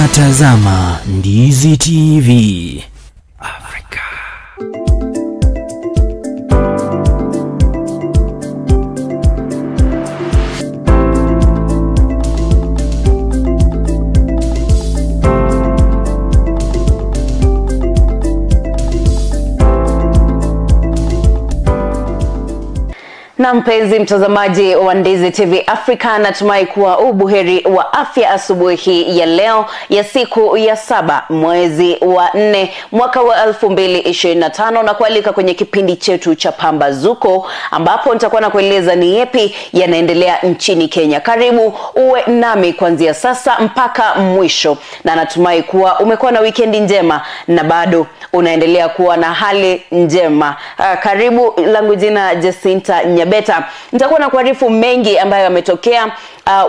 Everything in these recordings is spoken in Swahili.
Unatazama Ndizi TV Africa. Na mpenzi mtazamaji wa Ndizi TV Africa, natumai kuwa ubuheri wa afya asubuhi hii ya leo ya siku ya 7 mwezi wa 4 mwaka wa 2025, na kualika kwenye kipindi chetu cha Pambazuko ambapo nitakuwa na kueleza ni yepi yanaendelea nchini Kenya. Karibu uwe nami kuanzia sasa mpaka mwisho, na natumai kuwa umekuwa na weekendi njema na bado unaendelea kuwa na hali njema. Karibu, langu jina Jacinta Nyabeta. Nitakuwa na kuarifu mengi ambayo yametokea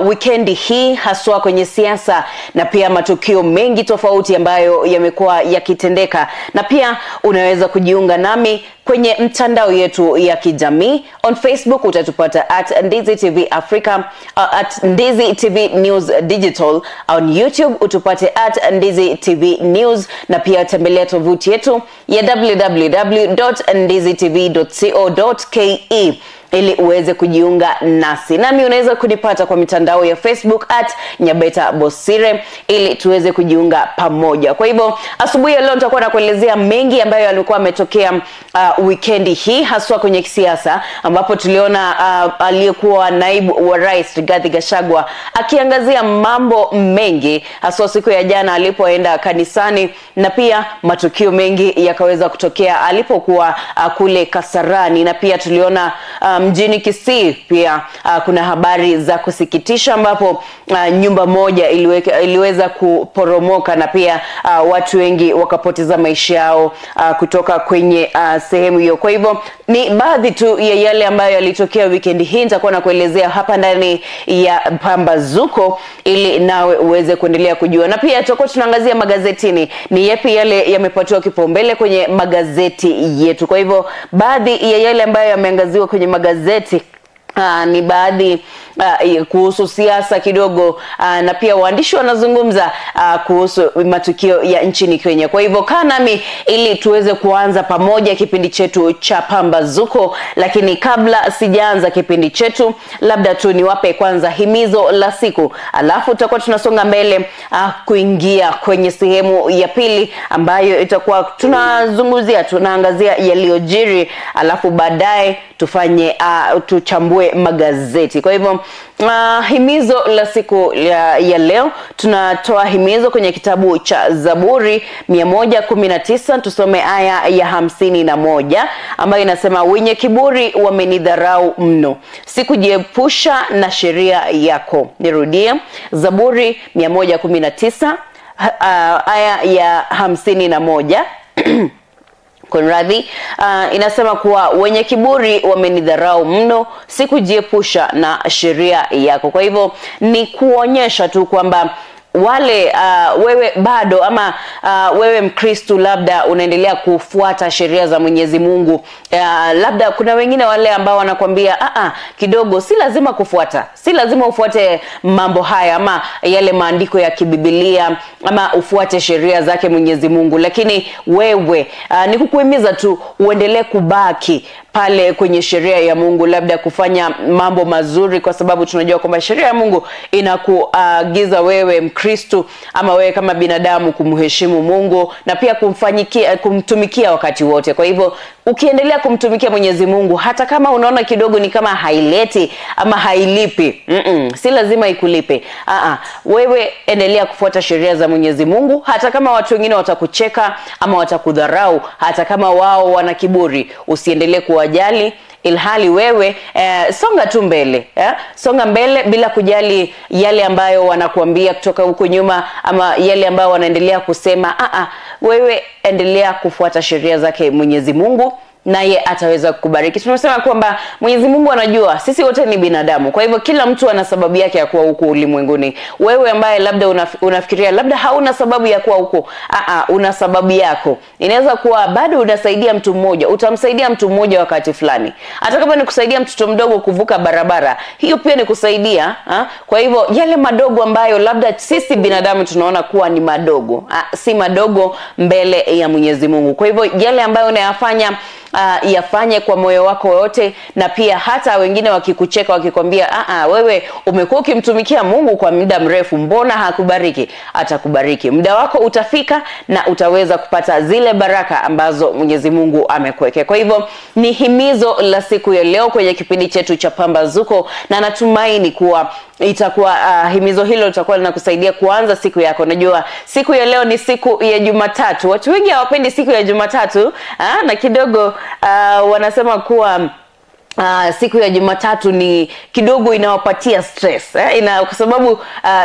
weekendi hii, haswa kwenye siasa na pia matukio mengi tofauti ambayo yamekuwa yakitendeka. Na pia unaweza kujiunga nami kwenye mtandao yetu ya kijamii. On Facebook utatupata at Ndizi TV Africa, at Ndizi TV News Digital. On YouTube utupate at Ndizi TV News, na pia tembelea tovuti yetu ya www.ndizitv.co.ke ili uweze kujiunga nasi. Nami unaweza kunipata kwa mitandao ya Facebook at Nyabeta Bosire ili tuweze kujiunga pamoja. Kwa hivyo asubuhi ya leo nitakuwa nakuelezea mengi ambayo yalikuwa yametokea weekendi hii, haswa kwenye siasa, ambapo tuliona aliyekuwa naibu wa rais Rigathi Gachagua akiangazia mambo mengi, haswa siku ya jana alipoenda kanisani, na pia matukio mengi yakaweza kutokea alipokuwa kule Kasarani. Na pia tuliona mjini Kisii pia kuna habari za kusikitisha ambapo nyumba moja iliweza kuporomoka na pia watu wengi wakapoteza maisha yao kutoka kwenye sehemu hiyo. Kwa hivyo ni baadhi tu ya yale ambayo yalitokea weekend hii, nitakuwa nakuelezea hapa ndani ya Pambazuko ili nawe uweze kuendelea kujua. Na pia tutakuwa tunaangazia magazetini, ni yapi yale yamepatiwa kipaumbele kwenye magazeti yetu. Kwa hivyo baadhi ya yale ambayo yameangaziwa kwenye magazeti ni baadhi kuhusu siasa kidogo, na pia waandishi wanazungumza kuhusu matukio ya nchini Kenya. Kwa hivyo kaa nami ili tuweze kuanza pamoja kipindi chetu cha Pambazuko. Lakini kabla sijaanza kipindi chetu, labda tu niwape kwanza himizo la siku, alafu tutakuwa tunasonga mbele kuingia kwenye sehemu ya pili ambayo itakuwa tunazungumzia, tunaangazia yaliyojiri, alafu baadaye tufanye tuchambue magazeti. Kwa hivyo himizo la siku ya leo, tunatoa himizo kwenye kitabu cha Zaburi 119, tusome aya ya 51 ambayo inasema, wenye kiburi wamenidharau mno, sikujiepusha na sheria yako. Nirudie, Zaburi 119 aya ya 51 Konradhi, inasema kuwa wenye kiburi wamenidharau mno, sikujiepusha na sheria yako. Kwa hivyo ni kuonyesha tu kwamba wale wewe bado ama wewe Mkristo labda unaendelea kufuata sheria za Mwenyezi Mungu. Labda kuna wengine wale ambao wanakuambia kidogo si lazima kufuata, si lazima ufuate mambo haya ama yale maandiko ya kibibilia ama ufuate sheria zake Mwenyezi Mungu, lakini wewe ni kukuhimiza tu uendelee kubaki pale kwenye sheria ya Mungu, labda kufanya mambo mazuri, kwa sababu tunajua kwamba sheria ya Mungu inakuagiza wewe Mkristo ama wewe kama binadamu kumheshimu Mungu na pia kumtumikia wakati wote. Kwa hivyo ukiendelea kumtumikia Mwenyezi Mungu, hata kama unaona kidogo ni kama haileti ama hailipi, si lazima ikulipe. Wewe endelea kufuata sheria za Mwenyezi Mungu, hata kama watu wengine watakucheka ama watakudharau, hata kama wao wana kiburi, usiendelee kuwajali, ilhali wewe songa tu mbele, Songa mbele bila kujali yale ambayo wanakuambia kutoka huko nyuma ama yale ambayo wanaendelea kusema. Wewe endelea kufuata sheria zake Mwenyezi Mungu naye ataweza kukubariki. Tunasema kwamba Mwenyezi Mungu anajua sisi wote ni binadamu. Kwa hivyo kila mtu ana sababu yake ya kuwa huku ulimwenguni. Wewe ambaye labda unafikiria labda hauna sababu ya kuwa huku, una sababu yako. Inaweza kuwa bado unasaidia mtu mmoja, utamsaidia mtu mmoja wakati fulani. Hata kama ni kusaidia mtoto mdogo kuvuka barabara, hiyo pia ni kusaidia. Kwa hivyo yale madogo ambayo labda sisi binadamu tunaona kuwa ni madogo, si madogo mbele ya Mwenyezi Mungu. Kwa hivyo yale ambayo unayafanya, yafanye kwa moyo wako wote, na pia hata wengine wakikucheka wakikwambia wewe umekuwa ukimtumikia Mungu kwa muda mrefu, mbona hakubariki? Atakubariki. Muda wako utafika na utaweza kupata zile baraka ambazo Mwenyezi Mungu amekuwekea. Kwa hivyo ni himizo la siku ya leo kwenye kipindi chetu cha Pambazuko, na natumaini kuwa itakuwa himizo hilo litakuwa linakusaidia kuanza siku yako. Najua siku ya leo ni siku ya Jumatatu. Watu wengi hawapendi siku ya Jumatatu, na kidogo wanasema kuwa siku ya Jumatatu ni kidogo inawapatia stress, kwa sababu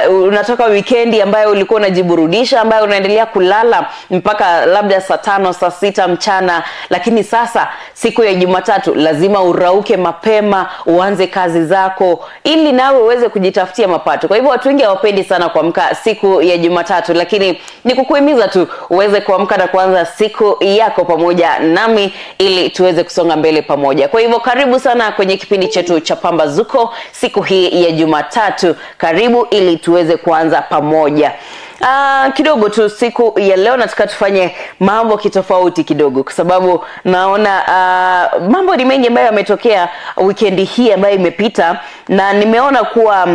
unatoka weekendi ambayo ulikuwa unajiburudisha, ambayo unaendelea kulala mpaka labda saa 5, saa 6 mchana, lakini sasa siku ya Jumatatu lazima urauke mapema, uanze kazi zako ili nawe uweze kujitafutia mapato. Kwa hivyo watu wengi hawapendi sana kuamka siku ya Jumatatu, lakini ni kukuhimiza tu uweze kuamka na kuanza siku yako pamoja nami ili tuweze kusonga mbele pamoja. Kwa hivyo karibu sana kwenye kipindi chetu cha Pambazuko siku hii ya Jumatatu. Karibu ili tuweze kuanza pamoja. Kidogo tu siku ya leo nataka tufanye mambo kitofauti kidogo, kwa sababu naona mambo ni mengi ambayo yametokea weekend hii ambayo imepita, na nimeona kuwa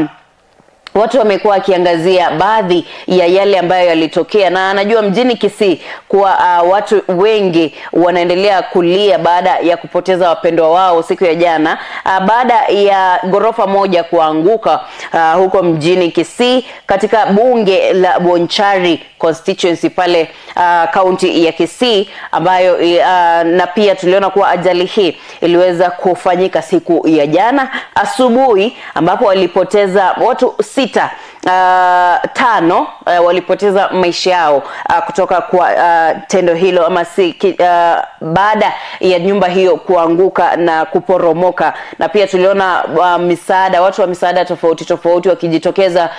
watu wamekuwa wakiangazia baadhi ya yale ambayo yalitokea. Na najua mjini Kisii kuwa watu wengi wanaendelea kulia baada ya kupoteza wapendwa wao siku ya jana, baada ya ghorofa moja kuanguka huko mjini Kisii katika bunge la Bonchari constituency pale county ya Kisii, ambayo na pia tuliona kuwa ajali hii iliweza kufanyika siku ya jana asubuhi, ambapo walipoteza watu 5 walipoteza maisha yao kutoka kwa tendo hilo ama baada ya nyumba hiyo kuanguka na kuporomoka. Na pia tuliona misaada, watu wa misaada tofauti tofauti wakijitokeza,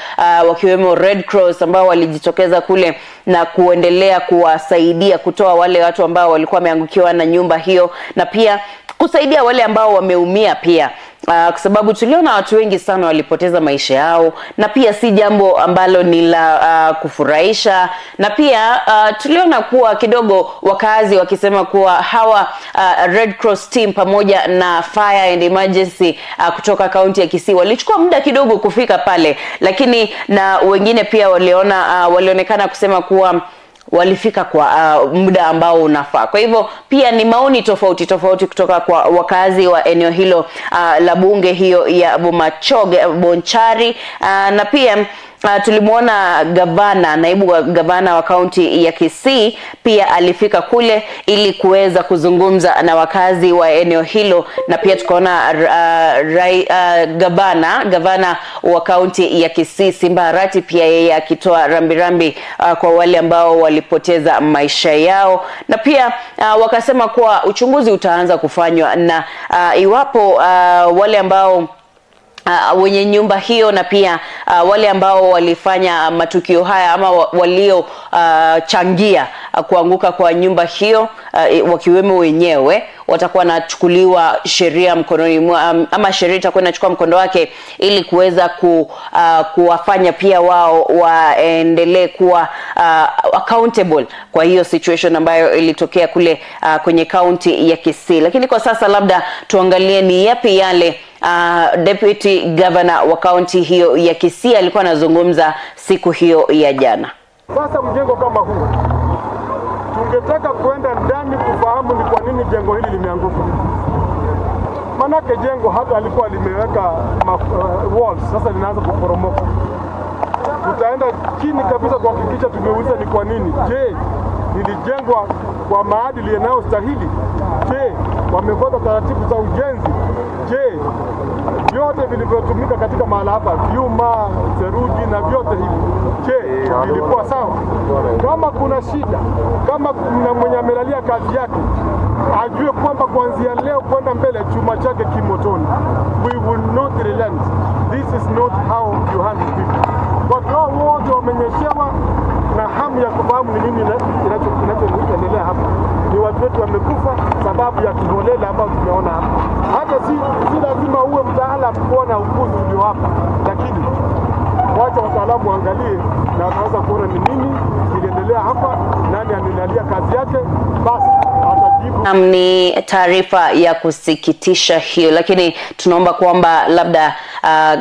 wakiwemo Red Cross ambao walijitokeza kule na kuendelea kuwasaidia kutoa wale watu ambao walikuwa wameangukiwa na nyumba hiyo, na pia kusaidia wale ambao wameumia pia. Kwa sababu tuliona watu wengi sana walipoteza maisha yao, na pia si jambo ambalo ni la kufurahisha. Na pia tuliona kuwa kidogo wakazi wakisema kuwa hawa Red Cross team pamoja na Fire and Emergency kutoka kaunti ya Kisii walichukua muda kidogo kufika pale, lakini na wengine pia waliona walionekana kusema kuwa walifika kwa muda ambao unafaa. Kwa hivyo pia ni maoni tofauti tofauti kutoka kwa wakazi wa eneo hilo la bunge hiyo ya Bomachoge Bonchari. Na pia tulimuona gavana, naibu wa gavana wa kaunti ya Kisii pia alifika kule ili kuweza kuzungumza na wakazi wa eneo hilo, na pia tukaona gavana wa kaunti ya Kisii Simba Arati pia yeye akitoa rambirambi kwa wale ambao walipoteza maisha yao. Na pia wakasema kuwa uchunguzi utaanza kufanywa na iwapo wale ambao wenye nyumba hiyo na pia wale ambao walifanya matukio haya ama walio changia kuanguka kwa nyumba hiyo, wakiwemo wenyewe, watakuwa wanachukuliwa sheria mkononi, ama sheria itakuwa inachukua mkondo wake ili kuweza kuwafanya pia wao waendelee kuwa accountable kwa hiyo situation ambayo ilitokea kule kwenye county ya Kisii. Lakini kwa sasa labda tuangalie ni yapi yale Deputy Governor wa county hiyo ya Kisii alikuwa anazungumza siku hiyo ya jana. Sasa mjengo kama huu tungetaka kwenda ndani kufahamu ni kwa nini jengo hili limeanguka. Manake jengo hata alikuwa limeweka walls, sasa linaanza kuporomoka. Tutaenda chini kabisa kuhakikisha tumeuliza ni kwa nini. Je, lilijengwa kwa maadili yanayostahili? Je, wamefuata taratibu za ujenzi? Je, vyote vilivyotumika katika mahala hapa, vyuma, seruji na vyote hivi, je, vilikuwa sawa? Kama kuna shida, kama kuna mwenye amelalia kazi yake, Ajue kwamba kuanzia leo kwenda mbele chuma chake kimotoni. We will not relent. This is not how you handle people. Watu hao wote wamenyeshewa na hamu ya kufahamu ni nini kinachoendelea hapa. Ni watu wetu wamekufa sababu ya kiholela ambao tumeona hapa. Hata si lazima uwe mtaalamu kuona ukuzi ulio hapa, lakini wacha wataalamu waangalie na wataweza kuona ni nini kiliendelea hapa, nani anilalia kazi yake, basi atajibu. Ni taarifa ya kusikitisha hiyo, lakini tunaomba kwamba labda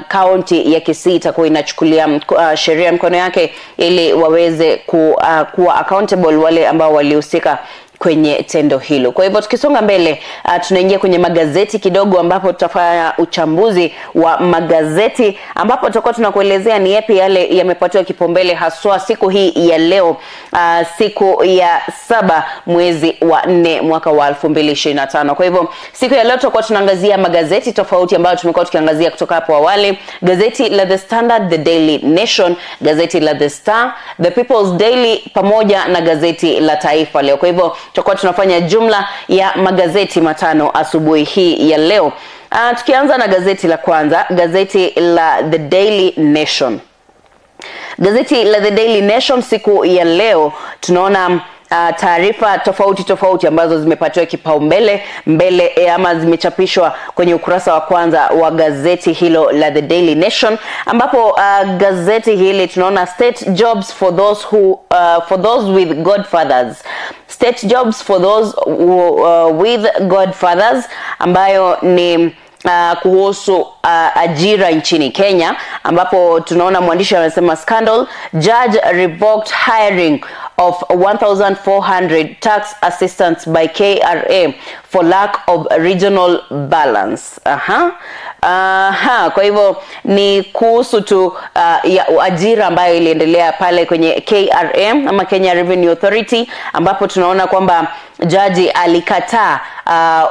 kaunti ya Kisii itakuwa inachukulia sheria mkono yake ili waweze kuwa accountable wale ambao walihusika kwenye tendo hilo. Kwa hivyo tukisonga mbele, tunaingia kwenye magazeti kidogo, ambapo tutafanya uchambuzi wa magazeti, ambapo tutakuwa tunakuelezea ni yapi yale yamepatiwa kipaumbele haswa siku hii ya leo, siku ya 7 mwezi wa 4 mwaka wa 2025. Kwa hivyo siku ya leo tutakuwa tunaangazia magazeti tofauti ambayo tumekuwa tukiangazia kutoka hapo awali: gazeti la The Standard, The Daily Nation, gazeti la The Star, The People's Daily pamoja na gazeti la Taifa Leo. Kwa hivyo tutakuwa tunafanya jumla ya magazeti 5 asubuhi hii ya leo. Tukianza na gazeti la kwanza, gazeti la The Daily Nation. Gazeti la The Daily Nation siku ya leo tunaona taarifa tofauti tofauti ambazo zimepatiwa kipaumbele mbele ama zimechapishwa kwenye ukurasa wa kwanza wa gazeti hilo la The Daily Nation, ambapo gazeti hili tunaona state jobs for those who for those with godfathers. State jobs for those with godfathers, ambayo ni kuhusu ajira nchini Kenya, ambapo tunaona mwandishi anasema scandal, judge revoked hiring of 1400 tax assistants by KRA for lack of regional balance. Kwa hivyo ni kuhusu tu ya ajira ambayo iliendelea pale kwenye KRA ama Kenya Revenue Authority, ambapo tunaona kwamba jaji alikataa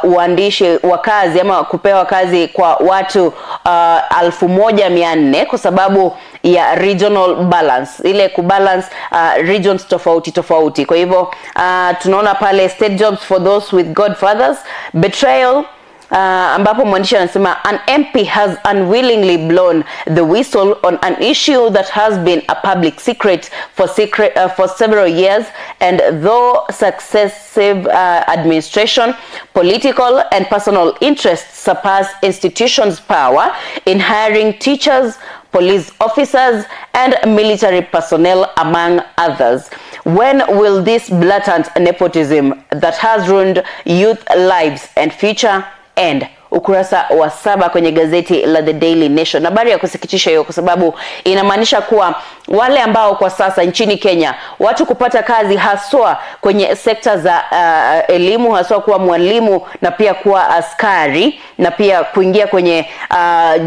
uandishi wa kazi ama kupewa kazi kwa watu 1400 kwa sababu ya regional balance, ile kubalance regions tofauti tofauti. Kwa hivyo tunaona pale state jobs for those with godfathers, betrayal, ambapo mwandishi anasema an MP has unwillingly blown the whistle on an issue that has been a public secret for several years, and though successive administration, political and personal interests surpass institutions' power in hiring teachers, police officers and military personnel among others. When will this blatant nepotism that has ruined youth lives and future end? Ukurasa wa 7 kwenye gazeti la The Daily Nation. Habari ya kusikitisha hiyo, kwa sababu inamaanisha kuwa wale ambao kwa sasa nchini Kenya watu kupata kazi haswa kwenye sekta za elimu, haswa kuwa mwalimu na pia kuwa askari na pia kuingia kwenye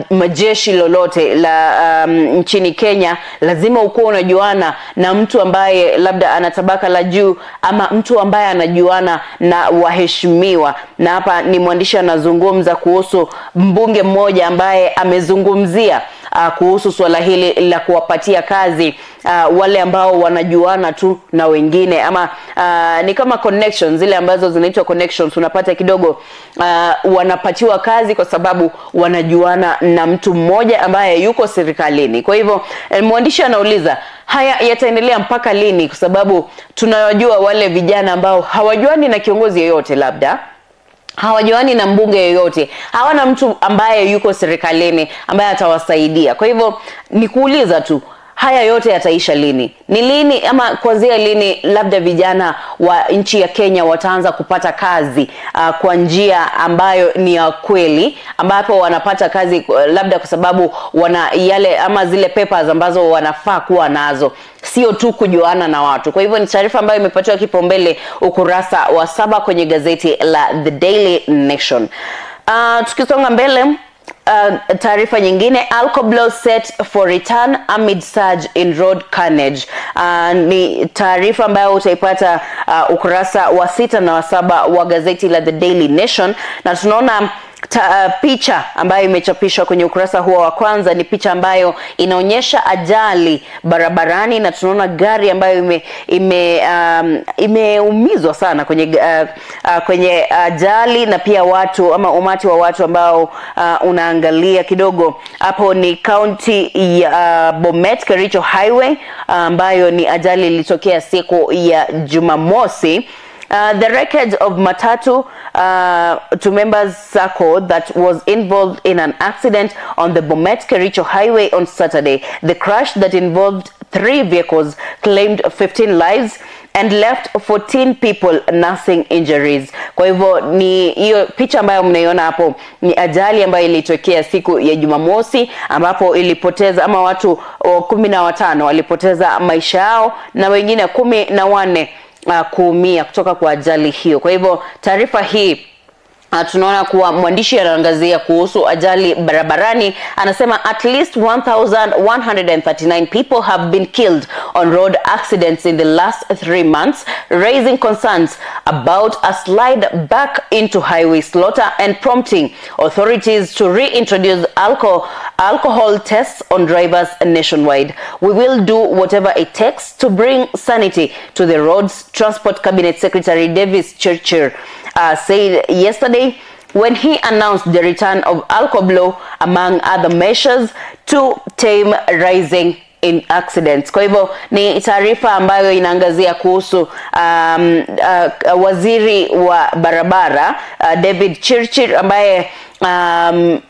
majeshi lolote la nchini Kenya, lazima ukuwa unajuana na mtu ambaye labda ana tabaka la juu ama mtu ambaye anajuana na waheshimiwa. Na hapa ni mwandishi anazungumza kuhusu mbunge mmoja ambaye amezungumzia kuhusu swala hili la kuwapatia kazi wale ambao wanajuana tu na wengine, ama ni kama connections, zile ambazo zinaitwa connections. Unapata kidogo wanapatiwa kazi kwa sababu wanajuana na mtu mmoja ambaye yuko serikalini. Kwa hivyo mwandishi anauliza haya yataendelea mpaka lini, kwa sababu tunawajua wale vijana ambao hawajuani na kiongozi yeyote, labda hawajuani na mbunge yeyote, hawana mtu ambaye yuko serikalini ambaye atawasaidia. Kwa hivyo ni kuuliza tu, haya yote yataisha lini? Ni lini ama kuanzia lini labda vijana wa nchi ya Kenya wataanza kupata kazi kwa njia ambayo ni ya kweli, ambapo wanapata kazi labda kwa sababu wana yale ama zile papers ambazo wanafaa kuwa nazo, sio tu kujuana na watu. Kwa hivyo ni taarifa ambayo imepatiwa kipaumbele ukurasa wa 7 kwenye gazeti la The Daily Nation. Tukisonga mbele, taarifa nyingine, Alcoblow set for return amid surge in road carnage. Ni taarifa ambayo utaipata ukurasa wa 6 na wa 7 wa gazeti la The Daily Nation, na tunaona Picha ambayo imechapishwa kwenye ukurasa huo wa kwanza ni picha ambayo inaonyesha ajali barabarani, na tunaona gari ambayo imeumizwa sana kwenye ajali, na pia watu ama umati wa watu ambao unaangalia kidogo. Hapo ni county ya Bomet Kericho Highway, ambayo ni ajali ilitokea siku ya Jumamosi. The wreckage of matatu to members Sacco that was involved in an accident on the Bomet Kericho Highway on Saturday. The crash that involved 3 vehicles claimed 15 lives and left 14 people nursing injuries. Kwa hivyo ni hiyo picha ambayo mnaiona hapo ni ajali ambayo ilitokea siku ya Jumamosi, ambapo ilipoteza ama watu 15 walipoteza maisha yao na wengine 14 kuumia kutoka kwa ajali hiyo. Kwa hivyo taarifa hii tunaona kuwa mwandishi anaangazia kuhusu ajali barabarani. Anasema at least 1139 people have been killed on road accidents in the last 3 months, raising concerns about a slide back into highway slaughter and prompting authorities to reintroduce alcohol tests on drivers nationwide. We will do whatever it takes to bring sanity to the roads, Transport Cabinet Secretary Davis Chirchir said yesterday when he announced the return of alcohol among other measures to tame rising in accidents. Kwa hivyo ni taarifa ambayo inaangazia kuhusu waziri wa barabara David Chirchir, ambaye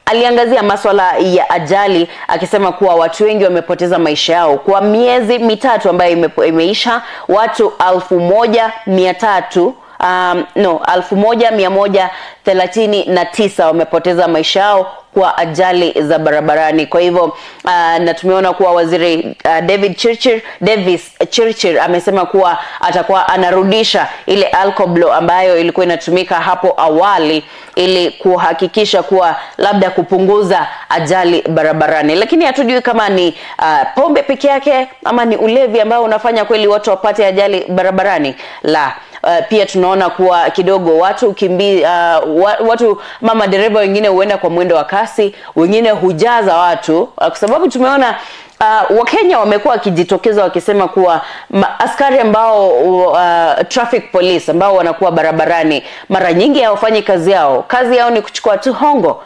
aliangazia masuala ya ajali akisema kuwa watu wengi wamepoteza maisha yao kwa miezi mitatu ambayo imeisha. Watu 1300 1139 wamepoteza maisha yao kwa ajali za barabarani. Kwa hivyo na tumeona kuwa waziri Davis Chirchir amesema kuwa atakuwa anarudisha ile alcohol ambayo ilikuwa inatumika hapo awali ili kuhakikisha kuwa labda kupunguza ajali barabarani. Lakini hatujui kama ni pombe peke yake ama ni ulevi ambao unafanya kweli watu wapate ajali barabarani. La, pia tunaona kuwa kidogo watu watu mama dereva wengine huenda kwa mwendo wa kasi, wengine hujaza watu, kwa sababu tumeona Wakenya wamekuwa wakijitokeza wakisema kuwa askari ambao traffic police ambao wanakuwa barabarani mara nyingi hawafanyi kazi yao. Kazi yao ni kuchukua tu hongo.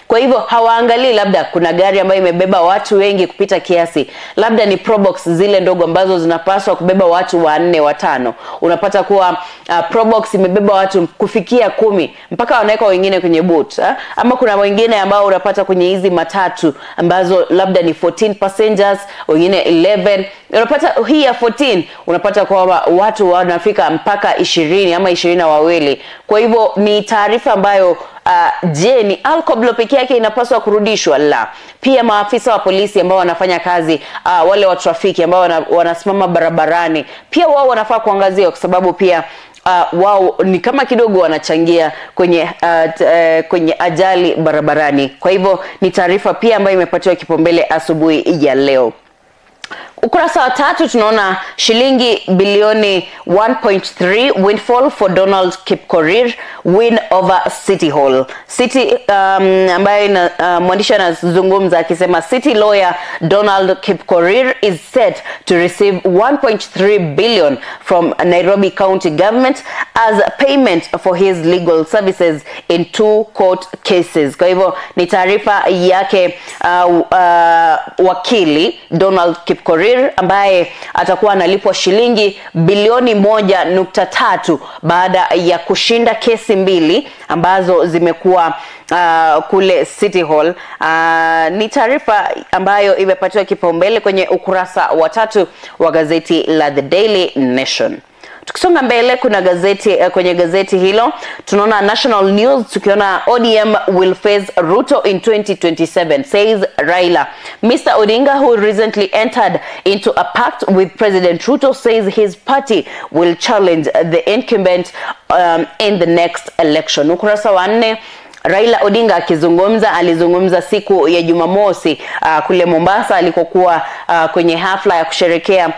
Kwa hivyo hawaangalii labda kuna gari ambayo imebeba watu wengi kupita kiasi, labda ni Probox zile ndogo ambazo zinapaswa kubeba watu 4 5. Unapata kuwa Probox imebeba watu kufikia 10 mpaka wanaweka wengine kwenye boot, Ama kuna wengine ambao unapata kwenye hizi matatu ambazo labda ni 14 passengers, wengine 11. Unapata hii ya 14 unapata kwa watu wanafika mpaka 20 ama 22. Kwa hivyo ni taarifa ambayo je, ni alcohol peke yake inapaswa kurudishwa? La. Pia maafisa wa polisi ambao wanafanya kazi, wale wa trafiki ambao wanasimama barabarani, pia wao wanafaa kuangazia, kwa sababu pia wao ni kama kidogo wanachangia kwenye ajali barabarani. Kwa hivyo ni taarifa pia ambayo imepatiwa kipaumbele asubuhi ya leo. Ukurasa wa 3 tunaona shilingi bilioni 1.3 windfall for Donald Kipkorir win over City Hall. City ambayo mwandishi anazungumza akisema City lawyer Donald Kipkorir is set to receive 1.3 billion from Nairobi County government as payment for his legal services in 2 court cases. Kwa hivyo ni taarifa yake wakili Donald Kipkorir ambaye atakuwa analipwa shilingi bilioni 1.3 baada ya kushinda kesi 2 ambazo zimekuwa kule City Hall. Ni taarifa ambayo imepatiwa kipaumbele kwenye ukurasa wa 3 wa gazeti la The Daily Nation. Tukisonga mbele kuna gazeti, kwenye gazeti hilo tunaona National News tukiona ODM will face Ruto in 2027 says Raila. Mr. Odinga, who recently entered into a pact with President Ruto, says his party will challenge the incumbent in the next election. Ukurasa wa 4, Raila Odinga akizungumza, alizungumza siku ya Jumamosi kule Mombasa alikokuwa kwenye hafla ya kusherekea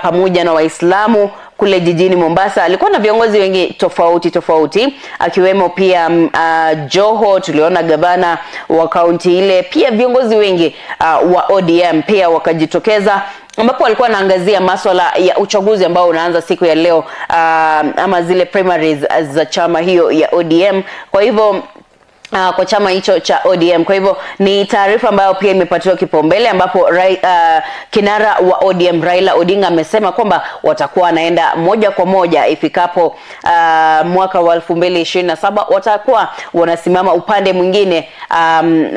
pamoja na Waislamu kule jijini Mombasa. Alikuwa na viongozi wengi tofauti tofauti, akiwemo pia Joho, tuliona gavana wa kaunti ile, pia viongozi wengi wa ODM pia wakajitokeza, ambapo walikuwa wanaangazia masuala ya uchaguzi ambao unaanza siku ya leo, ama zile primaries za chama hiyo ya ODM. Kwa hivyo kwa chama hicho cha ODM. Kwa hivyo ni taarifa ambayo pia imepatiwa kipaumbele, ambapo kinara wa ODM Raila Odinga amesema kwamba watakuwa wanaenda moja kwa moja ifikapo mwaka wa 2027, watakuwa wanasimama upande mwingine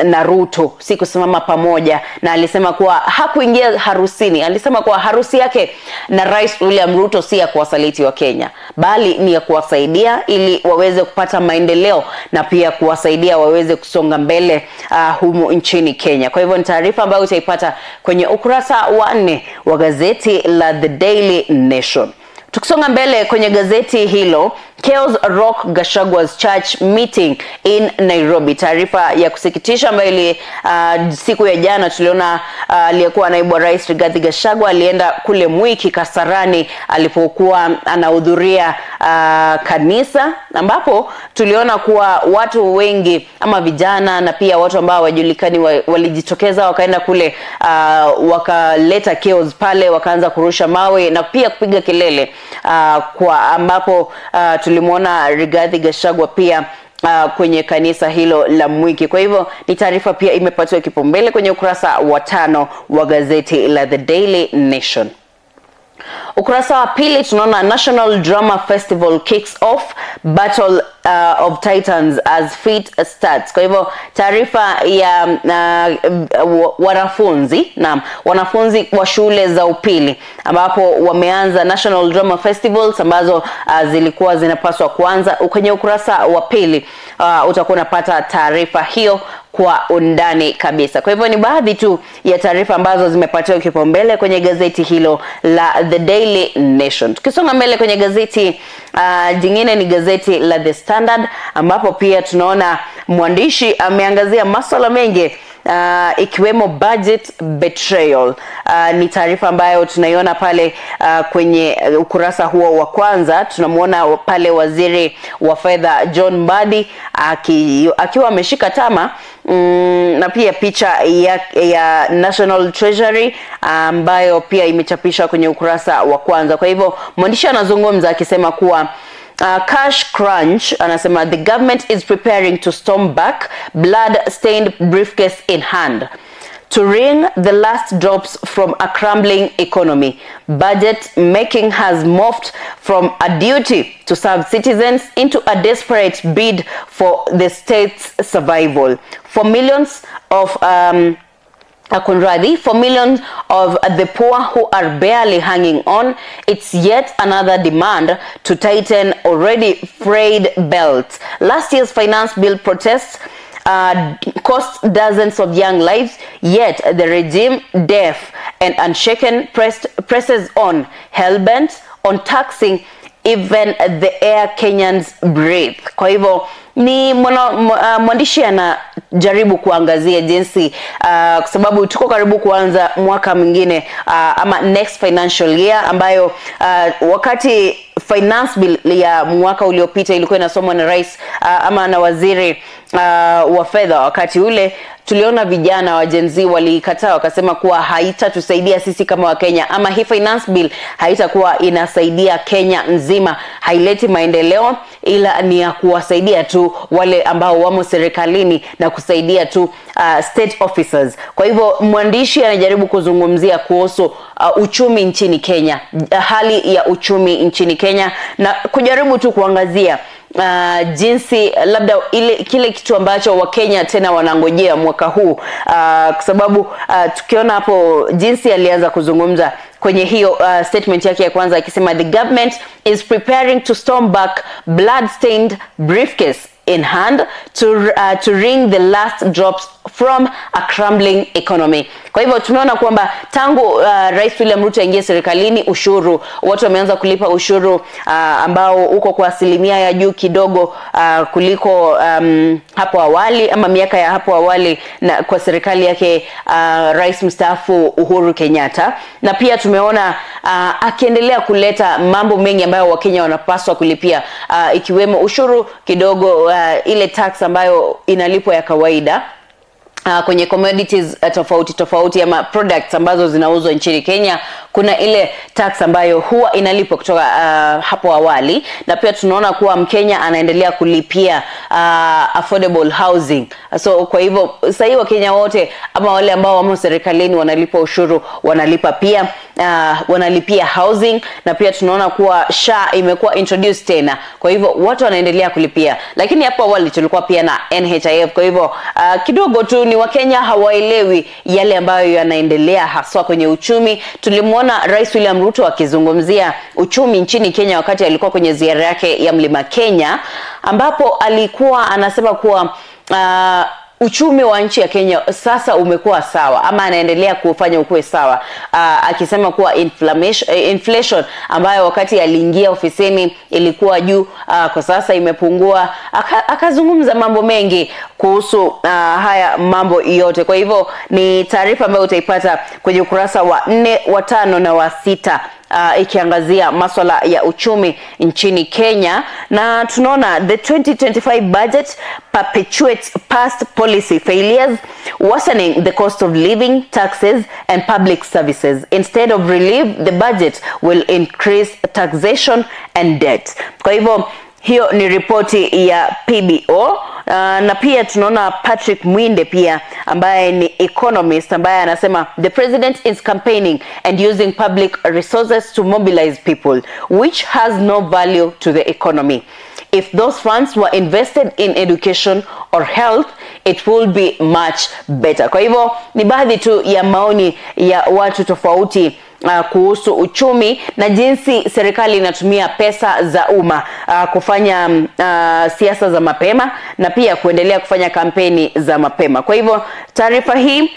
na Ruto, si kusimama pamoja. Na alisema kuwa hakuingia harusini, alisema kuwa harusi yake na Rais William Ruto si ya kuwasaliti wa Kenya, bali ni ya kuwasaidia ili waweze kupata maendeleo na pia kuwasaidia waweze kusonga mbele humu nchini Kenya. Kwa hivyo ni taarifa ambayo utaipata kwenye ukurasa wa 4 wa gazeti la The Daily Nation. Tukisonga mbele kwenye gazeti hilo, Chaos Rock Gachagua's Church Meeting in Nairobi. Taarifa ya kusikitisha ambayo ili siku ya jana tuliona aliyekuwa naibu wa rais Rigathi Gachagua alienda kule Mwiki Kasarani alipokuwa anahudhuria kanisa, ambapo tuliona kuwa watu wengi ama vijana na pia watu ambao hawajulikani walijitokeza wakaenda kule, wakaleta chaos pale, wakaanza kurusha mawe na pia kupiga kelele, kwa ambapo tulimuona Rigathi Gachagua pia kwenye kanisa hilo la Mwiki. Kwa hivyo ni taarifa pia imepatiwa kipaumbele kwenye ukurasa wa 5 wa gazeti la The Daily Nation. Ukurasa wa pili tunaona National Drama Festival kicks off Battle of Titans as fit starts. Kwa hivyo taarifa ya wanafunzi, naam, wanafunzi wa shule za upili ambapo wameanza National Drama Festivals ambazo zilikuwa zinapaswa kuanza. Kwenye ukurasa wa pili utakuwa unapata taarifa hiyo kwa undani kabisa. Kwa hivyo ni baadhi tu ya taarifa ambazo zimepatiwa kipaumbele kwenye gazeti hilo la The Daily Nation. Tukisonga mbele kwenye gazeti jingine ni gazeti la The Standard, ambapo pia tunaona mwandishi ameangazia masuala mengi ikiwemo budget betrayal. Ni taarifa ambayo tunaiona pale kwenye ukurasa huo wa kwanza. Tunamuona pale waziri wa fedha John Mbadi akiwa ameshika tama, na pia picha ya National Treasury ambayo pia imechapishwa kwenye ukurasa wa kwanza. Kwa hivyo mwandishi anazungumza akisema kuwa cash crunch, anasema the government is preparing to storm back, blood-stained briefcase in hand, to wring the last drops from a crumbling economy. Budget making has morphed from a duty to serve citizens into a desperate bid for the state's survival. For millions of for millions of the poor who are barely hanging on, it's yet another demand to tighten already frayed belts. Last year's finance bill protests cost dozens of young lives, yet the regime, deaf and unshaken, presses on, hell-bent on taxing even the air Kenyans breathe. Kwa hivyo ni mwandishi anajaribu kuangazia jinsi, kwa sababu tuko karibu kuanza mwaka mwingine, ama next financial year, ambayo wakati finance bill ya mwaka uliopita ilikuwa inasomwa na rais ama na waziri wa fedha, wakati ule tuliona vijana wa Gen Z walikataa, wakasema kuwa haitatusaidia sisi kama Wakenya, ama hii finance bill haitakuwa inasaidia Kenya nzima, haileti maendeleo, ila ni ya kuwasaidia tu wale ambao wamo serikalini na kusaidia tu state officers. Kwa hivyo mwandishi anajaribu kuzungumzia kuhusu uchumi nchini Kenya, hali ya uchumi nchini Kenya, na kujaribu tu kuangazia jinsi labda ile kile kitu ambacho Wakenya tena wanangojea mwaka huu, kwa sababu tukiona hapo jinsi alianza kuzungumza kwenye hiyo statement yake ya kwanza akisema the government is preparing to storm back blood-stained briefcase in hand to wring the last drops from a crumbling economy. Kwa hivyo tunaona kwamba tangu Rais William Ruto aingie serikalini, ushuru, watu wameanza kulipa ushuru ambao uko kwa asilimia ya juu kidogo kuliko hapo awali ama miaka ya hapo awali na kwa serikali yake Rais mstaafu Uhuru Kenyatta. Na pia tumeona akiendelea kuleta mambo mengi ambayo Wakenya wanapaswa kulipia, ikiwemo ushuru kidogo, ile tax ambayo inalipwa ya kawaida kwenye commodities tofauti tofauti ama products ambazo zinauzwa nchini Kenya. Kuna ile tax ambayo huwa inalipwa kutoka hapo awali, na pia tunaona kuwa Mkenya anaendelea kulipia affordable housing. So kwa hivyo sasa hivi Wakenya wote ama wale ambao wamo serikalini wanalipa ushuru, wanalipa pia wanalipia housing, na pia tunaona kuwa SHA imekuwa introduced tena. Kwa hivyo watu wanaendelea kulipia. Lakini hapo awali tulikuwa pia na NHIF. Kwa hivyo kidogo tu ni Wakenya hawaelewi yale ambayo yanaendelea haswa kwenye uchumi. Tulimuona Rais William Ruto akizungumzia uchumi nchini Kenya wakati alikuwa kwenye ziara yake ya Mlima Kenya, ambapo alikuwa anasema kuwa uchumi wa nchi ya Kenya sasa umekuwa sawa ama anaendelea kufanya ukuwe sawa, akisema kuwa inflation ambayo wakati aliingia ofisini ilikuwa juu, kwa sasa imepungua. Akazungumza mambo mengi kuhusu haya mambo yote. Kwa hivyo ni taarifa ambayo utaipata kwenye ukurasa wa 4, wa 5 na wa 6, ikiangazia masuala ya uchumi nchini Kenya. Na tunaona the 2025 budget perpetuates past policy failures, worsening the cost of living, taxes and public services. Instead of relief, the budget will increase taxation and debt. Kwa hivyo hiyo ni ripoti ya PBO. Na pia tunaona Patrick Mwinde pia ambaye ni economist, ambaye anasema the president is campaigning and using public resources to mobilize people, which has no value to the economy. If those funds were invested in education or health, it will be much better. Kwa hivyo ni baadhi tu ya maoni ya watu tofauti kuhusu uchumi na jinsi serikali inatumia pesa za umma kufanya siasa za mapema na pia kuendelea kufanya kampeni za mapema. Kwa hivyo taarifa hii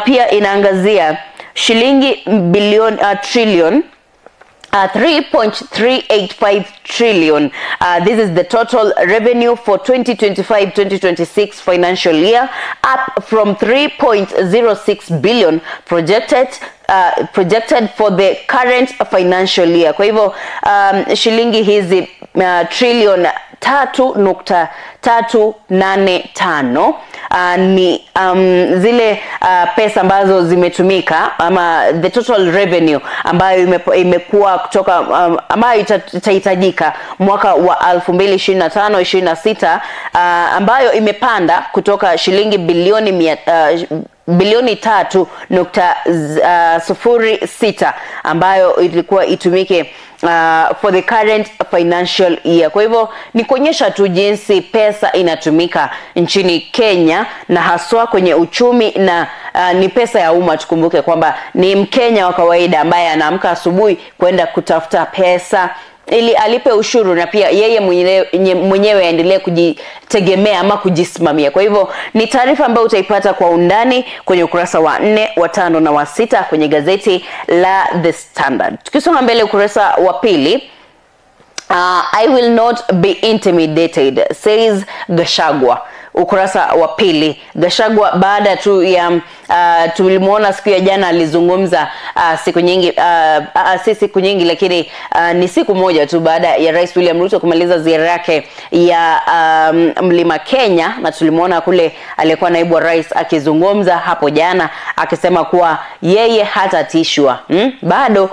pia inaangazia shilingi bilioni trillion 3.385 trillion. This is the total revenue for 2025-2026 financial year, up from 3.06 billion projected for the current financial year. Kwa hivyo shilingi hizi trillion 3.385 ni zile pesa ambazo zimetumika ama the total revenue ambayo imekuwa kutoka ambayo itahitajika mwaka wa 2025-26, ambayo imepanda kutoka shilingi bilioni 3.06 ambayo ilikuwa itumike for the current financial year. Kwa hivyo ni kuonyesha tu jinsi pesa inatumika nchini Kenya na haswa kwenye uchumi, na ni pesa ya umma. Tukumbuke kwamba ni Mkenya wa kawaida ambaye anaamka asubuhi kwenda kutafuta pesa ili alipe ushuru na pia yeye mwenyewe aendelee kujitegemea ama kujisimamia. Kwa hivyo ni taarifa ambayo utaipata kwa undani kwenye ukurasa wa 4, wa 5 na wa 6 kwenye gazeti la The Standard. Tukisonga mbele ukurasa wa pili, I will not be intimidated, says Gachagua. Ukurasa wa pili, Gachagua baada tu ya tulimuona siku ya jana alizungumza siku nyingi, si siku nyingi lakini ni siku moja tu baada ya Rais William Ruto kumaliza ziara yake ya Mlima Kenya, na tulimuona kule aliyekuwa naibu wa rais akizungumza hapo jana akisema kuwa yeye hatatishwa, bado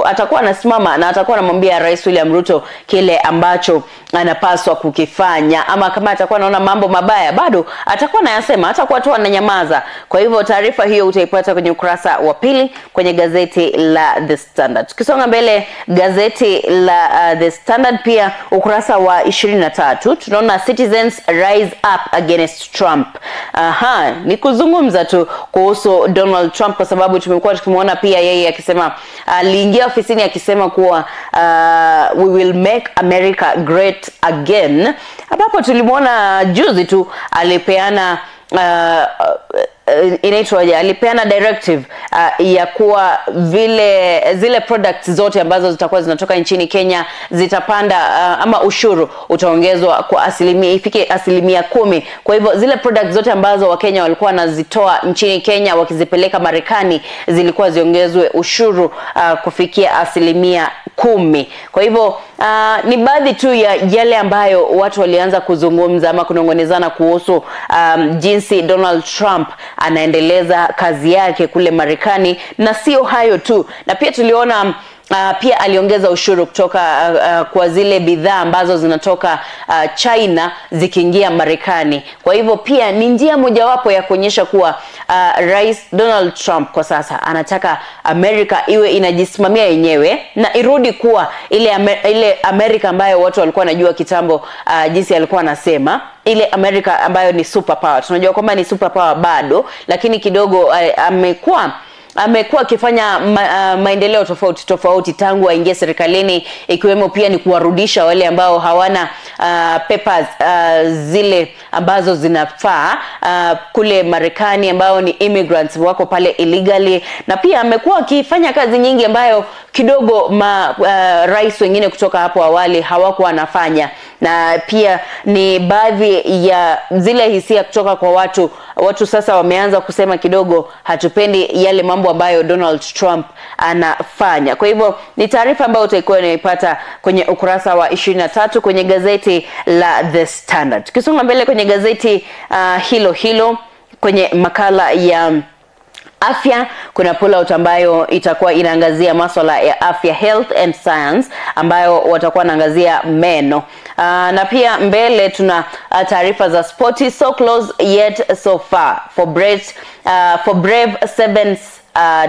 atakuwa anasimama na atakuwa anamwambia Rais William Ruto kile ambacho anapaswa kukifanya, ama kama atakuwa anaona mambo mabaya bado atakuwa anayasema, atakuwa tu ananyamaza. Kwa hivyo taarifa hiyo utaipata kwenye ukurasa wa pili kwenye gazeti la The Standard. Tukisonga mbele gazeti la The Standard pia ukurasa wa 23 tunaona citizens rise up against Trump. Aha, ni kuzungumza tu kuhusu Donald Trump kwa sababu tumekuwa tukimuona pia yeye akisema, aliingia ofisini akisema kuwa we will make America great again, ambapo tulimuona juzi tu alipeana inaitwaje, alipeana directive ya kuwa vile zile products zote ambazo zitakuwa zinatoka nchini Kenya zitapanda, ama ushuru utaongezwa kwa asilimia, ifike 10%. Kwa hivyo zile products zote ambazo Wakenya walikuwa wanazitoa nchini Kenya wakizipeleka Marekani zilikuwa ziongezwe ushuru kufikia 10%. Kwa hivyo ni baadhi tu ya yale ambayo watu walianza kuzungumza ama kunongonezana kuhusu jinsi Donald Trump anaendeleza kazi yake kule Marekani. Na sio hayo tu, na pia tuliona pia aliongeza ushuru kutoka kwa zile bidhaa ambazo zinatoka China zikiingia Marekani. Kwa hivyo pia ni njia mojawapo ya kuonyesha kuwa Rais Donald Trump kwa sasa anataka Amerika iwe inajisimamia yenyewe na irudi kuwa ile Amerika ambayo watu walikuwa wanajua kitambo, jinsi alikuwa anasema, ile Amerika ambayo ni superpower. Tunajua kwamba ni superpower bado, lakini kidogo amekuwa akifanya maendeleo tofauti tofauti tangu aingie serikalini, ikiwemo pia ni kuwarudisha wale ambao hawana papers zile ambazo zinafaa kule Marekani, ambao ni immigrants wako pale illegally. Na pia amekuwa akifanya kazi nyingi ambayo kidogo rais wengine kutoka hapo awali hawakuwa wanafanya. Na pia ni baadhi ya zile hisia kutoka kwa watu. Watu sasa wameanza kusema kidogo hatupendi yale mambo ambayo Donald Trump anafanya. Kwa hivyo ni taarifa ambayo utaikuwa unaipata kwenye ukurasa wa 23 kwenye gazeti la The Standard. Tukisonga mbele kwenye gazeti hilo hilo kwenye makala ya afya, kuna pullout ambayo itakuwa inaangazia masuala ya afya, health and science, ambayo watakuwa wanaangazia meno. Na pia mbele tuna taarifa za sporti, so close yet so far for Brave Sevens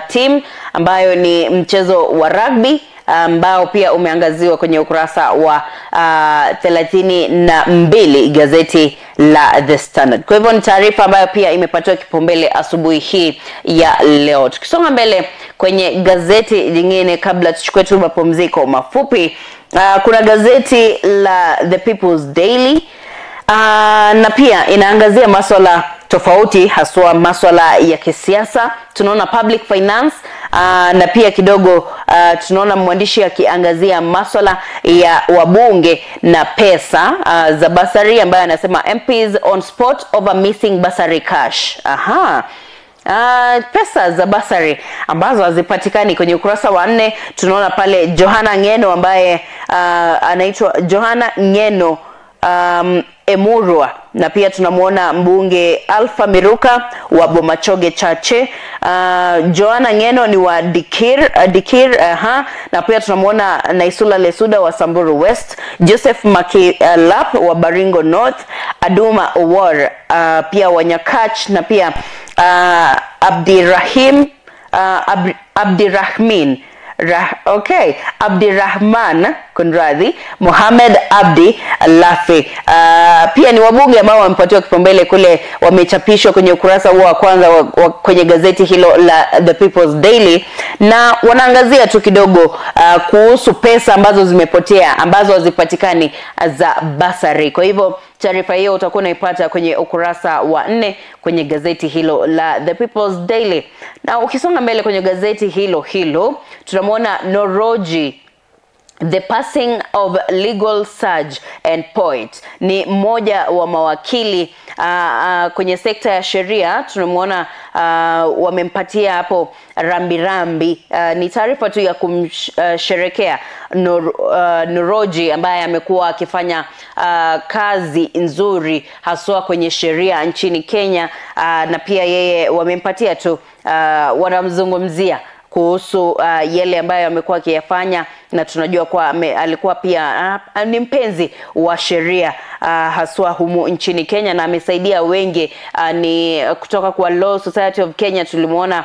team, ambayo ni mchezo wa rugby ambao pia umeangaziwa kwenye ukurasa wa 32 gazeti la The Standard. Kwa hivyo ni taarifa ambayo pia imepatiwa kipaumbele asubuhi hii ya leo. Tukisonga mbele kwenye gazeti jingine kabla tuchukue tu mapumziko mafupi, kuna gazeti la The People's Daily, na pia inaangazia masuala tofauti, haswa masuala ya kisiasa. Tunaona public finance, na pia kidogo tunaona mwandishi akiangazia masuala ya wabunge na pesa za basari, ambayo anasema MPs on spot over missing bursary cash. Aha. Pesa za basari ambazo hazipatikani. Kwenye ukurasa wa 4 tunaona pale Johana Ngeno ambaye anaitwa Johana Ngeno Emurua, na pia tunamuona mbunge Alpha Miruka wa Bomachoge Chache. Joanna Ngeno ni wa Dikir, na pia tunamuona Naisula Lesuda wa Samburu West, Joseph Makilap wa Baringo North, Aduma Owor pia wa Nyakach, na pia Abdirahman kunradhi, Mohamed Abdi Lafi. Pia ni wabunge ambao wamepatiwa kipaumbele kule, wamechapishwa kwenye ukurasa huo wa kwanza kwenye gazeti hilo la The People's Daily, na wanaangazia tu kidogo kuhusu pesa ambazo zimepotea ambazo hazipatikani za basari. Kwa hivyo taarifa hiyo utakuwa unaipata kwenye ukurasa wa 4 kwenye gazeti hilo la The People's Daily. Na ukisonga mbele kwenye gazeti hilo hilo tunamuona Noroji, The Passing of Legal Surge and Poet, ni mmoja wa mawakili kwenye sekta ya sheria. Tunamuona wamempatia hapo rambirambi. Ni taarifa tu ya kumsherekea Noroji ambaye amekuwa akifanya kazi nzuri haswa kwenye sheria nchini Kenya, na pia yeye wamempatia tu, wanamzungumzia kuhusu yale ambayo amekuwa akiyafanya, na tunajua kwa alikuwa pia ni mpenzi wa sheria haswa humu nchini Kenya, na amesaidia wengi. Ni kutoka kwa Law Society of Kenya tulimuona,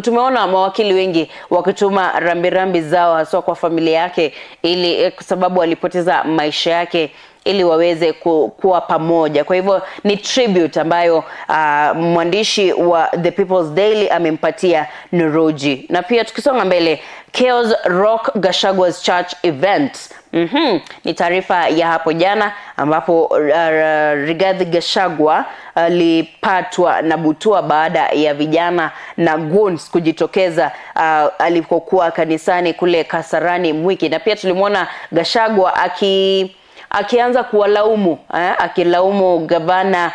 tumeona mawakili wengi wakituma rambirambi zao haswa kwa familia yake, ili kwa sababu alipoteza maisha yake ili waweze kuwa pamoja. Kwa hivyo ni tribute ambayo mwandishi wa The People's Daily amempatia Nuruji. Na pia tukisonga mbele, Chaos Rock Gachagua's Church event. Ni taarifa ya hapo jana ambapo Rigathi Gachagua alipatwa na butua baada ya vijana na goons kujitokeza alipokuwa kanisani kule Kasarani Mwiki. Na pia tulimwona Gachagua akianza kuwalaumu, akilaumu gavana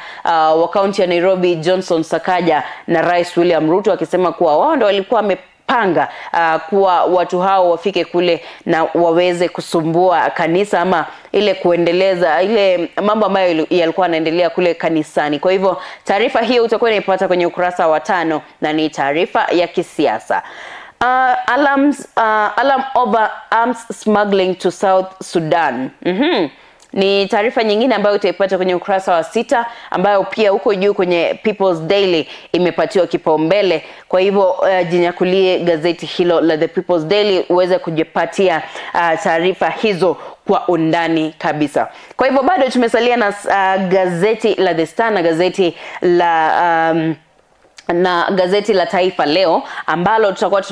wa kaunti ya Nairobi Johnson Sakaja na Rais William Ruto, akisema kuwa wao ndio walikuwa wamepanga kuwa watu hao wafike kule na waweze kusumbua kanisa ama ile kuendeleza ile mambo ambayo yalikuwa yanaendelea kule kanisani. Kwa hivyo taarifa hiyo utakuwa unaipata kwenye ukurasa wa 5 na ni taarifa ya kisiasa. Alarm over arms smuggling to South Sudan. Ni taarifa nyingine ambayo utaipata kwenye ukurasa wa 6, ambayo pia huko juu kwenye People's Daily imepatiwa kipaumbele. Kwa hivyo jinyakulie gazeti hilo la The People's Daily uweze kujipatia taarifa hizo kwa undani kabisa. Kwa hivyo bado tumesalia na gazeti la The Star na gazeti la gazeti la Taifa Leo ambalo tutakuwa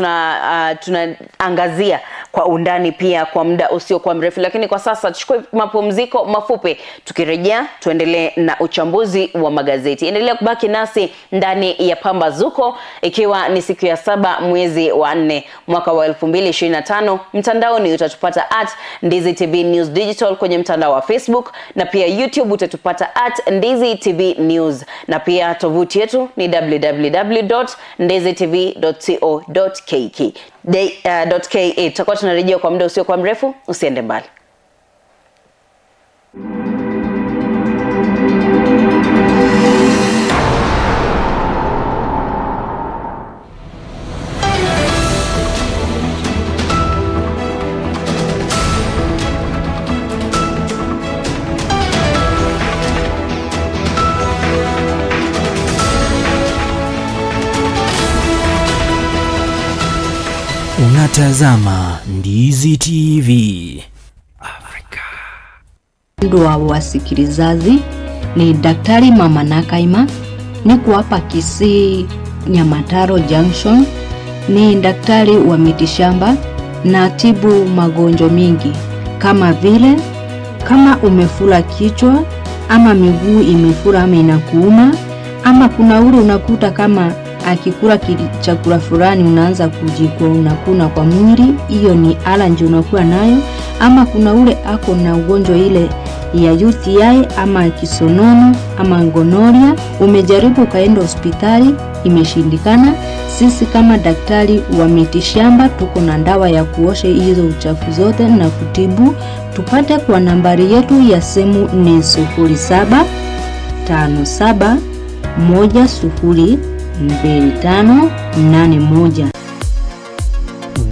tunaangazia kwa undani pia kwa muda usiokuwa mrefu, lakini kwa sasa tuchukue mapumziko mafupi. Tukirejea tuendelee na uchambuzi wa magazeti. Endelea kubaki nasi ndani ya Pambazuko, ikiwa ni siku ya 7 mwezi wa 4 mwaka wa 2025. Mtandaoni utatupata @Ndizi TV News Digital kwenye mtandao wa Facebook, na pia YouTube utatupata @Ndizi TV News, na pia tovuti yetu ni www.ndizitv.co.ke. Tutakuwa tunarejea kwa muda usio kwa mrefu, usiende mbali. Unatazama Ndizi TV Afrika. Ndio wasikilizaji, ni Daktari Mama Nakaima, niko hapa Kisii Nyamataro Junction. Ni daktari wa mitishamba na tibu magonjwa mingi kama vile kama umefura kichwa ama miguu imefura ama inakuuma, ama kuna ule unakuta kama akikula chakula fulani unaanza kujikwa unakuna kwa mwili, hiyo ni allergy unakuwa nayo. Ama kuna ule ako na ugonjwa ile ya UTI ama kisonono ama gonorrhea, umejaribu ukaenda hospitali imeshindikana. Sisi kama daktari wa mitishamba tuko na dawa ya kuosha hizo uchafu zote na kutibu. Tupate kwa nambari yetu ya simu ni 07 57 10 25 81.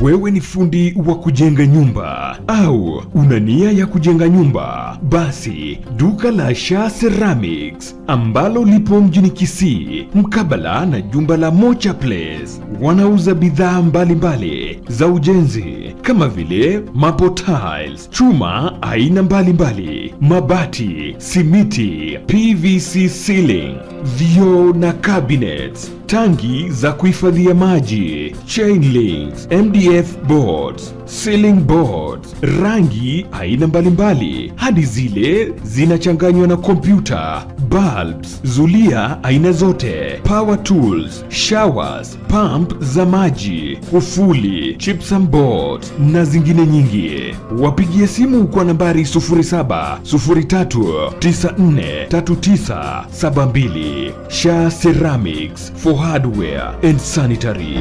Wewe ni fundi wa kujenga nyumba au una nia ya kujenga nyumba? Basi duka la Sha Ceramics ambalo lipo mjini Kisii mkabala na jumba la Mocha Place wanauza bidhaa mbalimbali za ujenzi kama vile maple tiles, chuma aina mbalimbali, mabati, simiti, PVC ceiling, vioo na cabinets, tangi za kuhifadhia maji, chain links, MDF boards, ceiling boards, rangi aina mbalimbali hadi zile zinachanganywa na kompyuta, bulbs, zulia aina zote, power tools, showers, pump za maji, kufuli, gypsum boards na zingine nyingi. Wapigie simu kwa nambari 07 03 94 39 72. Sha Ceramics for hardware and sanitary.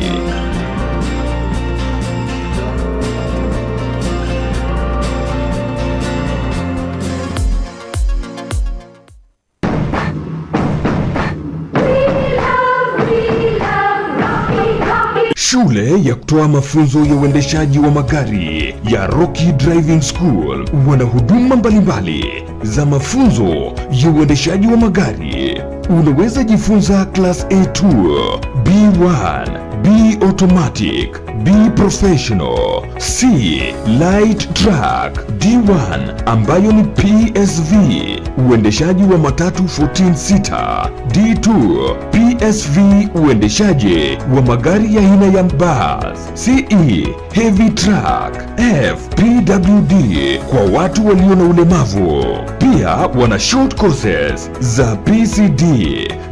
Shule ya kutoa mafunzo ya uendeshaji wa magari ya Rocky Driving School wana huduma mbalimbali za mafunzo ya uendeshaji wa magari. Unaweza jifunza class A2, B1, B Automatic, B Professional, C Light Truck, D1 ambayo ni PSV, uendeshaji wa matatu 14 seater, D2 PSV, uendeshaji wa magari ya aina ya bus, CE Heavy Truck, F PWD kwa watu walio na ulemavu. Pia wana short courses za PCD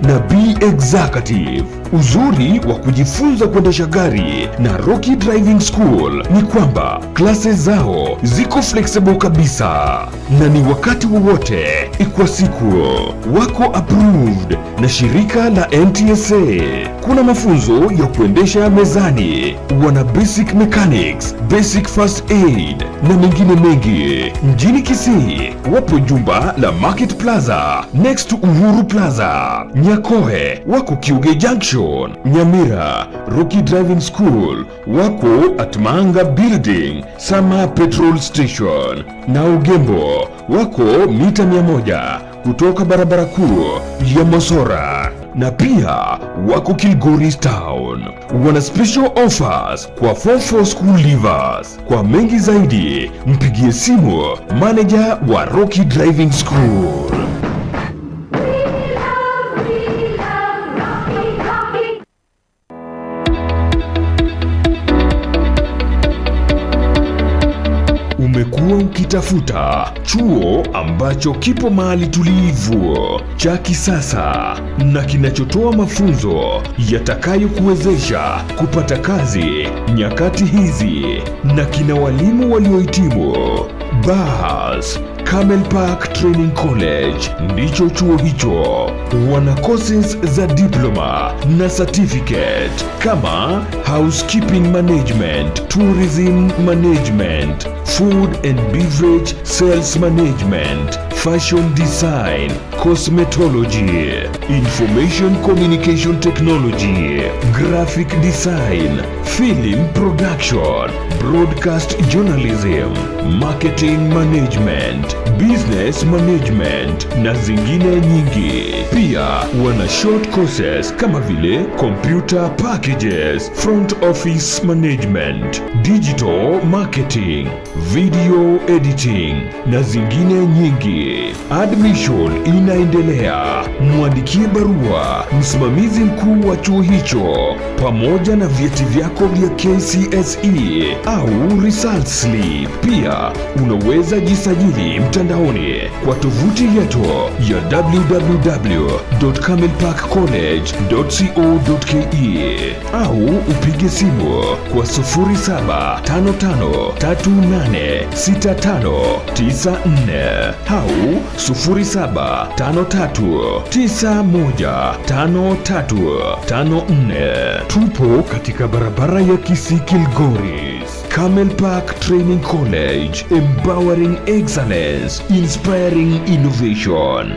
na B Executive. Uzuri wa kujifunza kuendesha gari na Rocky Driving School ni kwamba classes zao ziko flexible kabisa na ni wakati wowote kwa siku. Wako approved na shirika la NTSA. Kuna mafunzo ya kuendesha mezani, wana basic mechanics, basic first aid na mengine mengi. Mjini Kisii wapo jumba la Market Plaza next to Uhuru Plaza. Nyakoe wako Kiuge Junction. Nyamira Rocky Driving School wako at Manga Building, Sama Petrol Station. Na Ugembo wako mita 100 kutoka barabara kuu ya Mosora. Na pia wako Kilgoris Town. Wana special offers kwa 44 school leavers. Kwa mengi zaidi mpigie simu manager wa Rocky Driving School. Umekuwa ukitafuta chuo ambacho kipo mahali tulivu, cha kisasa na kinachotoa mafunzo yatakayokuwezesha kupata kazi nyakati hizi na kina walimu waliohitimu. Bas, Camel Park Training College ndicho chuo hicho. Wana courses za diploma na certificate kama housekeeping management, tourism management, food and beverage sales management, fashion design, cosmetology, information communication technology, graphic design, film production, broadcast journalism, marketing management, business management na zingine nyingi. Pia wana short courses kama vile computer packages, front office management, digital marketing, video editing na zingine nyingi. Admission inaendelea. Mwandikie barua msimamizi mkuu wa chuo hicho pamoja na vyeti vyako vya KCSE au result slip. Pia unaweza jisajili mtandaoni kwa tovuti yetu ya www.camelparkcollege.co.ke au upige simu kwa 0755386594 au 0753915354. Tupo katika barabara ya Kisii Kilgoris. Camel Park Training College, empowering excellence, inspiring innovation.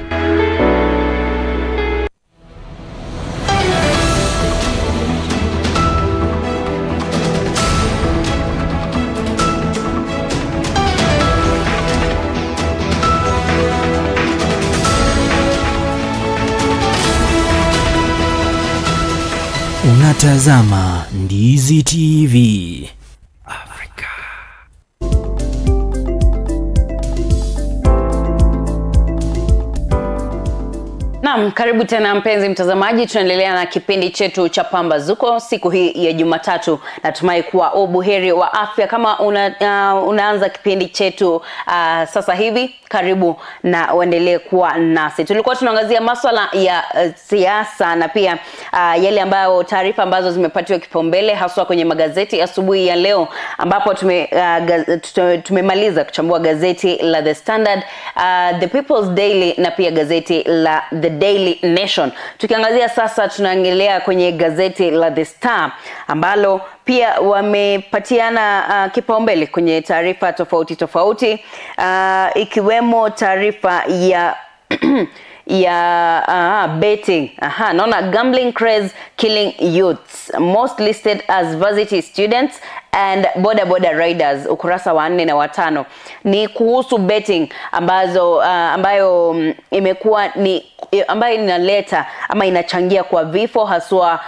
Unatazama Ndizi TV Afrika. Naam, karibu tena mpenzi mtazamaji, tunaendelea na kipindi chetu cha Pambazuko siku hii ya Jumatatu. Natumai kuwa ubuheri wa afya. Kama unaanza kipindi chetu sasa hivi, karibu na uendelee kuwa nasi. Tulikuwa tunaangazia masuala ya siasa na pia yale ambayo taarifa ambazo zimepatiwa kipaumbele haswa kwenye magazeti asubuhi ya leo, ambapo tumemaliza kuchambua gazeti la The Standard, The People's Daily na pia gazeti la The Daily Nation. Tukiangazia sasa, tunaangalia kwenye gazeti la The Star ambalo pia wamepatiana kipaumbele kwenye taarifa tofauti tofauti, ikiwemo taarifa ya ya betting. Aha, naona gambling craze killing youths, most listed as varsity students and boda boda riders. Ukurasa wa 4 na wa 5 ni kuhusu betting ambazo ambayo imekuwa ni ambayo inaleta ama inachangia kwa vifo haswa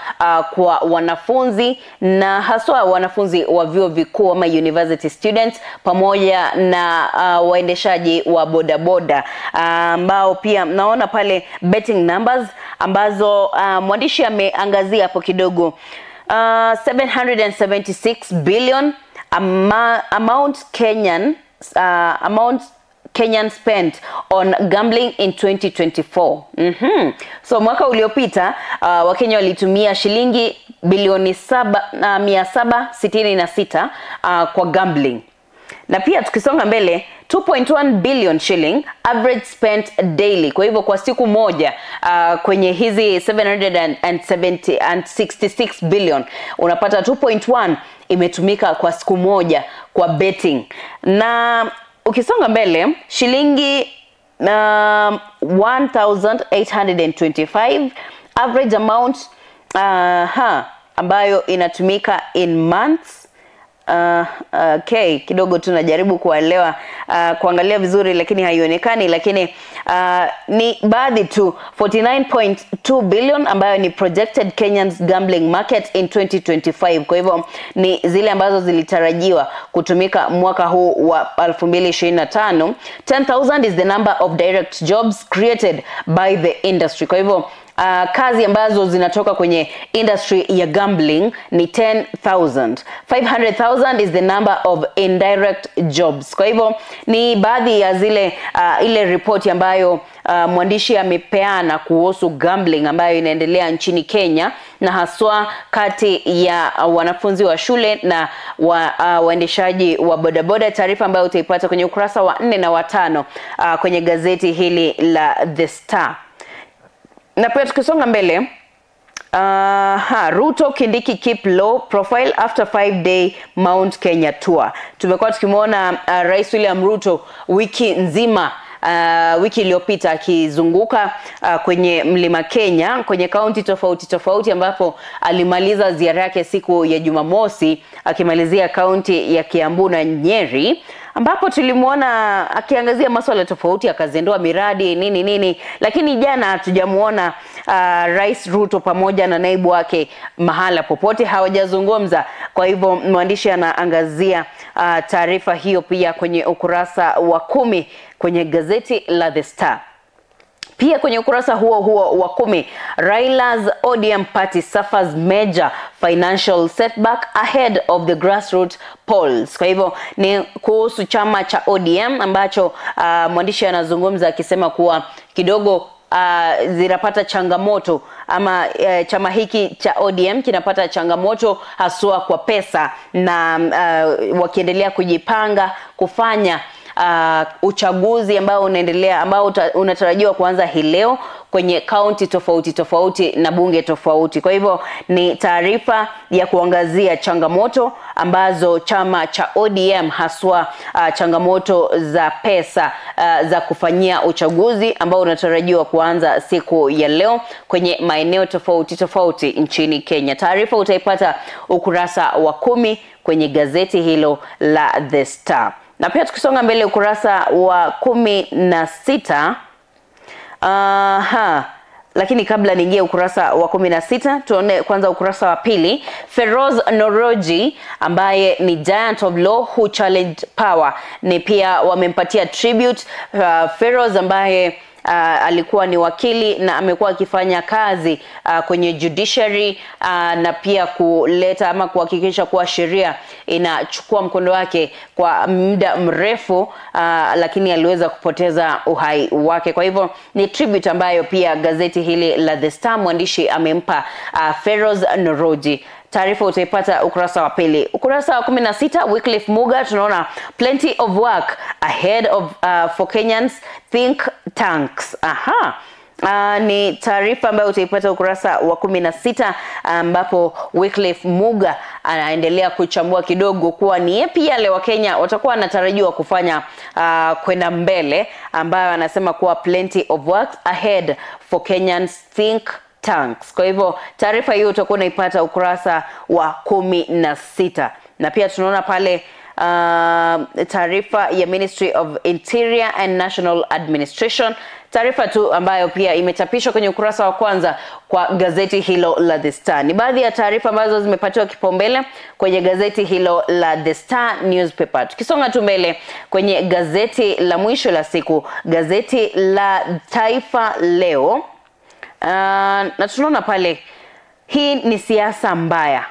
kwa wanafunzi, na haswa wanafunzi wa vyuo vikuu ama university students, pamoja na waendeshaji wa bodaboda, ambao pia naona pale betting numbers ambazo mwandishi ameangazia hapo kidogo. 776 billion amount Kenyan spent on gambling in 2024. So mwaka uliopita Wakenya walitumia shilingi bilioni 766 kwa gambling. Na pia tukisonga mbele, 2.1 billion shilling average spent daily. Kwa hivyo kwa siku moja kwenye hizi 766 billion unapata 2.1 imetumika kwa siku moja kwa betting. Na ukisonga mbele, shilingi 1825 average amount ambayo inatumika in months. Okay, kidogo tunajaribu kuelewa, kuangalia vizuri lakini haionekani, lakini ni baadhi tu. 49.2 billion ambayo ni projected Kenyans gambling market in 2025. Kwa hivyo ni zile ambazo zilitarajiwa kutumika mwaka huu wa 2025. 10,000 is the number of direct jobs created by the industry. Kwa hivyo kazi ambazo zinatoka kwenye industry ya gambling ni 10,000. 500,000 is the number of indirect jobs. Kwa hivyo ni baadhi ya zile ile ripoti ambayo mwandishi amepeana kuhusu gambling ambayo inaendelea nchini Kenya, na haswa kati ya wanafunzi wa shule na waendeshaji wa bodaboda. Taarifa ambayo utaipata kwenye ukurasa wa 4 na wa 5 kwenye gazeti hili la The Star. Na pia tukisonga mbele, Ruto Kindiki keep low profile after 5-day Mount Kenya tour. Tumekuwa tukimuona Rais William Ruto wiki nzima, wiki iliyopita akizunguka kwenye Mlima Kenya, kwenye kaunti tofauti tofauti, ambapo alimaliza ziara yake siku ya Jumamosi akimalizia kaunti ya Kiambu na Nyeri, ambapo tulimuona akiangazia masuala tofauti, akazindua miradi nini nini. Lakini jana hatujamuona Rais Ruto pamoja na naibu wake mahala popote, hawajazungumza. Kwa hivyo mwandishi anaangazia taarifa hiyo pia kwenye ukurasa wa 10 kwenye gazeti la The Star. Pia kwenye ukurasa huo huo wa 10, Raila's ODM party suffers major financial setback ahead of the grassroots polls. Kwa hivyo ni kuhusu chama cha ODM ambacho mwandishi anazungumza akisema kuwa kidogo zinapata changamoto ama chama hiki cha ODM kinapata changamoto haswa kwa pesa, na wakiendelea kujipanga kufanya uchaguzi ambao unaendelea, ambao unatarajiwa kuanza hii leo kwenye kaunti tofauti tofauti na bunge tofauti. Kwa hivyo ni taarifa ya kuangazia changamoto ambazo chama cha ODM haswa changamoto za pesa za kufanyia uchaguzi ambao unatarajiwa kuanza siku ya leo kwenye maeneo tofauti tofauti nchini Kenya. Taarifa utaipata ukurasa wa 10 kwenye gazeti hilo la The Star. Na pia tukisonga mbele ukurasa wa 16, lakini kabla niingie ukurasa wa 16, tuone kwanza ukurasa wa 2. Feroz Noroji ambaye ni giant of law who challenged power, ni pia wamempatia tribute. Feroz ambaye alikuwa ni wakili na amekuwa akifanya kazi kwenye judiciary, na pia kuleta ama kuhakikisha kuwa sheria inachukua mkondo wake kwa muda mrefu, lakini aliweza kupoteza uhai wake. Kwa hivyo ni tribute ambayo pia gazeti hili la The Star mwandishi amempa Feroz Noroji. Taarifa utaipata ukurasa wa 2. Ukurasa wa 16, Wycliffe Muga, tunaona plenty of work ahead of for Kenyans think tanks. Ni taarifa ambayo utaipata ukurasa wa 16, ambapo Wycliffe Muga anaendelea kuchambua kidogo kuwa ni yapi yale Wakenya watakuwa wanatarajiwa kufanya kwenda mbele, ambayo anasema kuwa plenty of work ahead for Kenyans think tanks. Kwa hivyo taarifa hiyo utakuwa unaipata ukurasa wa 16. Na pia tunaona pale taarifa ya Ministry of Interior and National Administration, taarifa tu ambayo pia imechapishwa kwenye ukurasa wa kwanza kwa gazeti hilo la The Star. Ni baadhi ya taarifa ambazo zimepatiwa kipaumbele kwenye gazeti hilo la The Star newspaper. Tukisonga tu mbele kwenye gazeti la mwisho la siku, gazeti la Taifa Leo, na tunaona pale hii ni siasa mbaya.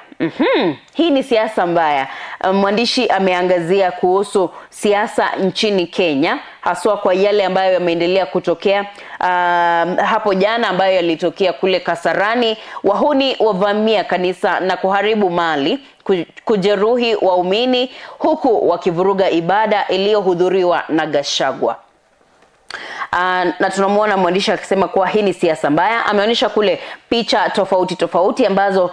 Hii ni siasa mbaya. Mwandishi ameangazia kuhusu siasa nchini Kenya, haswa kwa yale ambayo yameendelea kutokea hapo jana, ambayo yalitokea kule Kasarani. Wahuni wavamia kanisa na kuharibu mali, kujeruhi waumini, huku wakivuruga ibada iliyohudhuriwa na Gachagua. Na tunamuona mwandishi akisema kuwa hii ni siasa mbaya. Ameonyesha kule picha tofauti tofauti ambazo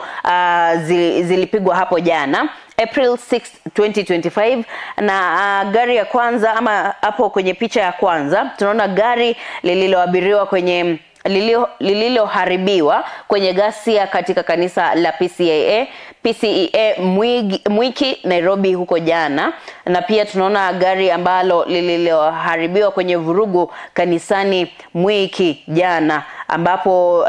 zilipigwa hapo jana April 6, 2025. Na gari ya kwanza, ama hapo kwenye picha ya kwanza tunaona gari lililoabiriwa kwenye lililoharibiwa kwenye ghasia katika kanisa la PCEA Mwiki Nairobi huko jana. Na pia tunaona gari ambalo lililoharibiwa kwenye vurugu kanisani Mwiki jana, ambapo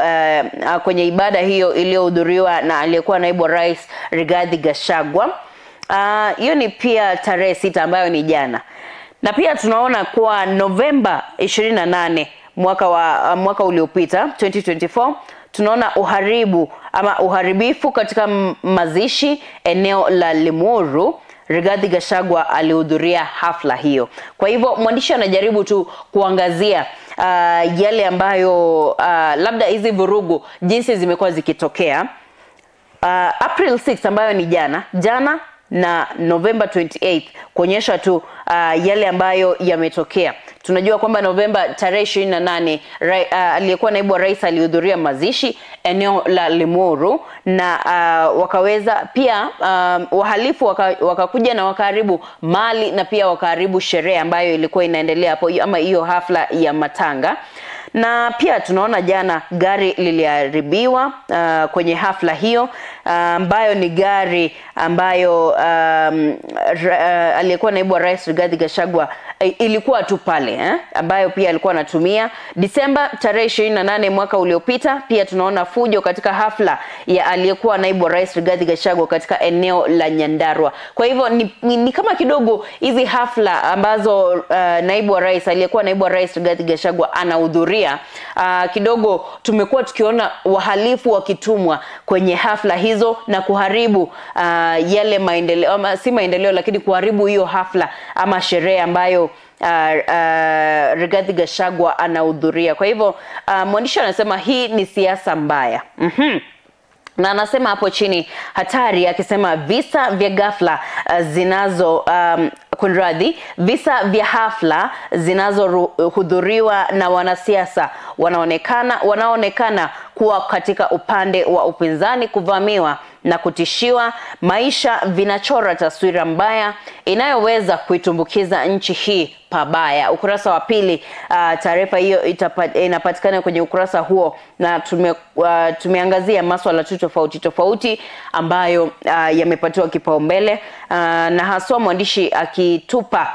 kwenye ibada hiyo iliyohudhuriwa na aliyekuwa naibu wa rais Rigathi Gachagua. Hiyo ni pia tarehe 6 ambayo ni jana. Na pia tunaona kuwa Novemba 28 mwaka uliopita 2024, tunaona uharibu ama uharibifu katika mazishi eneo la Limuru. Rigathi Gachagua alihudhuria hafla hiyo. Kwa hivyo mwandishi anajaribu tu kuangazia yale ambayo labda hizi vurugu jinsi zimekuwa zikitokea. April 6 ambayo ni jana na November 28, kuonyesha tu yale ambayo yametokea. Tunajua kwamba Novemba tarehe 28 aliyekuwa naibu wa rais alihudhuria mazishi eneo la Limuru, na wakaweza pia wahalifu wakakuja na wakaharibu mali na pia wakaharibu sherehe ambayo ilikuwa inaendelea hapo, ama hiyo hafla ya matanga. Na pia tunaona jana gari liliharibiwa kwenye hafla hiyo, ambayo ni gari ambayo aliyekuwa naibu wa rais Rigathi Gachagua ilikuwa tu pale, ambayo pia alikuwa anatumia. Disemba tarehe 28 mwaka uliopita, pia tunaona fujo katika hafla ya aliyekuwa naibu wa rais Rigathi Gachagua katika eneo la Nyandarua. Kwa hivyo ni kama kidogo hizi hafla ambazo naibu wa rais aliyekuwa naibu wa rais Rigathi Gachagua anahudhuria, kidogo tumekuwa tukiona wahalifu wakitumwa kwenye hafla hizo na kuharibu yale maendeleo, ama si maendeleo, lakini kuharibu hiyo hafla ama sherehe ambayo Rigathi Gachagua anahudhuria. Kwa hivyo mwandishi anasema hii ni siasa mbaya. Na anasema hapo chini hatari, akisema visa vya ghafla zinazo visa vya hafla zinazohudhuriwa na wanasiasa wanaonekana kuwa katika upande wa upinzani kuvamiwa na kutishiwa maisha vinachora taswira mbaya inayoweza kuitumbukiza nchi hii pabaya. Ukurasa wa pili, taarifa hiyo inapatikana kwenye ukurasa huo, na tumeangazia masuala tu tofauti tofauti ambayo yamepatiwa kipaumbele, na haswa mwandishi akitupa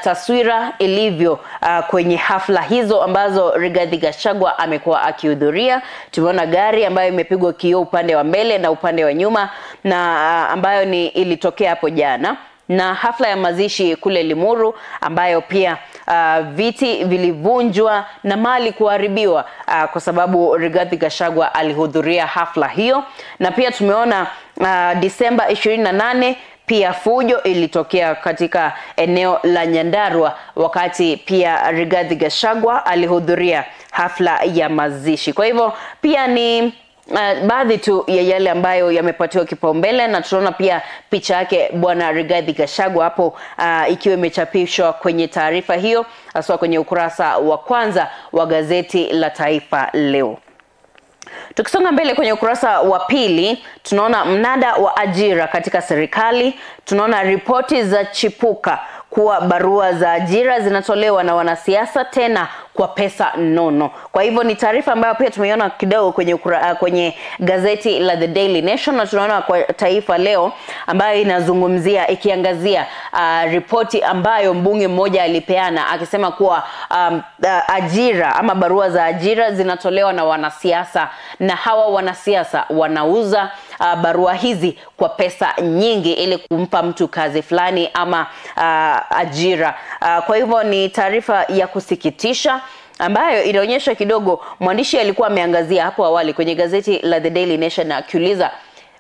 taswira ilivyo kwenye hafla hizo ambazo Rigathi Gachagua amekuwa akihudhuria. Tumeona gari ambayo imepigwa kioo upande wa mbele na upande wa nyuma, na ambayo ni ilitokea hapo jana, na hafla ya mazishi kule Limuru ambayo pia viti vilivunjwa na mali kuharibiwa kwa sababu Rigathi Gachagua alihudhuria hafla hiyo. Na pia tumeona Disemba 28 pia fujo ilitokea katika eneo la Nyandarua wakati pia Rigathi Gachagua alihudhuria hafla ya mazishi. Kwa hivyo pia ni baadhi tu ya yale ambayo yamepatiwa kipaumbele, na tunaona pia picha yake Bwana Rigathi Gachagua hapo ikiwa imechapishwa kwenye taarifa hiyo, haswa kwenye ukurasa wa kwanza wa gazeti la Taifa Leo. Tukisonga mbele kwenye ukurasa wa pili, tunaona mnada wa ajira katika serikali. Tunaona ripoti za chipuka kuwa barua za ajira zinatolewa na wanasiasa tena kwa pesa nono. Kwa hivyo ni taarifa ambayo pia tumeiona kidogo kwenye gazeti la The Daily Nation, na tunaona kwa Taifa Leo ambayo inazungumzia, ikiangazia ripoti ambayo mbunge mmoja alipeana akisema kuwa ajira ama barua za ajira zinatolewa na wanasiasa, na hawa wanasiasa wanauza barua hizi kwa pesa nyingi ili kumpa mtu kazi fulani ama ajira. Kwa hivyo ni taarifa ya kusikitisha ambayo inaonyesha kidogo, mwandishi alikuwa ameangazia hapo awali kwenye gazeti la The Daily Nation akiuliza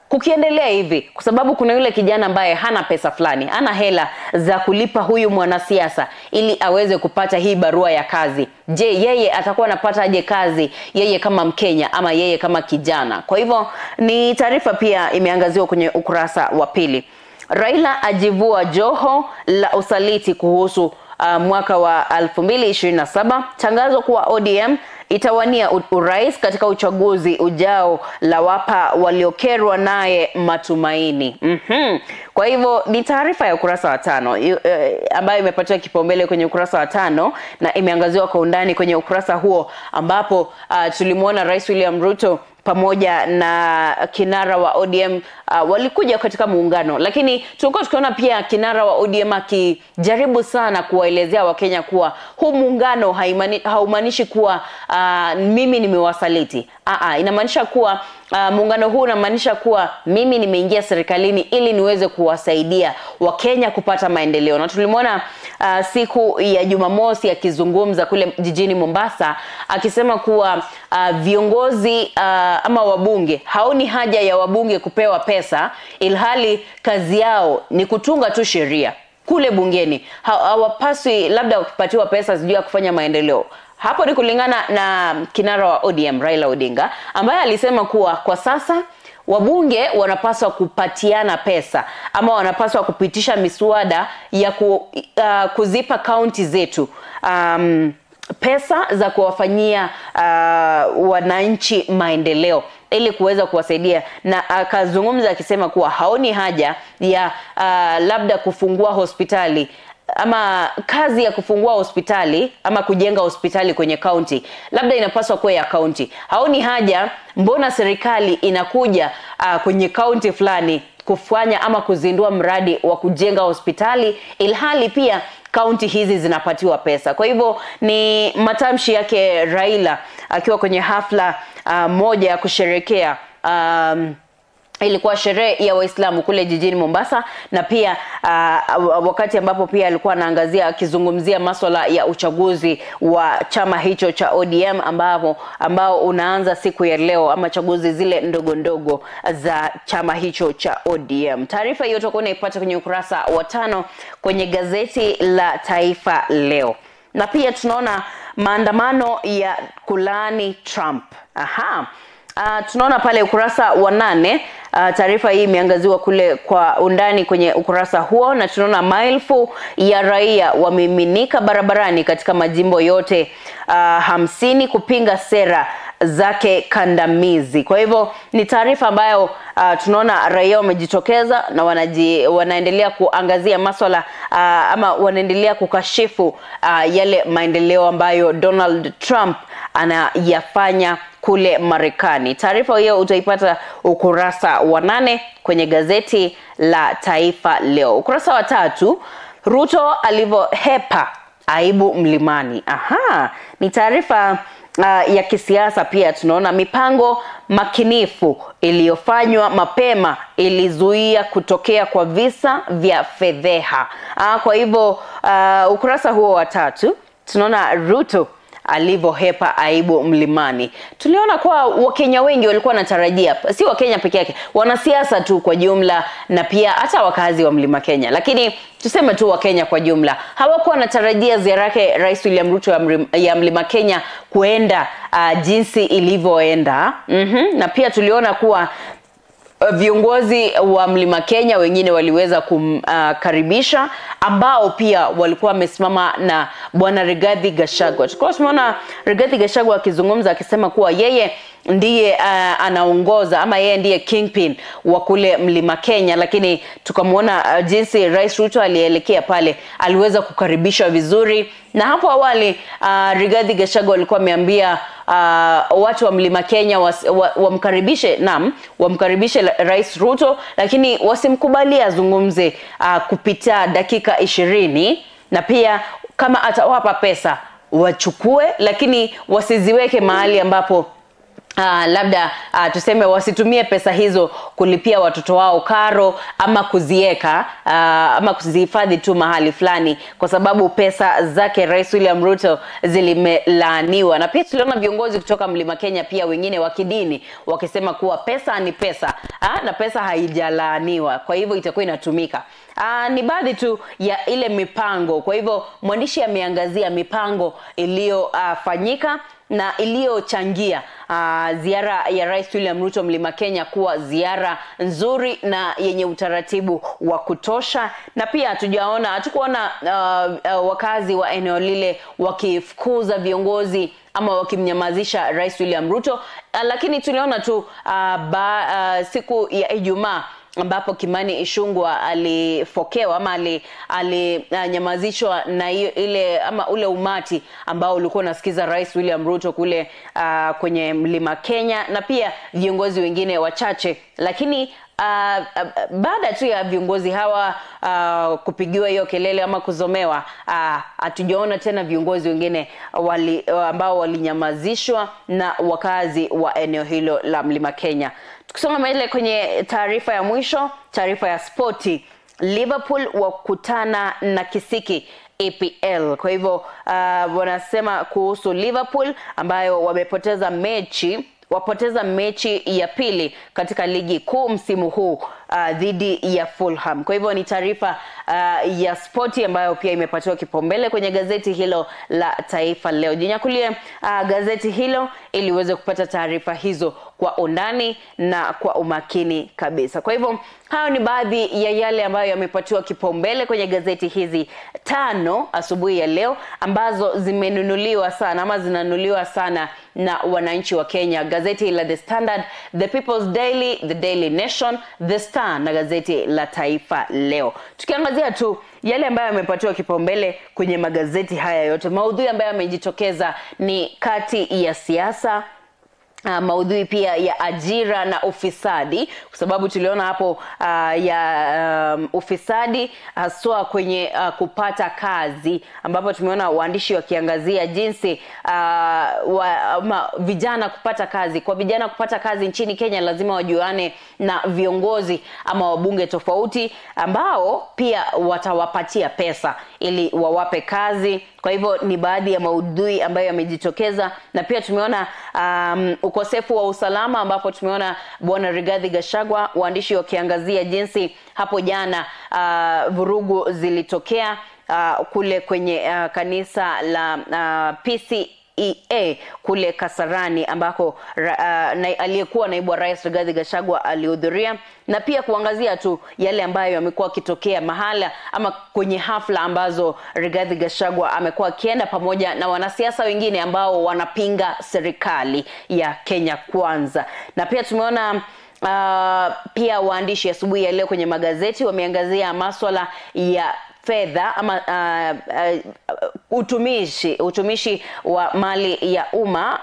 kukiendelea hivi, kwa sababu kuna yule kijana ambaye hana pesa fulani, hana hela za kulipa huyu mwanasiasa ili aweze kupata hii barua ya kazi. Je, yeye atakuwa anapata aje kazi, yeye kama Mkenya ama yeye kama kijana? Kwa hivyo ni taarifa pia imeangaziwa kwenye ukurasa wa pili. Raila ajivua joho la usaliti kuhusu mwaka wa 2027. Tangazo kuwa ODM itawania urais katika uchaguzi ujao la wapa waliokerwa naye matumaini. Kwa hivyo ni taarifa ya ukurasa wa 5 ambayo imepatiwa kipaumbele kwenye ukurasa wa 5 na imeangaziwa kwa undani kwenye ukurasa huo, ambapo tulimuona Rais William Ruto pamoja na kinara wa ODM walikuja katika muungano, lakini tulikuwa tukiona pia kinara wa ODM akijaribu sana kuwaelezea Wakenya kuwa huu muungano haumaanishi kuwa mimi nimewasaliti. Inamaanisha kuwa muungano huu unamaanisha kuwa mimi nimeingia serikalini ili niweze kuwasaidia Wakenya kupata maendeleo. Na tulimwona siku ya Jumamosi akizungumza kule jijini Mombasa akisema kuwa viongozi ama wabunge haoni haja ya wabunge kupewa pesa, ilhali kazi yao ni kutunga tu sheria kule bungeni. Hawapaswi labda kupatiwa pesa sijui ya kufanya maendeleo. Hapo ni kulingana na kinara wa ODM Raila Odinga ambaye alisema kuwa kwa sasa wabunge wanapaswa kupatiana pesa ama wanapaswa kupitisha miswada ya kuzipa kaunti zetu pesa za kuwafanyia wananchi maendeleo ili kuweza kuwasaidia. Na akazungumza akisema kuwa haoni haja ya labda kufungua hospitali ama kazi ya kufungua hospitali ama kujenga hospitali kwenye kaunti labda inapaswa kuwa ya kaunti. Haoni haja, mbona serikali inakuja kwenye kaunti fulani kufanya ama kuzindua mradi wa kujenga hospitali ilhali pia kaunti hizi zinapatiwa pesa. Kwa hivyo ni matamshi yake Raila akiwa kwenye hafla moja ya kusherehekea ilikuwa sherehe ya Waislamu kule jijini Mombasa, na pia wakati ambapo pia alikuwa anaangazia akizungumzia masuala ya uchaguzi wa chama hicho cha ODM ambao unaanza siku ya leo, ama chaguzi zile ndogo ndogo za chama hicho cha ODM. Taarifa hiyo utakuwa unaipata kwenye ukurasa wa 5 kwenye gazeti la Taifa Leo. Na pia tunaona maandamano ya kulaani Trump. Aha. Tunaona pale ukurasa wa 8, taarifa hii imeangaziwa kule kwa undani kwenye ukurasa huo, na tunaona maelfu ya raia wamiminika barabarani katika majimbo yote 50 kupinga sera zake kandamizi. Kwa hivyo ni taarifa ambayo tunaona raia wamejitokeza na wanaendelea kuangazia masuala ama wanaendelea kukashifu yale maendeleo ambayo Donald Trump anayafanya kule Marekani. Taarifa hiyo utaipata ukurasa wa 8 kwenye gazeti la Taifa Leo. Ukurasa wa 3, Ruto alivyohepa aibu mlimani. Aha, ni taarifa ya kisiasa pia. Tunaona mipango makinifu iliyofanywa mapema ilizuia kutokea kwa visa vya fedheha. Kwa hivyo ukurasa huo wa 3 tunaona Ruto alivyohepa aibu mlimani. Tuliona kwa Wakenya wengi walikuwa wanatarajia, si Wakenya peke yake, wanasiasa tu kwa jumla na pia hata wakazi wa Mlima Kenya, lakini tuseme tu Wakenya kwa jumla hawakuwa wanatarajia ziara yake Rais William Ruto ya Mlima Kenya kuenda jinsi ilivyoenda. Na pia tuliona kuwa viongozi wa Mlima Kenya wengine waliweza kumkaribisha, ambao pia walikuwa wamesimama na Bwana Rigathi Gachagua. Tulikuwa tumeona Rigathi Gachagua akizungumza akisema kuwa yeye ndiye anaongoza ama yeye ndiye kingpin wa kule Mlima Kenya, lakini tukamwona jinsi Rais Ruto alielekea pale, aliweza kukaribishwa vizuri. Na hapo awali Rigathi Gachagua alikuwa ameambia watu wa Mlima Kenya wamkaribishe, naam, wamkaribishe Rais Ruto, lakini wasimkubalie azungumze kupita dakika 20, na pia kama atawapa pesa wachukue, lakini wasiziweke mahali ambapo labda tuseme wasitumie pesa hizo kulipia watoto wao karo ama kuzieka ama kuzihifadhi tu mahali fulani, kwa sababu pesa zake Rais William Ruto zilimelaaniwa. Na pia tuliona viongozi kutoka Mlima Kenya pia wengine wa kidini wakisema kuwa pesa ni pesa, na pesa haijalaaniwa, kwa hivyo itakuwa inatumika. Ni baadhi tu ya ile mipango. Kwa hivyo mwandishi ameangazia mipango iliyofanyika na iliyochangia ziara ya Rais William Ruto Mlima Kenya kuwa ziara nzuri na yenye utaratibu wa kutosha. Na pia hatukuona wakazi wa eneo lile wakifukuza viongozi ama wakimnyamazisha Rais William Ruto, lakini tuliona tu siku ya Ijumaa ambapo Kimani Ichung'wah alifokewa ama alinyamazishwa na ile ama ule umati ambao ulikuwa unasikiza Rais William Ruto kule kwenye Mlima Kenya, na pia viongozi wengine wachache. Lakini baada tu ya viongozi hawa kupigiwa hiyo kelele ama kuzomewa, hatujaona tena viongozi wengine ambao walinyamazishwa na wakazi wa eneo hilo la Mlima Kenya. Tukisonga mbele kwenye taarifa ya mwisho, taarifa ya spoti, Liverpool wakutana na Kisiki EPL. Kwa hivyo wanasema kuhusu Liverpool ambayo wamepoteza mechi ya pili katika ligi kuu msimu huu dhidi ya Fulham. Kwa hivyo ni taarifa ya spoti ambayo pia imepatiwa kipaumbele kwenye gazeti hilo la Taifa Leo. Jinyakulie gazeti hilo ili uweze kupata taarifa hizo kwa undani na kwa umakini kabisa. Kwa hivyo hayo ni baadhi ya yale ambayo yamepatiwa kipaumbele kwenye gazeti hizi 5 asubuhi ya leo, ambazo zimenunuliwa sana ama zinanunuliwa sana na wananchi wa Kenya. Gazeti la The Standard, The People's Daily, The Daily Nation, The Star na gazeti la Taifa Leo. Tukiangazia tu yale ambayo yamepatiwa kipaumbele kwenye magazeti haya yote, maudhui ambayo yamejitokeza ni kati ya siasa, maudhui pia ya ajira na ufisadi, kwa sababu tuliona hapo ya ufisadi haswa kwenye kupata kazi, ambapo tumeona waandishi wakiangazia jinsi vijana kupata kazi. Kwa vijana kupata kazi nchini Kenya lazima wajuane na viongozi ama wabunge tofauti ambao pia watawapatia pesa ili wawape kazi. Kwa hivyo ni baadhi ya maudhui ambayo yamejitokeza. Na pia tumeona ukosefu wa usalama, ambapo tumeona Bwana Rigathi Gachagua, waandishi wakiangazia jinsi hapo jana vurugu zilitokea kule kwenye kanisa la PCEA kule Kasarani, ambako aliyekuwa naibu wa rais Rigathi Gachagua alihudhuria, na pia kuangazia tu yale ambayo yamekuwa kitokea mahala ama kwenye hafla ambazo Rigathi Gachagua amekuwa akienda pamoja na wanasiasa wengine ambao wanapinga serikali ya Kenya Kwanza. Na pia tumeona pia waandishi asubuhi ya leo kwenye magazeti wameangazia masuala ya fedha ama utumishi wa mali ya umma,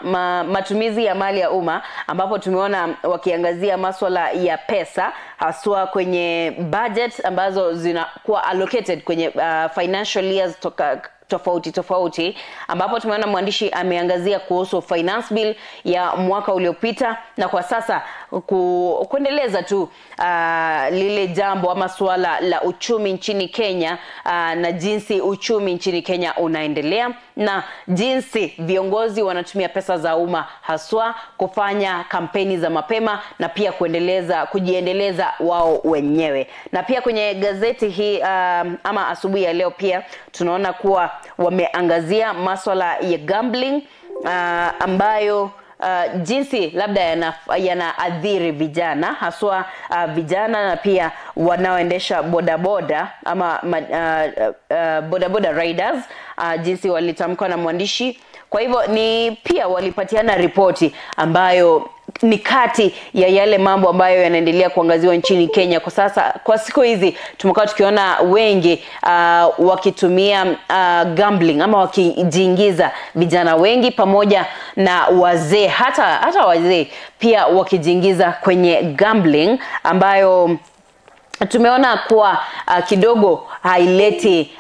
matumizi ya mali ya umma, ambapo tumeona wakiangazia masuala ya pesa haswa kwenye budget ambazo zinakuwa allocated kwenye financial years toka tofauti tofauti, ambapo tumeona mwandishi ameangazia kuhusu finance bill ya mwaka uliopita na kwa sasa kuendeleza tu lile jambo ama suala la uchumi nchini Kenya, na jinsi uchumi nchini Kenya unaendelea na jinsi viongozi wanatumia pesa za umma haswa kufanya kampeni za mapema na pia kujiendeleza wao wenyewe. Na pia kwenye gazeti hii ama asubuhi ya leo pia tunaona kuwa wameangazia masuala ya gambling ambayo jinsi labda yanaathiri vijana haswa vijana na pia wanaoendesha bodaboda ama bodaboda riders, jinsi walitamkwa na mwandishi. Kwa hivyo ni pia walipatiana ripoti ambayo ni kati ya yale mambo ambayo yanaendelea kuangaziwa nchini Kenya kwa sasa. Kwa siku hizi tumekuwa tukiona wengi wakitumia gambling ama wakijiingiza, vijana wengi pamoja na wazee, hata wazee pia wakijiingiza kwenye gambling ambayo tumeona kuwa kidogo haileti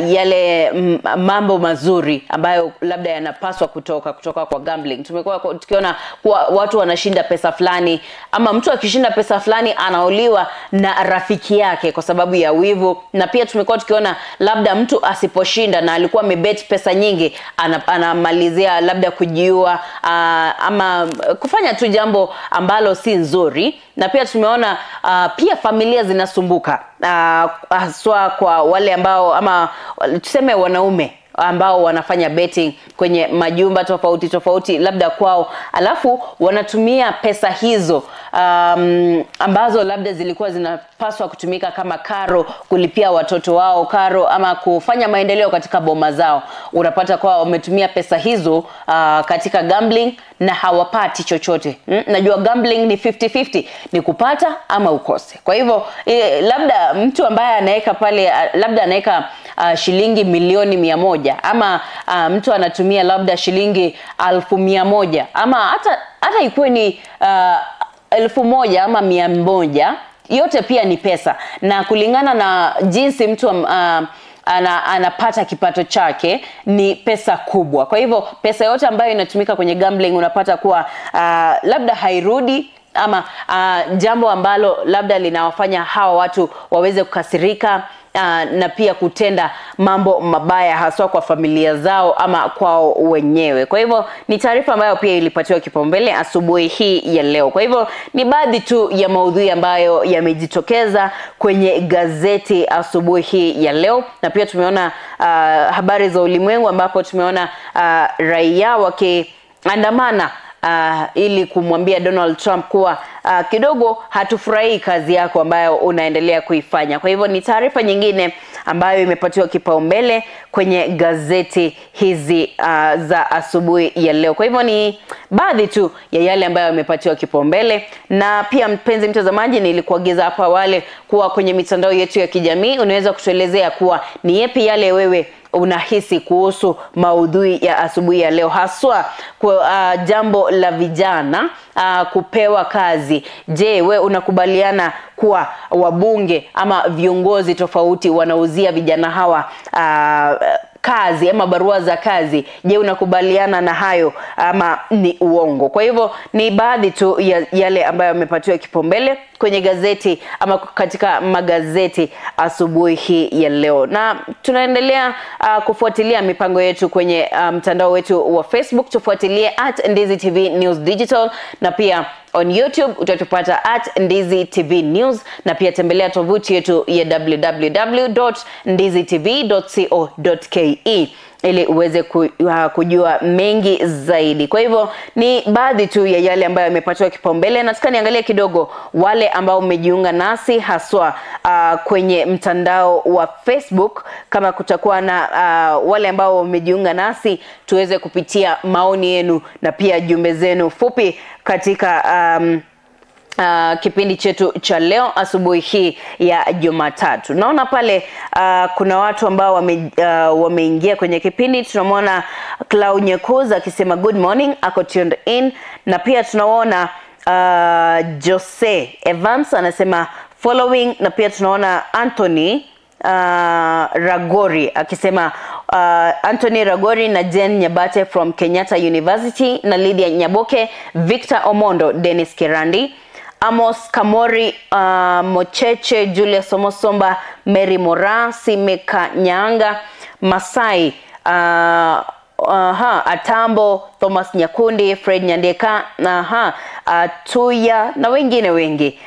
yale mambo mazuri ambayo labda yanapaswa kutoka kwa gambling. Tumekuwa tukiona kuwa watu wanashinda pesa fulani, ama mtu akishinda pesa fulani anauliwa na rafiki yake kwa sababu ya wivu. Na pia tumekuwa tukiona labda mtu asiposhinda na alikuwa amebet pesa nyingi anamalizia labda kujiua ama kufanya tu jambo ambalo si nzuri. Na pia tumeona pia familia zinasumbuka haswa kwa wale ambao ama tuseme wanaume ambao wanafanya betting kwenye majumba tofauti tofauti labda kwao, alafu wanatumia pesa hizo ambazo labda zilikuwa zinapaswa kutumika kama karo kulipia watoto wao karo ama kufanya maendeleo katika boma zao. Unapata kwa wametumia pesa hizo katika gambling na hawapati chochote. Najua gambling ni 50-50, ni kupata ama ukose. Kwa hivyo labda mtu ambaye anaweka pale labda anaweka shilingi 100,000,000 ama mtu anatumia labda shilingi 100,000 ama hata ikuwe ni 1,000 ama 100, yote pia ni pesa. Na kulingana na jinsi mtu anapata kipato chake ni pesa kubwa. Kwa hivyo pesa yote ambayo inatumika kwenye gambling unapata kuwa labda hairudi, ama jambo ambalo labda linawafanya hawa watu waweze kukasirika na pia kutenda mambo mabaya haswa kwa familia zao ama kwao wenyewe. Kwa hivyo ni taarifa ambayo pia ilipatiwa kipaumbele asubuhi hii ya leo. Kwa hivyo ni baadhi tu ya maudhui ambayo yamejitokeza kwenye gazeti asubuhi hii ya leo. Na pia tumeona habari za ulimwengu ambapo tumeona raia wakiandamana ili kumwambia Donald Trump kuwa kidogo hatufurahii kazi yako ambayo unaendelea kuifanya. Kwa hivyo ni taarifa nyingine ambayo imepatiwa kipaumbele kwenye gazeti hizi za asubuhi ya leo. Kwa hivyo ni baadhi tu ya yale ambayo yamepatiwa kipaumbele. Na pia mpenzi mtazamaji, nilikuagiza hapa wale kuwa kwenye mitandao yetu ya kijamii unaweza kutuelezea kuwa ni yapi yale wewe unahisi kuhusu maudhui ya asubuhi ya leo, haswa kwa jambo la vijana kupewa kazi. Je, we unakubaliana kuwa wabunge ama viongozi tofauti wanauzia vijana hawa kazi ama barua za kazi? Je, unakubaliana na hayo ama ni uongo? Kwa hivyo ni baadhi tu ya yale ambayo yamepatiwa kipaumbele kwenye gazeti ama katika magazeti asubuhi hii ya leo. Na tunaendelea kufuatilia mipango yetu kwenye mtandao wetu wa Facebook. Tufuatilie @Ndizi TV News Digital, na pia on YouTube utatupata @Ndizi TV News, na pia tembelea tovuti yetu ya www.ndizitv.co.ke ili uweze kujua mengi zaidi. Kwa hivyo ni baadhi tu ya yale ambayo yamepatiwa kipaumbele. Nataka niangalie kidogo wale ambao umejiunga nasi haswa kwenye mtandao wa Facebook, kama kutakuwa na wale ambao wamejiunga nasi tuweze kupitia maoni yenu na pia jumbe zenu fupi katika kipindi chetu cha leo asubuhi hii ya Jumatatu. Naona pale kuna watu ambao wameingia kwenye kipindi. Tunamwona Clau Nyekuza akisema good morning, ako tuned in, na pia tunaona Jose Evans anasema following, na pia tunaona Anthony Ragori akisema Anthony Ragori na Jen Nyabate from Kenyatta University na Lydia Nyaboke, Victor Omondo, Dennis Kirandi, Amos Kamori, Mocheche, Julius Omosomba, Mary Mora, Simeka Nyanga, Masai, Atambo, Thomas Nyakundi, Fred Nyandeka, Tuya na wengine wengi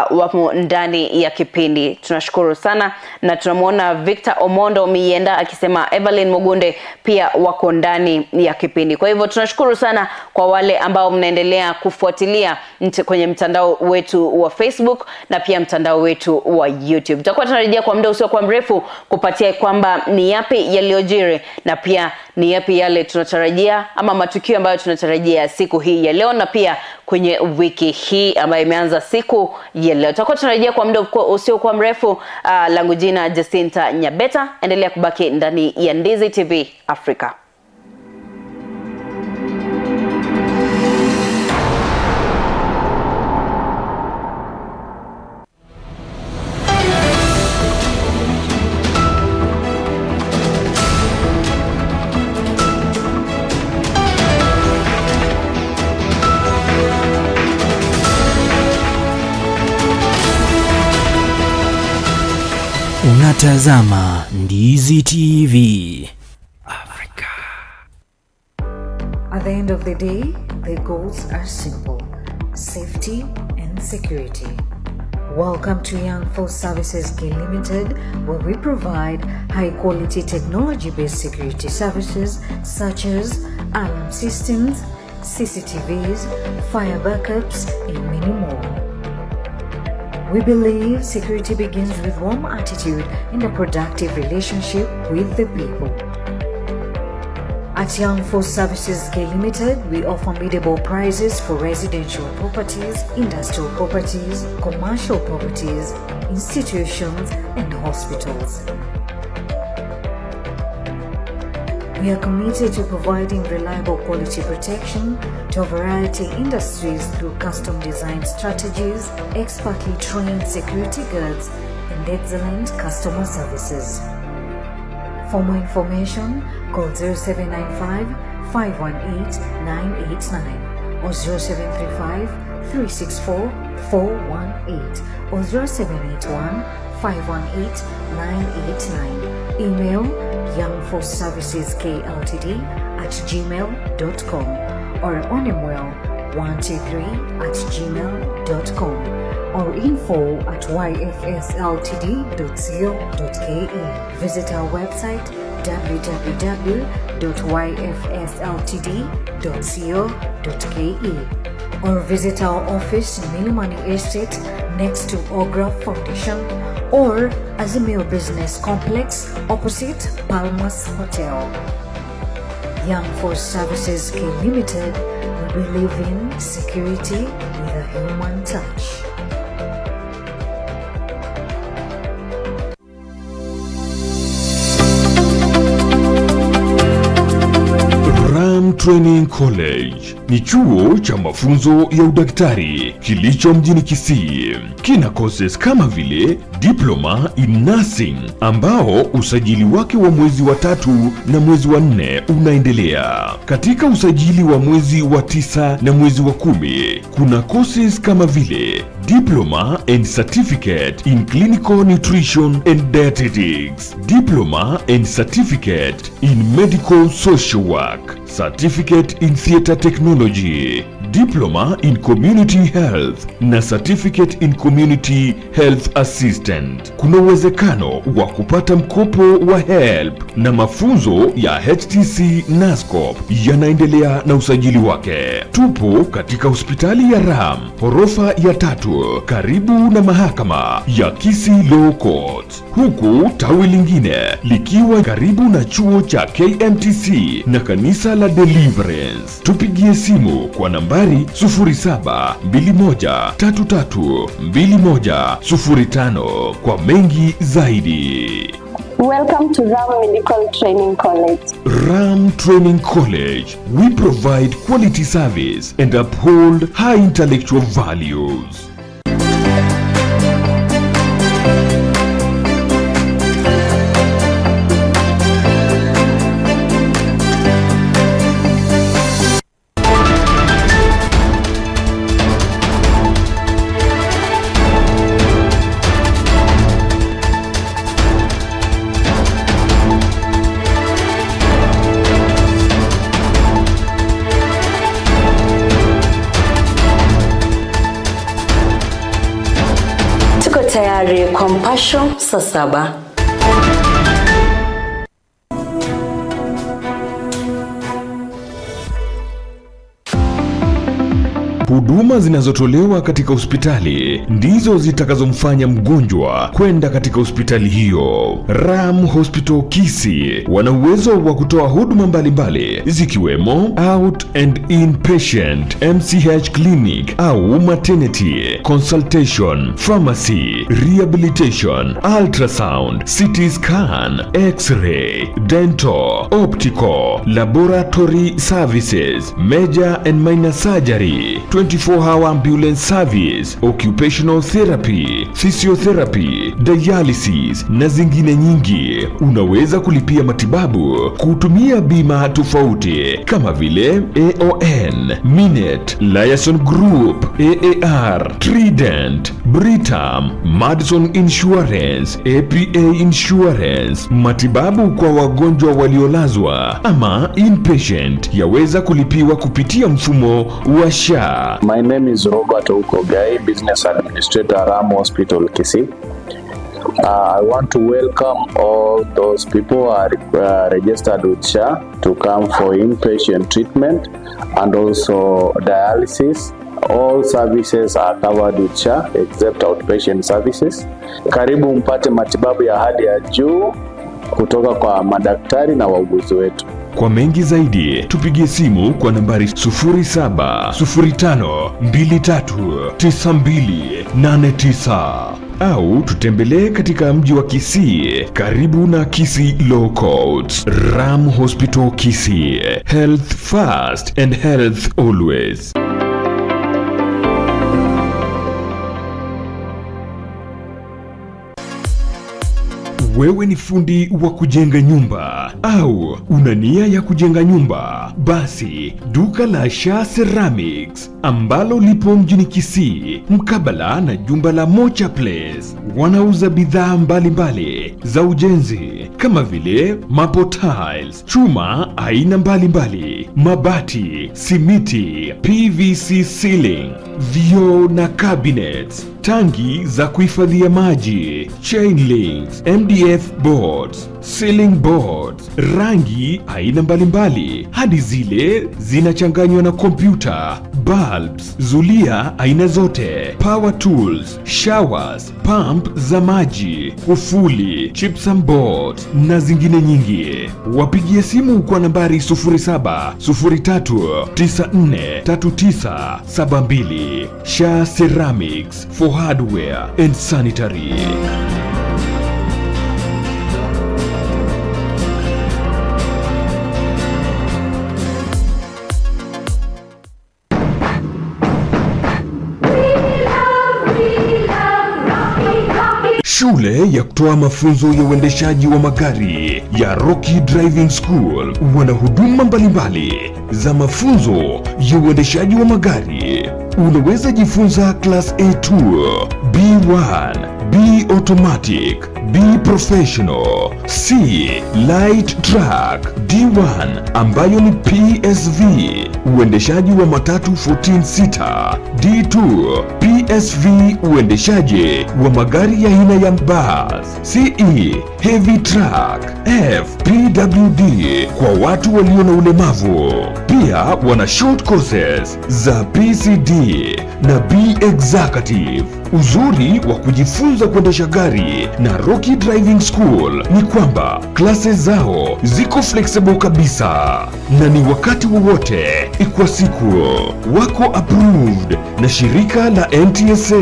wapo ndani ya kipindi. Tunashukuru sana, na tunamuona Victor Omondo Mienda akisema Evelyn Mugunde pia wako ndani ya kipindi. Kwa hivyo tunashukuru sana kwa wale ambao mnaendelea kufuatilia kwenye mtandao wetu wa Facebook na pia mtandao wetu wa YouTube. Tutakuwa tunarejea kwa muda usio kwa mrefu kupatia kwamba ni yapi yaliyojiri na pia ni yapi yale tunatarajia ama matukio ambayo tunatarajia siku hii ya leo na pia kwenye wiki hii ambayo imeanza siku ya leo. Tutakuwa tunarejea kwa muda usio kwa mrefu. Langu jina Jacinta Nyabeta. Endelea kubaki ndani ya Ndizi TV Africa. Unatazama Ndizi TV Africa. At the end of the day, the goals are simple: safety and security. Welcome to Young Force Services K Limited, where we provide high-quality technology-based security services such as alarm systems, CCTVs, fire backups, and many more. We believe security begins with warm attitude and a productive relationship with the people. At Young Force Services K Limited, we offer biddable prices for residential properties, industrial properties, commercial properties, institutions, and hospitals. We are committed to providing reliable quality protection to a variety of industries through custom design strategies, expertly trained security guards, and excellent customer services. For more information, call 0795 518 989 or 0735 364 418 or 0781 518 989. Email youngforceserviceskltd@gmail.com or onemwell123@gmail.com or info@yfsltd.co.ke. Visit our website www.yfsltd.co.ke or visit our office in Milimani Estate next to Ogra Foundation or Azimio Business Complex opposite Palmas Hotel. Young Force Services K Limited, we believe in security with a human touch. Ram Training College ni chuo cha mafunzo ya udaktari kilicho mjini Kisii. Kina courses kama vile Diploma in Nursing ambao usajili wake wa mwezi wa 3 na mwezi wa 4 unaendelea. Katika usajili wa mwezi wa 9 na mwezi wa 10 kuna courses kama vile Diploma and Certificate in Clinical Nutrition and Dietetics, Diploma and Certificate in Medical Social Work, Certificate in Theater Technology, Diploma in Community Health na Certificate in Community Health Assistant. Kuna uwezekano wa kupata mkopo wa HELP na mafunzo ya HTC NASCOP yanaendelea na usajili wake. Tupo katika hospitali ya Ram, ghorofa ya 3, karibu na mahakama ya Kisii Law Court, huku tawi lingine likiwa karibu na chuo cha KMTC na kanisa la Deliverance. Tupigie simu kwa nambari 0721332105 kwa mengi zaidi. Welcome to Ram Medical Training College. Ram Training College, we provide quality service and uphold high intellectual values. kwa Mpasho saa 7. Huduma zinazotolewa katika hospitali ndizo zitakazomfanya mgonjwa kwenda katika hospitali hiyo. Ram Hospital Kisii wana uwezo wa kutoa huduma mbalimbali zikiwemo out and inpatient, MCH clinic au maternity, consultation, pharmacy, rehabilitation, ultrasound, CT scan, x-ray, dental, optical, laboratory services, major and minor surgery, 24-hour ambulance service, occupational therapy, physiotherapy, dialysis na zingine nyingi. Unaweza kulipia matibabu kutumia bima tofauti kama vile AON, Minet, Liaison Group, AAR, Trident, Britam, Madison Insurance, APA Insurance. Matibabu kwa wagonjwa waliolazwa ama inpatient yaweza kulipiwa kupitia mfumo wa SHA. My name is Robert Okogai, Business Administrator, Ram Hospital, Kisii. I want to welcome all those people who are registered with SHA to come for inpatient treatment and also dialysis. All services are covered with SHA except outpatient services. Karibu mpate matibabu ya hali ya juu kutoka kwa madaktari na wauguzi wetu. Kwa mengi zaidi, tupigie simu kwa nambari 0705239289 au tutembelee katika mji wa Kisii karibu na Kisii Law Courts. Ram Hospital Kisii, health first and health always. Wewe ni fundi wa kujenga nyumba au una nia ya kujenga nyumba? Basi duka la Sha Ceramics ambalo lipo mjini Kisii mkabala na jumba la Mocha Place wanauza bidhaa mbalimbali za ujenzi kama vile maple tiles, chuma aina mbalimbali, mabati, simiti, PVC ceiling, vioo na cabinets, tangi za kuhifadhia maji, chain links, MDF boards, ceiling boards, rangi aina mbalimbali hadi zile zinachanganywa na kompyuta, bulbs, zulia aina zote, power tools, showers, pump za maji, kufuli, gypsum boards na zingine nyingi. Wapigie simu kwa nambari 0703943972. Sha Ceramics for hardware and sanitary. Shule ya kutoa mafunzo ya uendeshaji wa magari ya Rocky Driving School wana huduma mbalimbali za mafunzo ya uendeshaji wa magari. Unaweza jifunza Class A2, B1, B Automatic, B Professional, C Light Truck, D1 ambayo ni PSV, uendeshaji wa matatu 14 seater, D2 PSV, uendeshaji wa magari ya aina ya bus, CE Heavy Truck, F PWD kwa watu walio na ulemavu. Pia wana short courses za PCD na B Executive. Uzuri wa kujifunza kuendesha gari na Rocky Driving School ni kwamba classes zao ziko flexible kabisa na ni wakati wowote kwa siku. Wako approved na shirika la NTSA.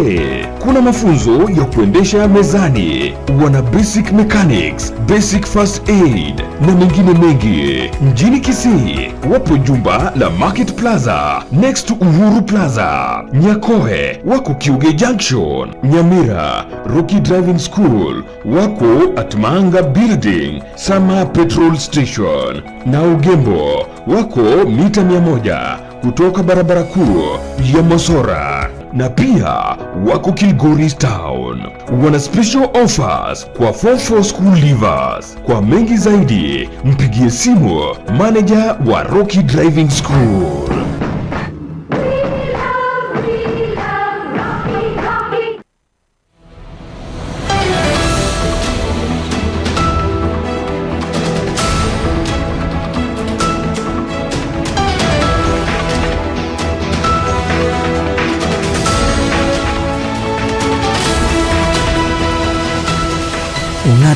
Kuna mafunzo ya kuendesha mezani, wana basic mechanics, basic first aid na mengine mengi. Mjini Kisii wapo jumba la Market Plaza next to Uhuru Plaza. Nyakoe wako Kiuge Junction. Nyamira Rocky Driving School wako at Manga Building, Sama Petrol Station. Na Ugembo wako mita 100 kutoka barabara kuu ya Mosora. Na pia wako Kilgoris Town. Wana special offers kwa 44 school leavers. Kwa mengi zaidi mpigie simu manager wa Rocky Driving School.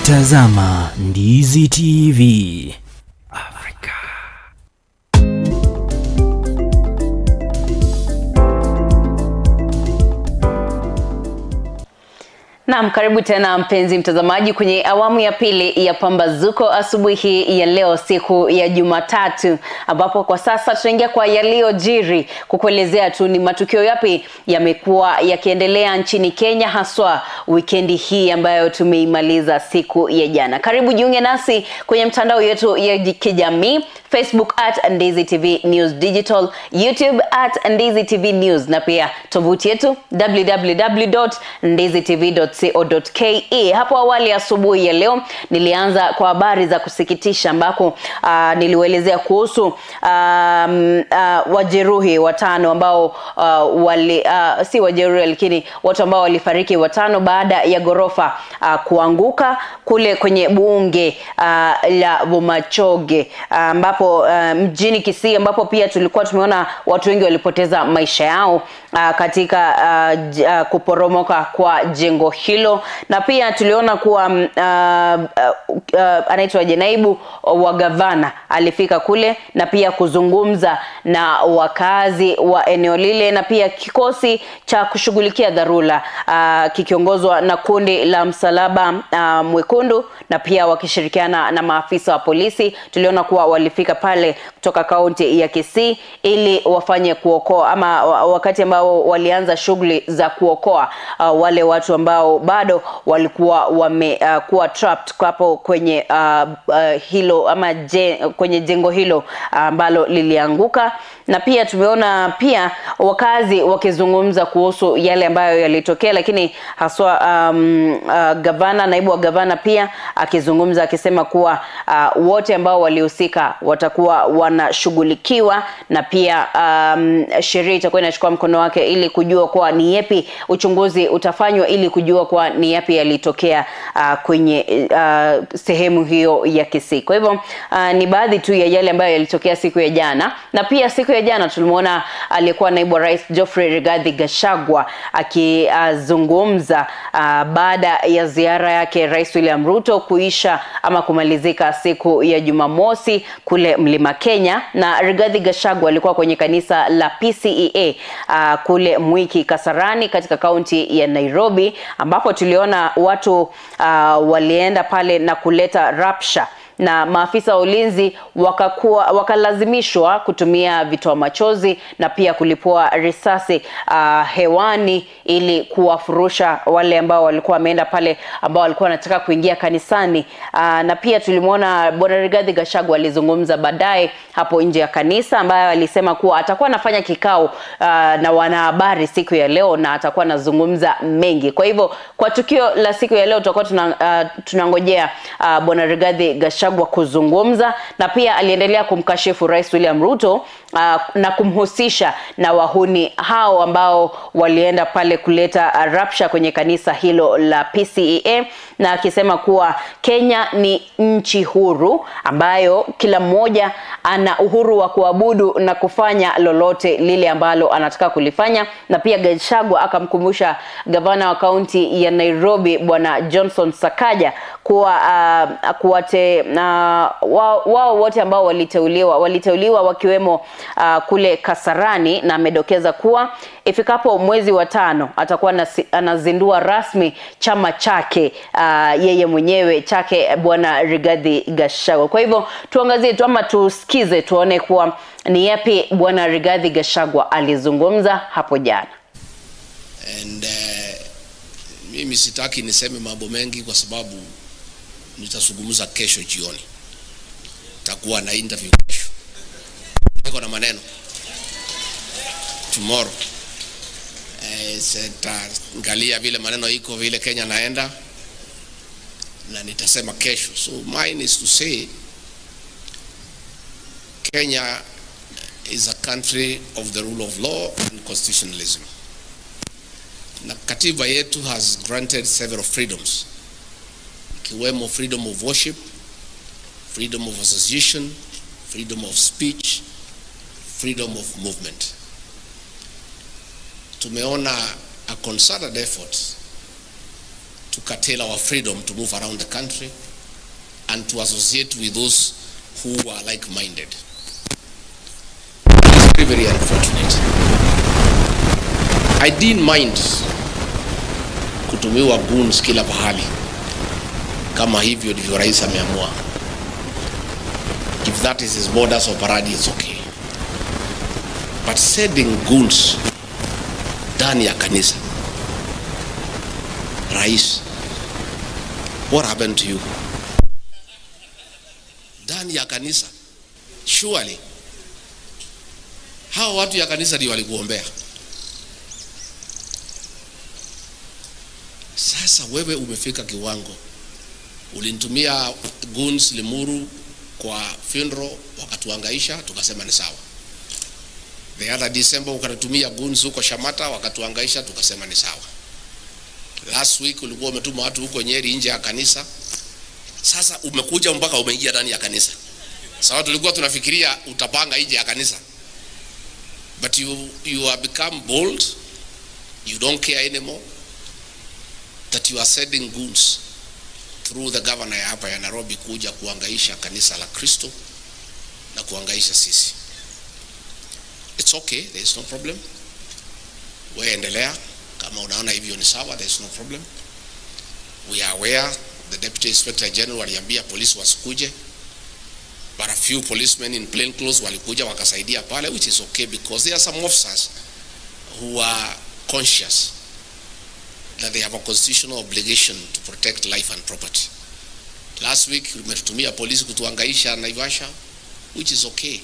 Unatazama Ndizi TV Africa. Naam, karibu tena mpenzi mtazamaji kwenye awamu ya pili ya Pambazuko asubuhi ya leo, siku ya Jumatatu, ambapo kwa sasa tunaingia kwa yaliyojiri kukuelezea tu ni matukio yapi yamekuwa yakiendelea nchini Kenya, haswa wikendi hii ambayo tumeimaliza siku ya jana. Karibu jiunge nasi kwenye mtandao yetu ya kijamii, Facebook at Ndizi TV News Digital, YouTube at Ndizi TV News, na pia tovuti yetu www.ndizitv.co.ke. Hapo awali asubuhi ya leo nilianza kwa habari za kusikitisha ambako niliwaelezea kuhusu wajeruhi watano ambao si wajeruhi lakini watu ambao walifariki watano baada ya gorofa kuanguka kule kwenye bunge la Bomachoge ambapo mjini Kisii, ambapo pia tulikuwa tumeona watu wengi walipoteza maisha yao katika kuporomoka kwa jengo hilo. Na pia tuliona kuwa anaitwa naibu wa gavana alifika kule na pia kuzungumza na wakazi wa eneo lile, na pia kikosi cha kushughulikia dharura kikiongozwa na kundi la Msalaba Mwekundu na pia wakishirikiana na maafisa wa polisi. Tuliona kuwa walifika pale kutoka kaunti ya Kisii ili wafanye kuokoa, ama wakati ambao walianza shughuli za kuokoa wale watu ambao bado walikuwa wamekuwa trapped hapo kwenye hilo ama kwenye jengo hilo ambalo lilianguka. Na pia tumeona pia wakazi wakizungumza kuhusu yale ambayo yalitokea, lakini haswa gavana, naibu wa gavana pia akizungumza akisema kuwa wote ambao walihusika watakuwa wanashughulikiwa, na pia sheria itakuwa inachukua mkono wake ili kujua kuwa ni yapi uchunguzi utafanywa ili kujua kuwa ni yapi yalitokea kwenye sehemu hiyo ya Kisii. Kwa hivyo ni baadhi tu ya yale ambayo yalitokea siku ya jana. Na pia siku ya jana tulimuona aliyekuwa naibu wa rais Geoffrey Rigathi Gachagua akizungumza baada ya ziara yake Rais William Ruto kuisha ama kumalizika siku ya Jumamosi kule Mlima Kenya. Na Rigathi Gachagua alikuwa kwenye kanisa la PCEA kule Mwiki Kasarani katika kaunti ya Nairobi, ambapo tuliona watu walienda pale na kuleta rapsha, na maafisa wa ulinzi wakalazimishwa kutumia vitoa machozi na pia kulipua risasi hewani ili kuwafurusha wale ambao walikuwa wameenda pale, ambao walikuwa wanataka kuingia kanisani. Na pia tulimuona Bwana Rigathi Gachagua alizungumza baadaye hapo nje ya kanisa, ambaye alisema kuwa atakuwa anafanya kikao na wanahabari siku ya leo na atakuwa anazungumza mengi. Kwa hivyo kwa tukio la siku ya leo tutakuwa tunangojea Bwana Rigathi Gachagua kuzungumza. Na pia aliendelea kumkashifu Rais William Ruto na kumhusisha na wahuni hao ambao walienda pale kuleta rapsha kwenye kanisa hilo la PCEA, na akisema kuwa Kenya ni nchi huru ambayo kila mmoja ana uhuru wa kuabudu na kufanya lolote lile ambalo anataka kulifanya. Na pia Gachagua akamkumbusha gavana wa kaunti ya Nairobi Bwana Johnson Sakaja kuwa wao wote ambao waliteuliwa wakiwemo kule Kasarani, na amedokeza kuwa ifikapo mwezi wa 5 atakuwa anazindua rasmi chama chake yeye mwenyewe chake Bwana Rigathi Gachagua. Kwa hivyo tuangazie tu ama tusikize tuone kuwa ni yapi Bwana Rigathi Gachagua alizungumza hapo jana. And mimi sitaki niseme mambo mengi kwa sababu nitazungumza kesho jioni. Takuwa na interview kesho. Niko na maneno. Tomorrow. Sitaangalia vile maneno iko vile Kenya naenda, na nitasema kesho. So mine is to say Kenya is a country of the rule of law and constitutionalism. Na katiba yetu has granted several freedoms, ikiwemo freedom of worship, freedom of association, freedom of speech, freedom of movement. Tumeona a concerted effort to curtail our freedom to move around the country and to associate with those who are like-minded. It's very, very unfortunate. I didn't mind kutumiwa goons kila pahali kama hivyo ndivyo rais ameamua. If that is his modus operandi, it's okay. But sending goons ndani ya kanisa, rais, what happened to you? Ndani ya kanisa, surely hao watu ya kanisa ndio walikuombea. Sasa wewe umefika kiwango, ulinitumia goons Limuru kwa funeral, wakatuhangaisha, tukasema ni sawa. The other December ukatutumia goons huko Shamata, wakatuhangaisha, tukasema ni sawa. Last week ulikuwa umetuma watu huko Nyeri nje ya kanisa. Sasa umekuja mpaka umeingia ndani ya kanisa. Sawa, tulikuwa tunafikiria utapanga nje ya kanisa. But you have become bold. You don't care anymore that you are sending goons through the governor ya hapa ya Nairobi kuja kuhangaisha kanisa la Kristo na kuhangaisha sisi. It's okay, there is no problem. Wewe endelea, kama unaona hivyo ni sawa, there is no problem. We are aware the Deputy Inspector General aliambia polisi wasikuje, but a few policemen in plain clothes walikuja wakasaidia pale, which is okay because there are some officers who are conscious that they have a constitutional obligation to protect life and property. Last week umetutumia polisi kutuhangaisha Naivasha, which is okay.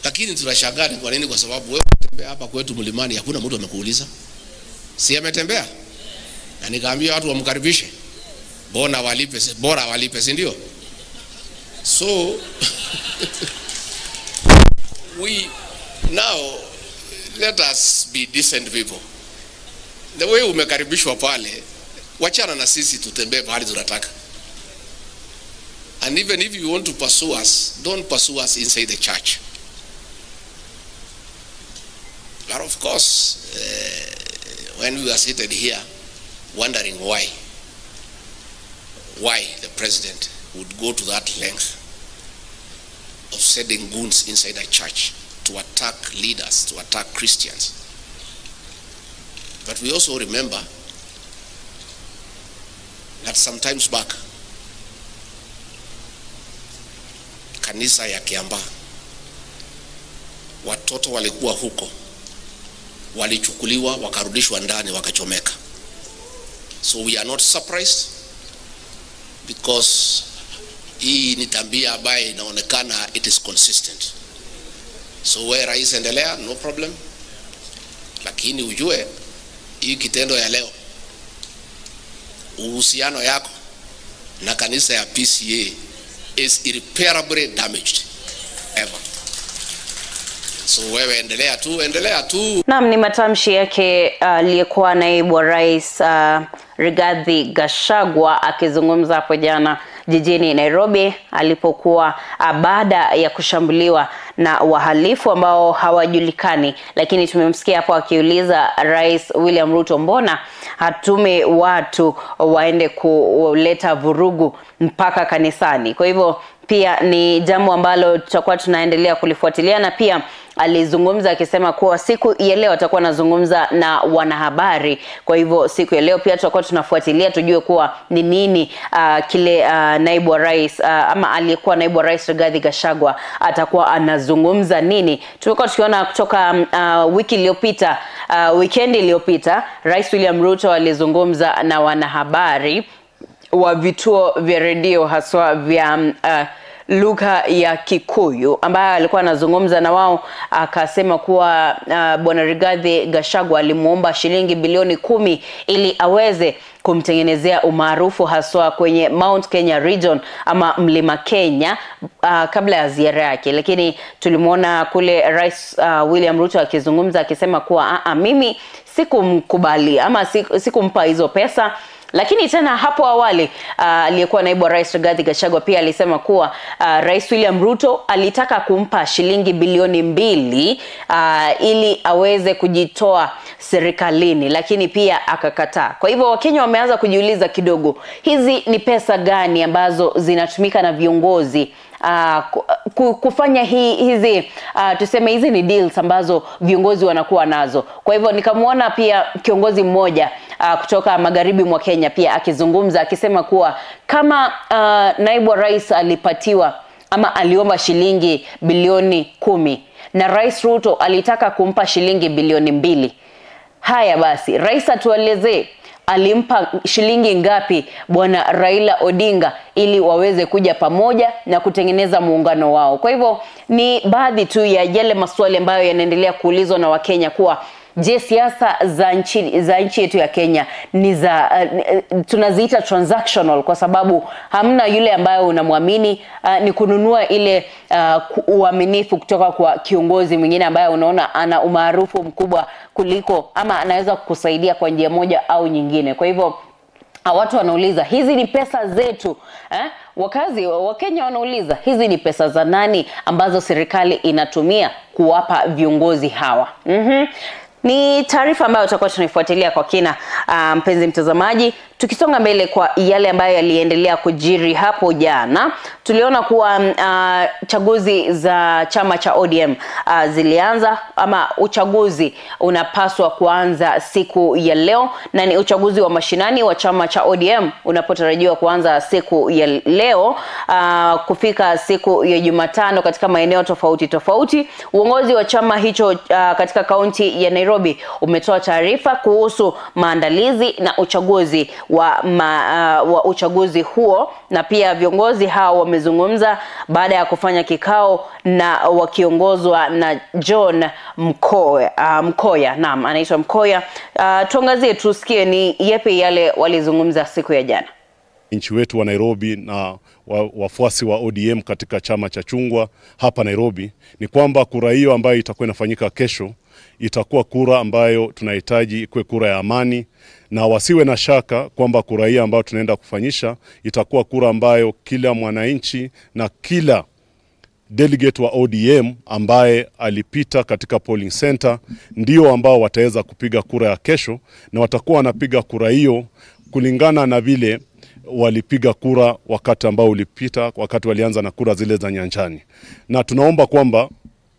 Lakini tunashangaa ni kwa nini? Kwa sababu wewe unatembea hapa kwetu mlimani, hakuna mtu amekuuliza. Si ametembea? Na nikaambia watu wamkaribishe. Bona walipe, bora walipe, si ndio? So we now let us be decent people. The way umekaribishwa pale, wachana na sisi tutembee pahali tunataka. And even if you want to pursue us, don't pursue us inside the church. But of course, when we were seated here, wondering why the president would go to that length of sending goons inside a church to attack leaders, to attack Christians. But we also remember that sometimes back, kanisa ya Kiambaa, watoto walikuwa huko, walichukuliwa, wakarudishwa ndani, wakachomeka. So we are not surprised because hii ni tabia ambayo inaonekana it is consistent. So we rais, endelea, no problem. Lakini ujue hii kitendo ya leo, uhusiano yako na kanisa ya PCA is irreparably damaged ever. So wewe endelea tu, endelea tu. Naam, ni matamshi yake aliyekuwa naibu wa rais Rigathi Gachagua akizungumza hapo jana jijini Nairobi alipokuwa baada ya kushambuliwa na wahalifu ambao hawajulikani. Lakini tumemsikia hapo akiuliza Rais William Ruto, mbona hatume watu waende kuleta vurugu mpaka kanisani? Kwa hivyo pia ni jambo ambalo tutakuwa tunaendelea kulifuatilia, na pia alizungumza akisema kuwa siku ya leo atakuwa anazungumza na wanahabari. Kwa hivyo siku ya leo pia tutakuwa tunafuatilia tujue kuwa ni nini kile naibu wa rais ama aliyekuwa naibu wa rais Rigathi Gachagua atakuwa anazungumza nini. Tumekuwa tukiona kutoka wiki iliyopita, weekend iliyopita, Rais William Ruto alizungumza na wanahabari wa vituo vya redio haswa vya lugha ya Kikuyu, ambaye alikuwa anazungumza na wao, akasema kuwa Bwana Rigathi Gachagua alimuomba shilingi bilioni 10 ili aweze kumtengenezea umaarufu haswa kwenye Mount Kenya region ama Mlima Kenya kabla ya ziara yake. Lakini tulimuona kule Rais William Ruto akizungumza akisema kuwa mimi sikumkubali ama sikumpa hizo pesa. Lakini tena hapo awali aliyekuwa naibu wa rais Rigathi Gachagua pia alisema kuwa Rais William Ruto alitaka kumpa shilingi bilioni 2 ili aweze kujitoa serikalini, lakini pia akakataa. Kwa hivyo Wakenya wameanza kujiuliza kidogo, hizi ni pesa gani ambazo zinatumika na viongozi kufanya hizi tuseme hizi ni deals ambazo viongozi wanakuwa nazo. Kwa hivyo nikamuona pia kiongozi mmoja kutoka magharibi mwa Kenya pia akizungumza akisema kuwa kama naibu wa rais alipatiwa ama aliomba shilingi bilioni 10 na Rais Ruto alitaka kumpa shilingi bilioni 2. Haya basi, rais atuelezee alimpa shilingi ngapi bwana Raila Odinga ili waweze kuja pamoja na kutengeneza muungano wao. Kwa hivyo ni baadhi tu ya yale maswali ambayo yanaendelea kuulizwa na Wakenya kuwa je, siasa za nchi yetu ya Kenya ni za tunaziita transactional, kwa sababu hamna yule ambaye unamwamini, ni kununua ile uaminifu kutoka kwa kiongozi mwingine ambaye unaona ana umaarufu mkubwa kuliko ama anaweza kukusaidia kwa njia moja au nyingine. Kwa hivyo watu wanauliza hizi ni pesa zetu, Wakazi wa Kenya wanauliza hizi ni pesa za nani ambazo serikali inatumia kuwapa viongozi hawa. Ni taarifa ambayo tutakuwa tunaifuatilia kwa kina, mpenzi mtazamaji. Tukisonga mbele kwa yale ambayo yaliendelea kujiri hapo jana, tuliona kuwa chaguzi za chama cha ODM zilianza, ama uchaguzi unapaswa kuanza siku ya leo, na ni uchaguzi wa mashinani wa chama cha ODM unapotarajiwa kuanza siku ya leo kufika siku ya Jumatano katika maeneo tofauti tofauti. Uongozi wa chama hicho katika kaunti ya Nairobi umetoa taarifa kuhusu maandalizi na uchaguzi wa uchaguzi huo, na pia viongozi hao wamezungumza baada ya kufanya kikao na wakiongozwa na John Mkoya. Mkoya, naam, anaitwa Mkoya. Tuangazie tusikie ni yepi yale walizungumza siku ya jana. Nchi wetu wa Nairobi na wafuasi wa ODM katika chama cha chungwa hapa Nairobi ni kwamba kura hiyo ambayo itakuwa inafanyika kesho itakuwa kura ambayo tunahitaji ikuwe kura ya amani, na wasiwe na shaka kwamba kura hiyo ambayo tunaenda kufanyisha itakuwa kura ambayo kila mwananchi na kila delegate wa ODM ambaye alipita katika polling center ndio ambao wataweza kupiga kura ya kesho, na watakuwa wanapiga kura hiyo kulingana na vile walipiga kura wakati ambao ulipita, wakati walianza na kura zile za nyanjani. Na tunaomba kwamba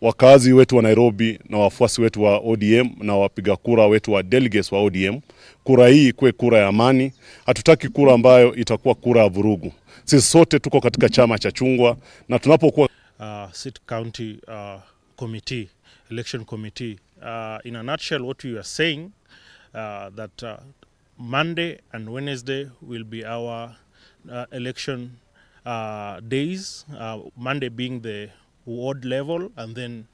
wakazi wetu wa Nairobi na wafuasi wetu wa ODM na wapiga kura wetu wa delegates wa ODM, kura hii ikuwe kura ya amani. Hatutaki kura ambayo itakuwa kura ya vurugu. Sisi sote tuko katika chama cha chungwa na tunapokuwa City County Committee, Election Committee, in a nutshell what we are saying that Monday and Wednesday will be our election days, Monday being the ward level, and then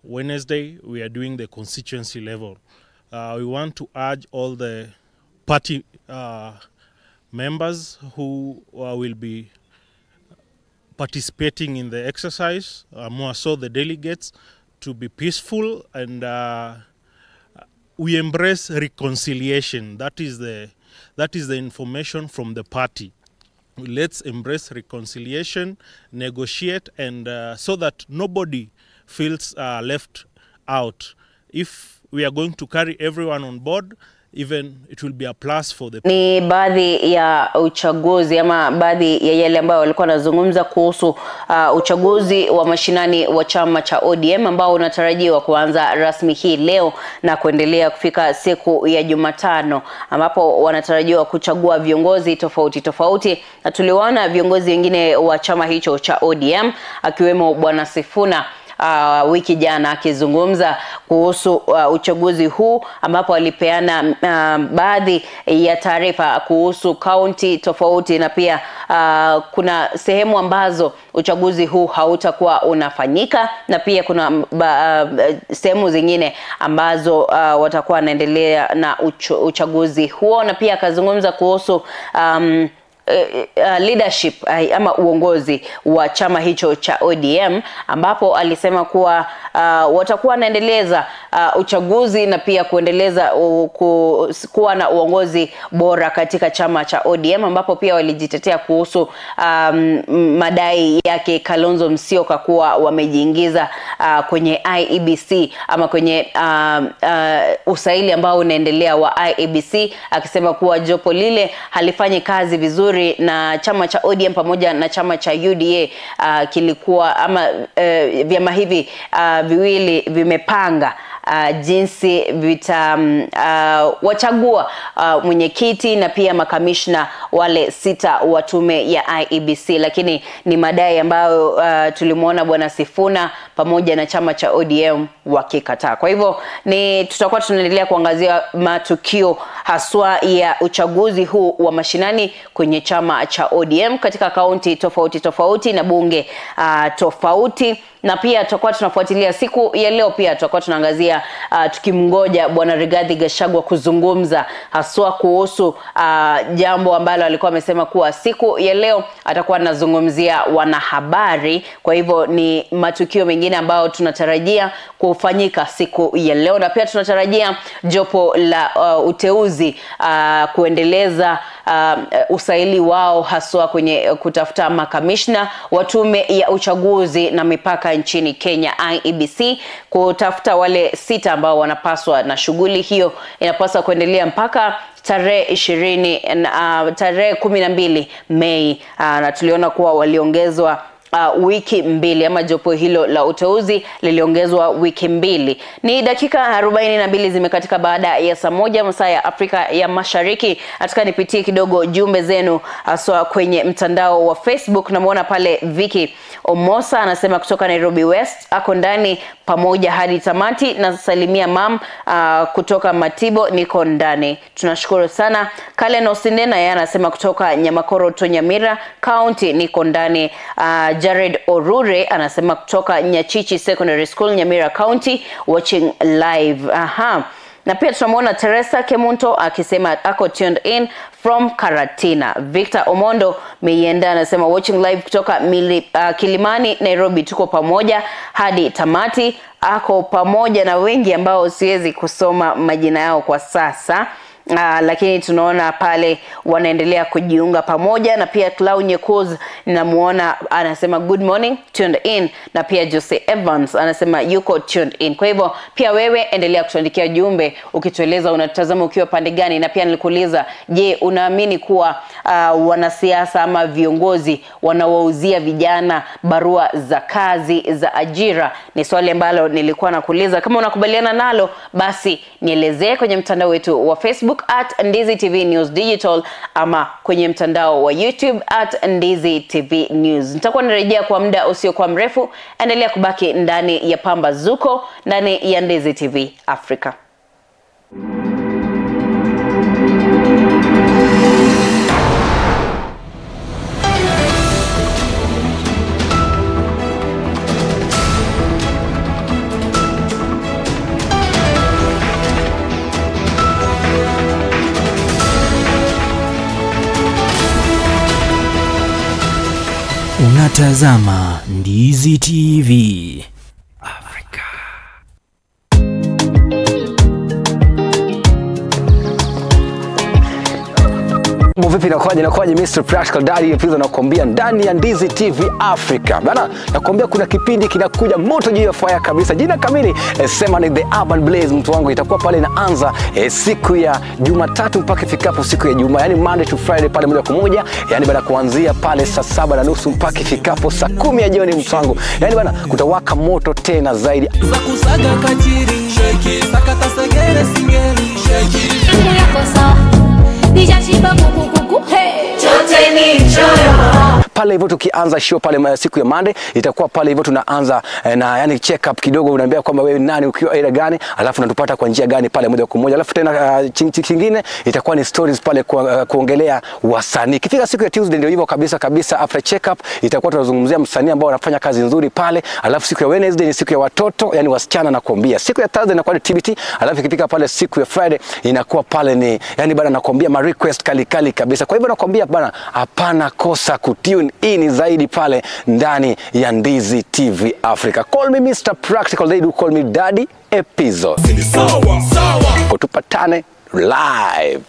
Wednesday we are doing the constituency level. We want to urge all the party members who will be participating in the exercise, more so the delegates, to be peaceful, and we embrace reconciliation. That is the information from the party. Let's embrace reconciliation, negotiate, and so that nobody feels left out. If we are going to carry everyone on board, even it will be a plus for the... Ni baadhi ya uchaguzi ama baadhi ya yale ambayo walikuwa wanazungumza kuhusu uchaguzi wa mashinani wa chama cha ODM ambao unatarajiwa kuanza rasmi hii leo na kuendelea kufika siku ya Jumatano, ambapo wanatarajiwa kuchagua viongozi tofauti tofauti. Na tuliwaona viongozi wengine wa chama hicho cha ODM akiwemo Bwana Sifuna wiki jana akizungumza kuhusu uchaguzi huu, ambapo alipeana baadhi ya taarifa kuhusu kaunti tofauti, na pia kuna sehemu ambazo uchaguzi huu hautakuwa unafanyika, na pia kuna sehemu zingine ambazo watakuwa wanaendelea na uchaguzi huo. Na pia akazungumza kuhusu leadership ama uongozi wa chama hicho cha ODM, ambapo alisema kuwa watakuwa wanaendeleza uchaguzi na pia kuendeleza kuwa na uongozi bora katika chama cha ODM, ambapo pia walijitetea kuhusu madai yake Kalonzo Musyoka kuwa wamejiingiza kwenye IEBC ama kwenye usaili ambao unaendelea wa IEBC, akisema kuwa jopo lile halifanyi kazi vizuri na chama cha ODM pamoja na chama cha UDA kilikuwa ama vyama hivi viwili vimepanga jinsi vita wachagua mwenyekiti na pia makamishna wale 6 wa tume ya IEBC. Lakini ni madai ambayo tulimuona Bwana Sifuna pamoja na chama cha ODM wakikataa. Kwa hivyo ni tutakuwa tunaendelea kuangazia matukio haswa ya uchaguzi huu wa mashinani kwenye chama cha ODM katika kaunti tofauti tofauti na bunge tofauti, na pia tutakuwa tunafuatilia siku ya leo, pia tutakuwa tunaangazia tukimngoja Bwana Rigathi Gachagua kuzungumza haswa kuhusu jambo ambalo alikuwa amesema kuwa siku ya leo atakuwa anazungumzia wanahabari. Kwa hivyo ni matukio mengine ambayo tunatarajia kufanyika siku ya leo, na pia tunatarajia jopo la uteuzi kuendeleza usaili wao haswa kwenye kutafuta makamishna wa tume ya uchaguzi na mipaka nchini Kenya IEBC, kutafuta wale 6 ambao wanapaswa, na shughuli hiyo inapaswa kuendelea mpaka tarehe 12 Mei, na tuliona kuwa waliongezwa wiki mbili, ama jopo hilo la uteuzi liliongezwa wiki mbili. Ni dakika 42 zimekatika baada ya saa 1 masaa ya Afrika ya Mashariki. Nataka nipitie kidogo jumbe zenu haswa kwenye mtandao wa Facebook. Namuona pale Vicky Omosa anasema kutoka Nairobi West, ako ndani pamoja hadi tamati. Na salimia mam kutoka Matibo, niko ndani. Tunashukuru sana. Kalen Osindena yeye anasema kutoka Nyamakoro Tonyamira County, niko ndani. Jared Orure anasema kutoka Nyachichi Secondary School, Nyamira County, watching live. Aha. Na pia tunamuona Teresa Kemunto akisema ako tuned in from Karatina. Victor Omondo Meyenda anasema watching live kutoka Kilimani, Nairobi, tuko pamoja hadi tamati. Ako pamoja na wengi ambao siwezi kusoma majina yao kwa sasa. Lakini tunaona pale wanaendelea kujiunga pamoja. Na pia Clau Nyekuz namuona anasema good morning, tuned in. Na pia Jose Evans anasema yuko tuned in. Kwa hivyo pia wewe endelea kutuandikia jumbe ukitueleza unatazama ukiwa pande gani. Na pia nilikuuliza, je, unaamini kuwa wanasiasa ama viongozi wanawauzia vijana barua za kazi za ajira? Ni swali ambalo nilikuwa nakuuliza. Kama unakubaliana nalo basi nielezee kwenye mtandao wetu wa Facebook @Ndizi TV News Digital ama kwenye mtandao wa YouTube @Ndizi TV News. Nitakuwa narejea kwa muda usiokuwa mrefu. Endelea kubaki ndani ya Pambazuko, ndani ya Ndizi TV Africa. Unatazama Ndizi TV Africa. Vipi nakwaje Mr. Practical Daddy pia nakwambia ndani ya Ndizi TV Africa. Bana nakwambia kuna kipindi kinakuja moto juu ya fire kabisa. Jina kamili sema ni The Urban Blaze mtu wangu. Itakuwa pale inaanza siku ya Jumatatu mpaka ifikapo siku ya Ijumaa. Yaani Monday to Friday pale moja kwa moja. Yaani bana kuanzia pale saa 7:30 mpaka ifikapo saa 10 ya jioni mtu wangu. Yaani bana kutawaka moto tena zaidi. Kusaga kachiri, shake, sakata segere singeli, shake. Pale hivyo tukianza show pale siku ya Monday itakuwa pale hivyo tunaanza na yani check up kidogo, unaambia kwamba wewe nani ukiwa area gani, alafu unatupata kwa njia gani pale moja kwa moja. Alafu tena kingine itakuwa ni stories pale kuongelea wasanii. Ikifika siku ya Tuesday ndio hivyo kabisa kabisa, after check up itakuwa tunazungumzia msanii ambao anafanya kazi nzuri pale. Alafu siku ya Wednesday ni siku ya watoto, yani wasichana nakwambia. Siku ya Thursday inakuwa ni TBT, alafu ikifika pale siku ya Friday inakuwa pale ni yani bana nakwambia ma request kali kali kabisa. Kwa hivyo nakwambia bana hapana kosa kutune in zaidi pale ndani ya Ndizi TV Africa. Call me Mr. Practical, they do call me Daddy episode. Tupatane live.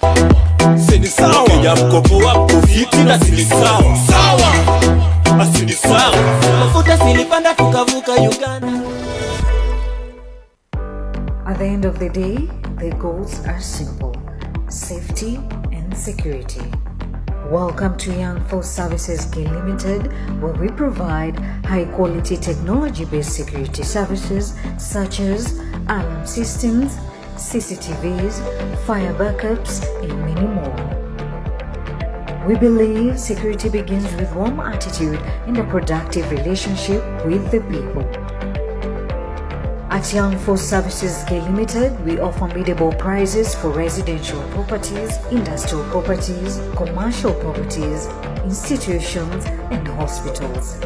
At the end of the day, the goals are simple: safety and security. Welcome to Young Force Services K Limited, where we provide high-quality technology-based security services such as alarm systems, CCTVs, fire backups, and many more. We believe security begins with warm attitude and a productive relationship with the people. At Young Force Services K Limited, we offer biddable prices for residential properties, industrial properties, commercial properties, institutions, and hospitals.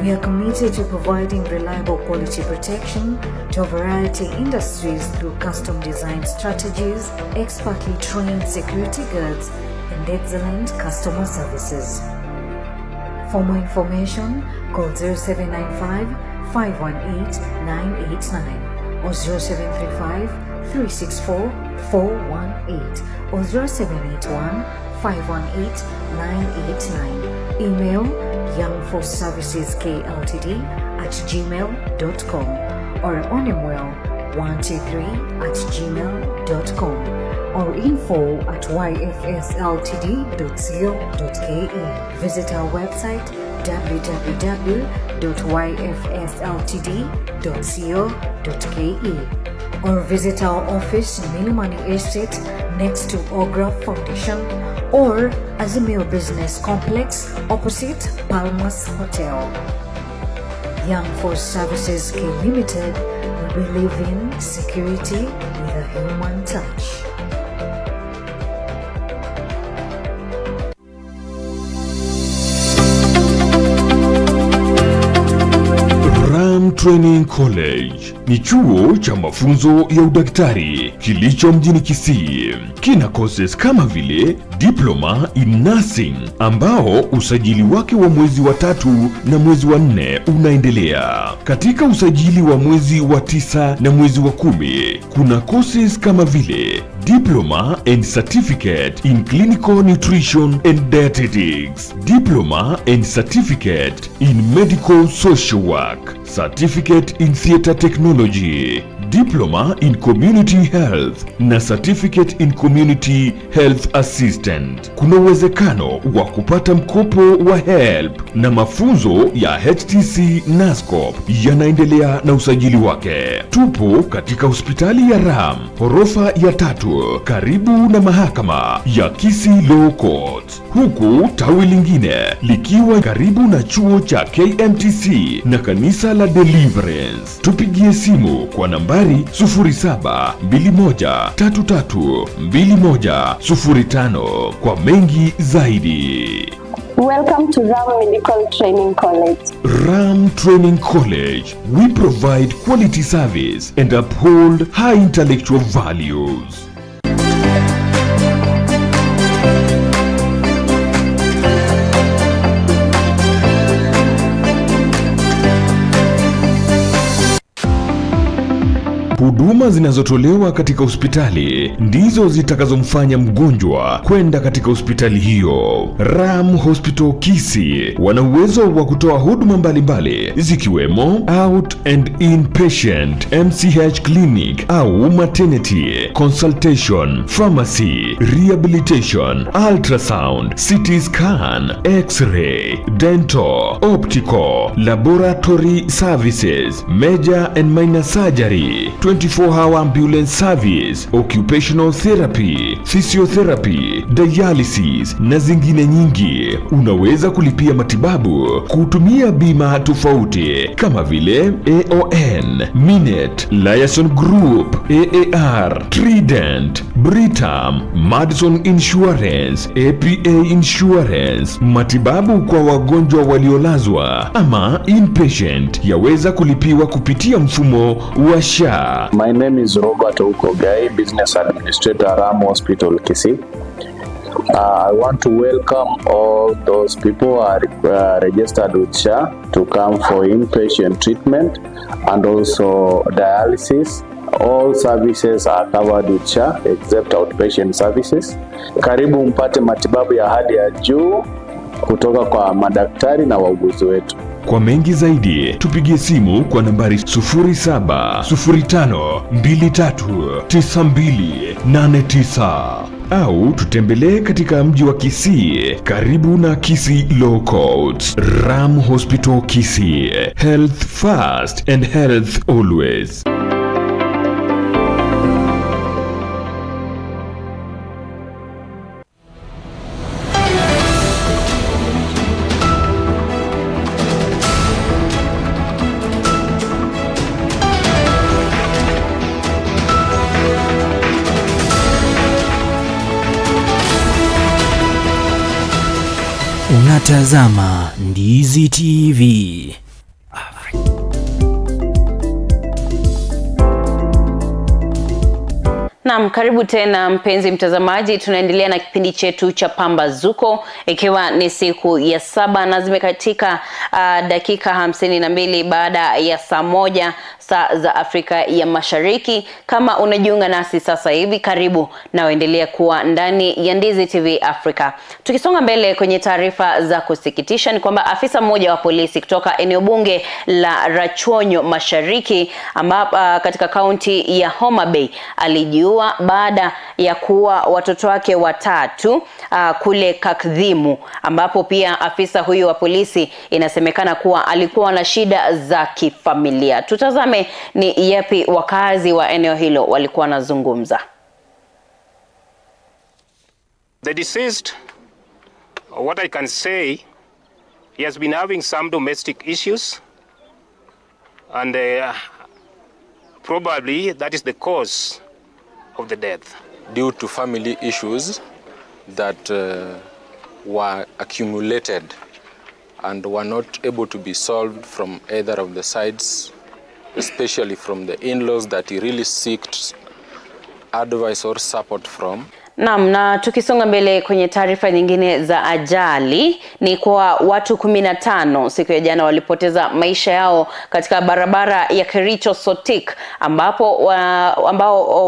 We are committed to providing reliable quality protection to a variety of industries through custom design strategies, expertly trained security guards, and excellent customer services. For more information, call 0795 518 989 or 0735 364 418 or 0781 518 989. Email youngforceserviceskltd@gmail.com or onemwell123@gmail.com or info@yfsltd.co.ke. Visit our website www.yfsltd.co.ke or visit our office in Milimani Estate next to Ogra Foundation or Azimio Business Complex opposite Palmas Hotel. Young Force Services K Limited, we believe in security with a human touch. Ram Training College ni chuo cha mafunzo ya udaktari kilicho mjini Kisii. Kina courses kama vile Diploma in Nursing ambao usajili wake wa mwezi wa 3 na mwezi wa 4 unaendelea. Katika usajili wa mwezi wa 9 na mwezi wa 10 kuna courses kama vile Diploma and Certificate in Clinical Nutrition and Dietetics, Diploma and Certificate in Medical Social Work, Certificate in Theater Technology, Diploma in Community Health na Certificate in Community Health Assistant. Kuna uwezekano wa kupata mkopo wa HELB na mafunzo ya HTC NASCOP yanaendelea na usajili wake. Tupo katika hospitali ya Ram, ghorofa ya 3, karibu na mahakama ya Kisii Law Court, huku tawi lingine likiwa karibu na chuo cha KMTC na kanisa la Deliverance. Tupigie simu kwa nambari 0721332105 kwa mengi zaidi. Welcome to Ram Medical Training College. Ram Training College, we provide quality service and uphold high intellectual values. Huduma zinazotolewa katika hospitali ndizo zitakazomfanya mgonjwa kwenda katika hospitali hiyo. Ram Hospital Kisii wana uwezo wa kutoa huduma mbalimbali zikiwemo out and inpatient, MCH clinic au maternity, consultation, pharmacy, rehabilitation, ultrasound, CT scan, x-ray, dental, optical, laboratory services, major and minor surgery, 24-hour ambulance service, occupational therapy, physiotherapy, dialysis na zingine nyingi. Unaweza kulipia matibabu kutumia bima tofauti kama vile AON, Minet, Liaison Group, AAR, Trident, Britam, Madison Insurance, APA Insurance. Matibabu kwa wagonjwa waliolazwa ama inpatient yaweza kulipiwa kupitia mfumo wa SHA. My name is Robert Okogai, Business Administrator, Ram Hospital, Kisii. I want to welcome all those people who are registered with SHA to come for inpatient treatment and also dialysis. All services are covered with SHA except outpatient services. Karibu mpate matibabu ya hali ya juu kutoka kwa madaktari na wauguzi wetu. Kwa mengi zaidi tupigie simu kwa nambari 0705239289 au tutembelee katika mji wa Kisii karibu na Kisii Law Courts. Ram Hospital Kisii, health first and health always. Unatazama Ndizi TV. Naam, karibu tena mpenzi mtazamaji, tunaendelea na kipindi chetu cha Pambazuko ikiwa ni siku ya 7 na zimekatika dakika 52 baada ya saa 1 saa za Afrika ya Mashariki. Kama unajiunga nasi sasa hivi, karibu na uendelea kuwa ndani ya Ndizi TV Africa. Tukisonga mbele kwenye taarifa za kusikitisha ni kwamba afisa mmoja wa polisi kutoka eneo bunge la Rachuonyo Mashariki ambapo katika kaunti ya Homa Bay alijiua baada ya kuua watoto wake watatu kule Kakdhimu, ambapo pia afisa huyu wa polisi inasemekana kuwa alikuwa na shida za kifamilia. Tutazame ni yapi wakazi wa eneo hilo walikuwa wanazungumza. The deceased, what I can say, he has been having some domestic issues and probably that is the cause of the death. Due to family issues that were accumulated and were not able to be solved from either of the sides, especially from the in-laws that he really sought advice or support from. Naam, na tukisonga mbele kwenye taarifa nyingine za ajali ni kwa watu 15 siku ya jana walipoteza maisha yao katika barabara ya Kericho Sotik, ambapo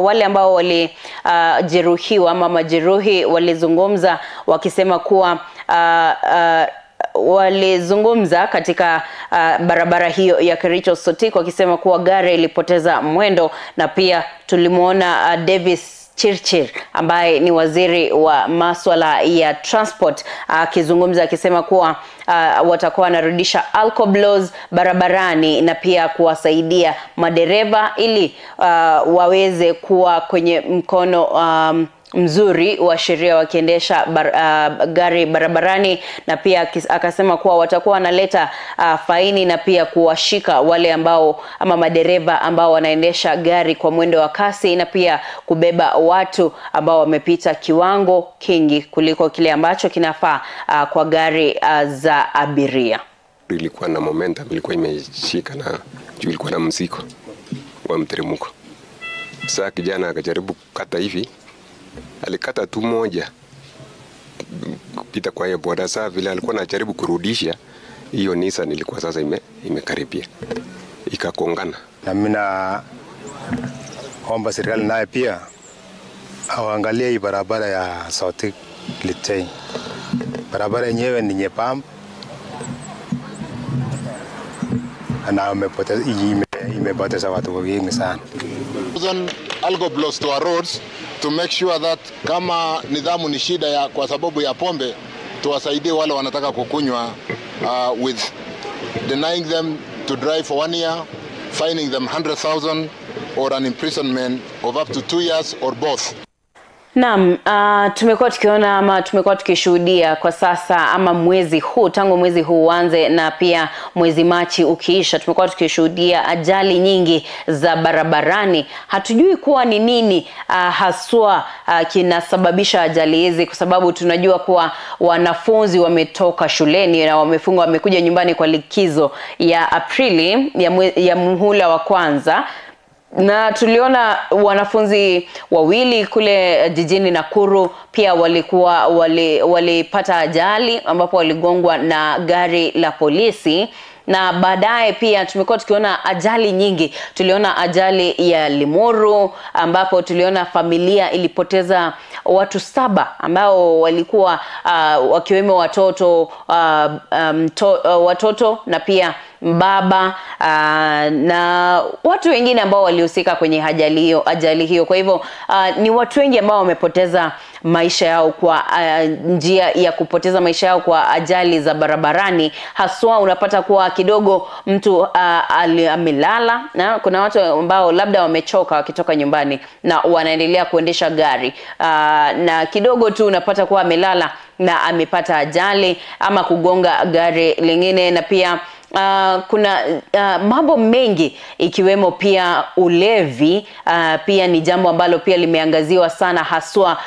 wale ambao walijeruhiwa ama majeruhi walizungumza wakisema kuwa walizungumza katika barabara hiyo ya Kericho Sotik wakisema kuwa gari ilipoteza mwendo. Na pia tulimuona Davis Chirchir ambaye ni waziri wa masuala ya transport akizungumza akisema kuwa watakuwa wanarudisha alcoblows barabarani na pia kuwasaidia madereva ili waweze kuwa kwenye mkono mzuri wa sheria wakiendesha gari barabarani. Na pia akasema kuwa watakuwa wanaleta faini na pia kuwashika wale ambao ama madereva ambao wanaendesha gari kwa mwendo wa kasi na pia kubeba watu ambao wamepita kiwango kingi kuliko kile ambacho kinafaa kwa gari za abiria. Ilikuwa na momentum, ilikuwa imeshika na juu, ilikuwa na mzigo wa mteremko. Sasa kijana akajaribu kukata hivi, alikata tu moja kupita kwa hiyo boda. Sasa vile alikuwa anajaribu kurudisha hiyo Nissan ilikuwa sasa imekaribia ikakongana. Na mimi naomba serikali naye pia awaangalie hii barabara ya Sotik Litein. Barabara yenyewe ni nyembamba na imepoteza watu wengi sana. Alcoblows to our roads to make sure that kama nidhamu ni shida ya kwa sababu ya pombe, tuwasaidie wale wanataka kukunywa with denying them to drive for 1 year, fining them 100,000 or an imprisonment of up to 2 years or both. Naam, tumekuwa tukiona ama tumekuwa tukishuhudia kwa sasa ama mwezi huu, tangu mwezi huu uanze na pia mwezi Machi ukiisha, tumekuwa tukishuhudia ajali nyingi za barabarani. Hatujui kuwa ni nini haswa kinasababisha ajali hizi, kwa sababu tunajua kuwa wanafunzi wametoka shuleni na wamefungwa, wamekuja nyumbani kwa likizo ya Aprili ya muhula wa kwanza. Na tuliona wanafunzi wawili kule jijini Nakuru pia walikuwa walipata ajali ambapo waligongwa na gari la polisi. Na baadaye pia tumekuwa tukiona ajali nyingi. Tuliona ajali ya Limuru ambapo tuliona familia ilipoteza watu 7 ambao walikuwa wakiwemo watoto, watoto na pia baba na watu wengine ambao walihusika kwenye ajali hiyo. Kwa hivyo ni watu wengi ambao wamepoteza maisha yao kwa njia ya kupoteza maisha yao kwa ajali za barabarani. Haswa unapata kuwa kidogo mtu amelala, na kuna watu ambao labda wamechoka wakitoka nyumbani na wanaendelea kuendesha gari, na kidogo tu unapata kuwa amelala na amepata ajali ama kugonga gari lingine. Na pia kuna mambo mengi ikiwemo pia ulevi, pia ni jambo ambalo pia limeangaziwa sana, haswa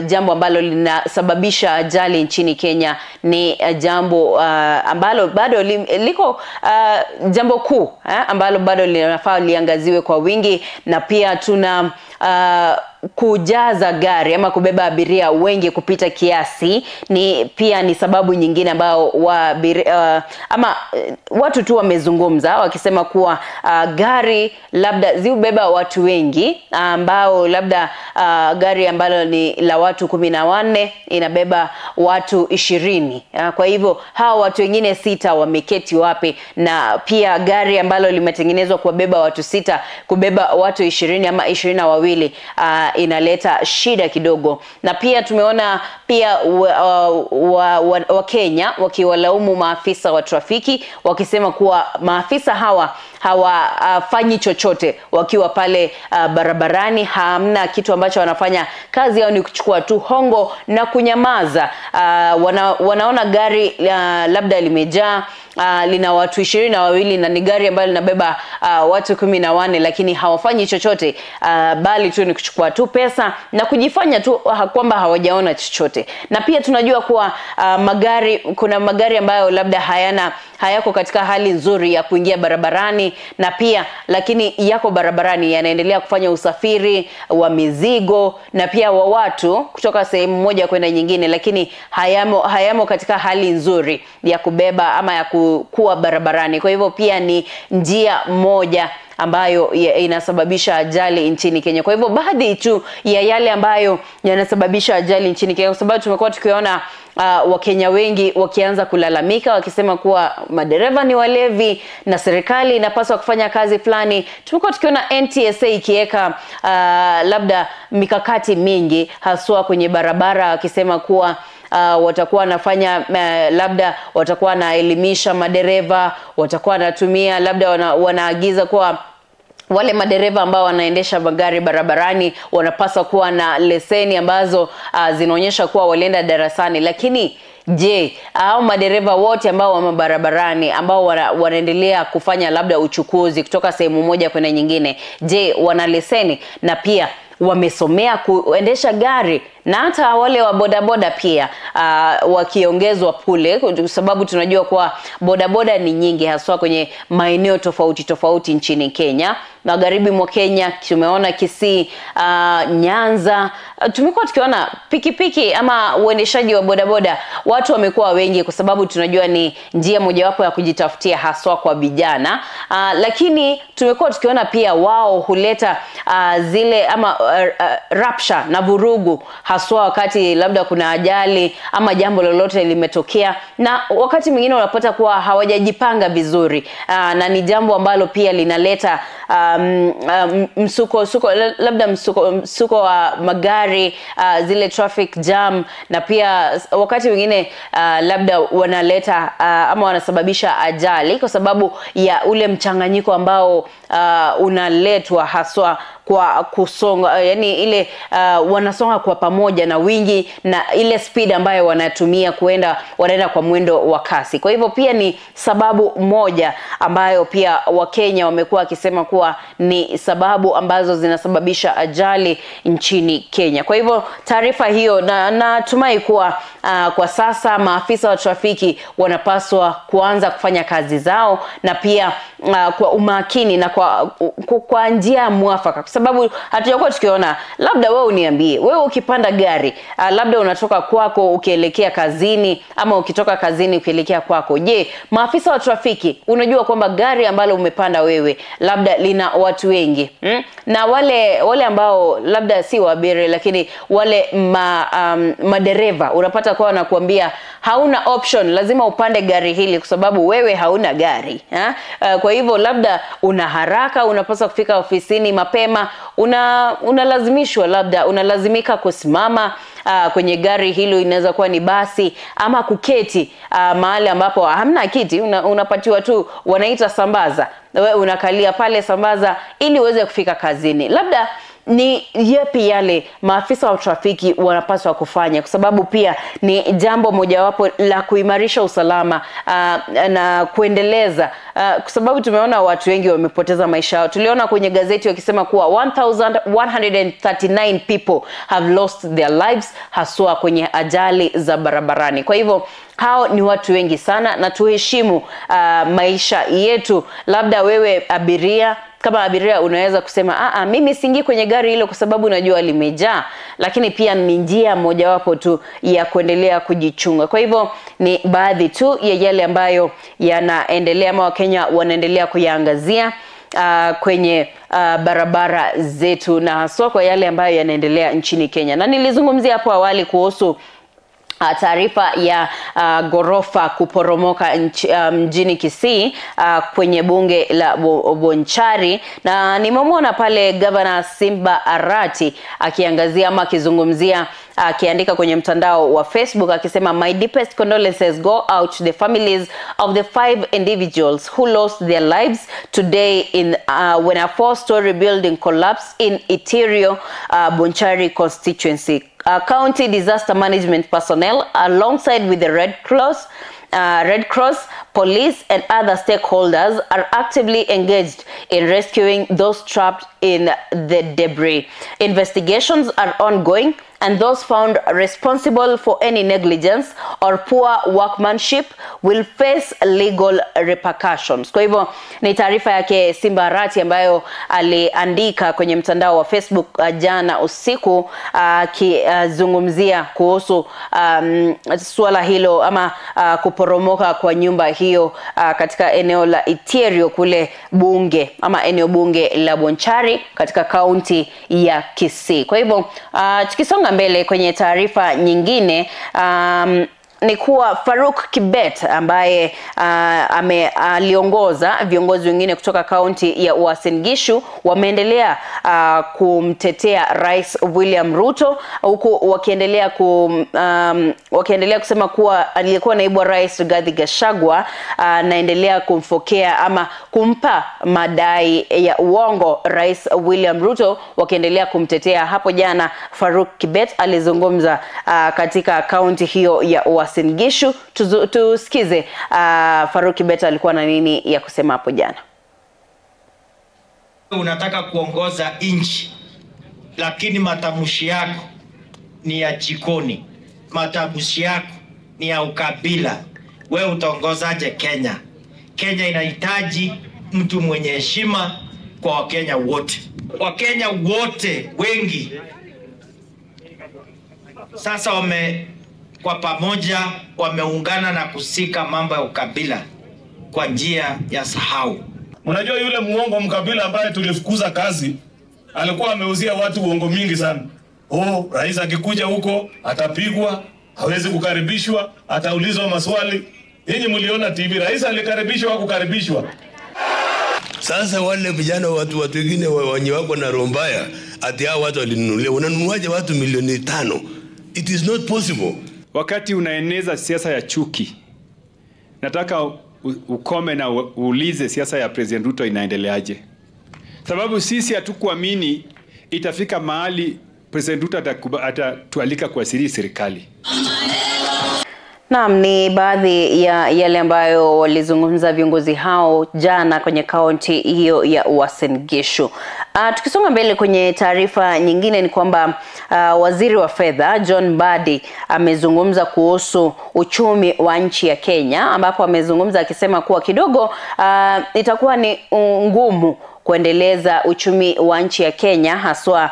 jambo ambalo linasababisha ajali nchini Kenya. Ni jambo ambalo bado liko jambo kuu ambalo bado linafaa liangaziwe kwa wingi. Na pia tuna kujaza gari ama kubeba abiria wengi kupita kiasi ni pia ni sababu nyingine ambao ama watu tu wamezungumza wakisema kuwa gari labda ziubeba watu wengi ambao labda gari ambalo ni la watu 14 inabeba watu 20. Kwa hivyo hao watu wengine 6 wameketi wapi? Na pia gari ambalo limetengenezwa kuwabeba watu 6 kubeba watu 20 ama 22 inaleta shida kidogo. Na pia tumeona pia wa Kenya wakiwalaumu maafisa wa trafiki wakisema kuwa maafisa hawa hawafanyi chochote wakiwa pale barabarani. Hamna kitu ambacho wanafanya, kazi yao ni kuchukua tu hongo na kunyamaza. Wanaona gari labda limejaa, lina watu 22 na ni gari ambalo linabeba watu 14, lakini hawafanyi chochote, bali tu ni kuchukua tu pesa na kujifanya tu kwamba hawajaona chochote. Na pia tunajua kuwa magari, kuna magari ambayo labda hayako katika hali nzuri ya kuingia barabarani, na pia lakini yako barabarani yanaendelea kufanya usafiri wa mizigo na pia wa watu kutoka sehemu moja kwenda nyingine, lakini hayamo katika hali nzuri ya kubeba ama ya kuwa barabarani. Kwa hivyo pia ni njia moja ambayo inasababisha ajali nchini Kenya. Kwa hivyo baadhi tu ya yale ambayo yanasababisha ajali nchini Kenya, kwa sababu tumekuwa tukiona Wakenya wengi wakianza kulalamika wakisema kuwa madereva ni walevi na serikali inapaswa kufanya kazi fulani. Tumekuwa tukiona NTSA ikiweka labda mikakati mingi haswa kwenye barabara wakisema kuwa watakuwa wanafanya labda watakuwa wanaelimisha madereva, watakuwa wanatumia labda wanaagiza kuwa wale madereva ambao wanaendesha magari barabarani wanapaswa kuwa na leseni ambazo zinaonyesha kuwa walienda darasani. Lakini je, au madereva wote ambao wamo barabarani ambao wanaendelea kufanya labda uchukuzi kutoka sehemu moja kwenda nyingine, je, wana leseni na pia wamesomea kuendesha gari? Na hata wale wa bodaboda pia wakiongezwa pule, kwa sababu tunajua kuwa bodaboda ni nyingi haswa kwenye maeneo tofauti tofauti nchini Kenya. Magharibi mwa Kenya tumeona Kisii, Nyanza, tumekuwa tukiona pikipiki ama uendeshaji wa bodaboda watu wamekuwa wengi, kwa sababu tunajua ni njia mojawapo ya kujitafutia haswa kwa vijana. Lakini tumekuwa tukiona pia wao huleta zile ama rapsha na vurugu haswa wakati labda kuna ajali ama jambo lolote limetokea, na wakati mwingine unapata kuwa hawajajipanga vizuri, na ni jambo ambalo pia linaleta msuko labda msuko wa magari, zile traffic jam, na pia wakati mwingine labda wanaleta ama wanasababisha ajali kwa sababu ya ule mchanganyiko ambao unaletwa haswa kwa kusonga, yani ile wanasonga kwa pamoja na wingi na ile speed ambayo wanatumia wanaenda kwa mwendo wa kasi. Kwa hivyo pia ni sababu moja ambayo pia Wakenya wamekuwa wakisema kuwa ni sababu ambazo zinasababisha ajali nchini Kenya. Kwa hivyo taarifa hiyo, na natumai kuwa kwa sasa maafisa wa trafiki wanapaswa kuanza kufanya kazi zao na pia kwa umakini na kwa njia mwafaka, kwa sababu hatujakuwa tukiona. Labda wewe uniambie, wewe ukipanda gari, labda unatoka kwako ukielekea kazini ama ukitoka kazini ukielekea kwako, je, maafisa wa trafiki, unajua kwamba gari ambalo umepanda wewe labda lina watu wengi, na wale ambao labda si waabiri lakini wale madereva unapata kwa wanakuambia hauna option, lazima upande gari hili kwa sababu wewe hauna gari, ha? Kwa hivyo labda una haraka, unapaswa kufika ofisini mapema, unalazimishwa, labda unalazimika kusimama kwenye gari hilo, inaweza kuwa ni basi ama kuketi mahali ambapo hamna kiti, unapatiwa tu, wanaita sambaza, wewe unakalia pale sambaza ili uweze kufika kazini. Labda ni yepi yale maafisa wa trafiki wanapaswa kufanya, kwa sababu pia ni jambo mojawapo la kuimarisha usalama na kuendeleza, kwa sababu tumeona watu wengi wamepoteza maisha yao. Tuliona kwenye gazeti wakisema kuwa 1139 people have lost their lives haswa kwenye ajali za barabarani. Kwa hivyo hao ni watu wengi sana, na tuheshimu maisha yetu. Labda wewe abiria, kama abiria unaweza kusema mimi siingii kwenye gari hilo kwa sababu najua limejaa, lakini pia ni njia mojawapo tu ya kuendelea kujichunga. Kwa hivyo ni baadhi tu ya yale ambayo yanaendelea ama Wakenya wanaendelea kuyaangazia kwenye barabara zetu, na haswa kwa yale ambayo yanaendelea nchini Kenya. Na nilizungumzia hapo awali kuhusu taarifa ya gorofa kuporomoka mjini Kisii kwenye bunge la Bonchari, na nimemwona pale Governor Simba Arati akiangazia ama akizungumzia, akiandika kwenye mtandao wa Facebook akisema, my deepest condolences go out to the families of the 5 individuals who lost their lives today in when a 4-story building collapsed in Itirio, Bonchari constituency. County disaster management personnel, alongside with the Red Cross, police and other stakeholders, are actively engaged in rescuing those trapped in the debris. Investigations are ongoing, and those found responsible for any negligence or poor workmanship will face legal repercussions. Kwa hivyo ni taarifa yake Simba Arati ambayo aliandika kwenye mtandao wa Facebook jana usiku, akizungumzia kuhusu suala hilo ama kuporomoka kwa nyumba hiyo katika eneo la Itirio kule bunge ama eneo bunge la Bonchari katika kaunti ya Kisii. Kwa hivyo tukisonga mbele kwenye taarifa nyingine, ni kuwa Farouk Kibet ambaye aliongoza viongozi wengine kutoka kaunti ya Uasin Gishu wameendelea kumtetea Rais William Ruto, huku wakiendelea kusema kuwa aliyekuwa naibu wa Rais Rigathi Gachagua anaendelea kumfokea ama kumpa madai ya uongo Rais William Ruto, wakiendelea kumtetea. Hapo jana Farouk Kibet alizungumza katika kaunti hiyo ya Uasin Gishu. Tusikize Farouk Kibet alikuwa na nini ya kusema hapo jana. Unataka kuongoza nchi, lakini matamshi yako ni ya jikoni, matamshi yako ni ya ukabila. Wewe utaongozaje Kenya? Kenya inahitaji mtu mwenye heshima kwa Wakenya wote. Wakenya wote wengi sasa kwa pamoja wameungana na kusika mambo ya ukabila kwa njia ya sahau. Unajua yule muongo mkabila ambaye tulifukuza kazi alikuwa ameuzia watu uongo mingi sana. Oh, rais akikuja huko atapigwa, hawezi kukaribishwa, ataulizwa maswali. Nyinyi mliona TV, rais alikaribishwa au kukaribishwa? Sasa wale vijana watu wengine wenye wako na roho mbaya, ati hao watu walinunulia. Unanunuaje watu milioni 5? It is not possible. Wakati unaeneza siasa ya chuki, nataka ukome na uulize siasa ya President Ruto inaendeleaje. Sababu sisi hatukuamini itafika mahali President Ruto atatualika kuasili serikali. Naam, ni baadhi ya yale ambayo walizungumza viongozi hao jana kwenye kaunti hiyo ya Uasin Gishu. Tukisonga mbele kwenye taarifa nyingine ni kwamba waziri wa fedha John Mbadi amezungumza kuhusu uchumi wa nchi ya Kenya, ambapo amezungumza akisema kuwa kidogo itakuwa ni ngumu kuendeleza uchumi wa nchi ya Kenya haswa.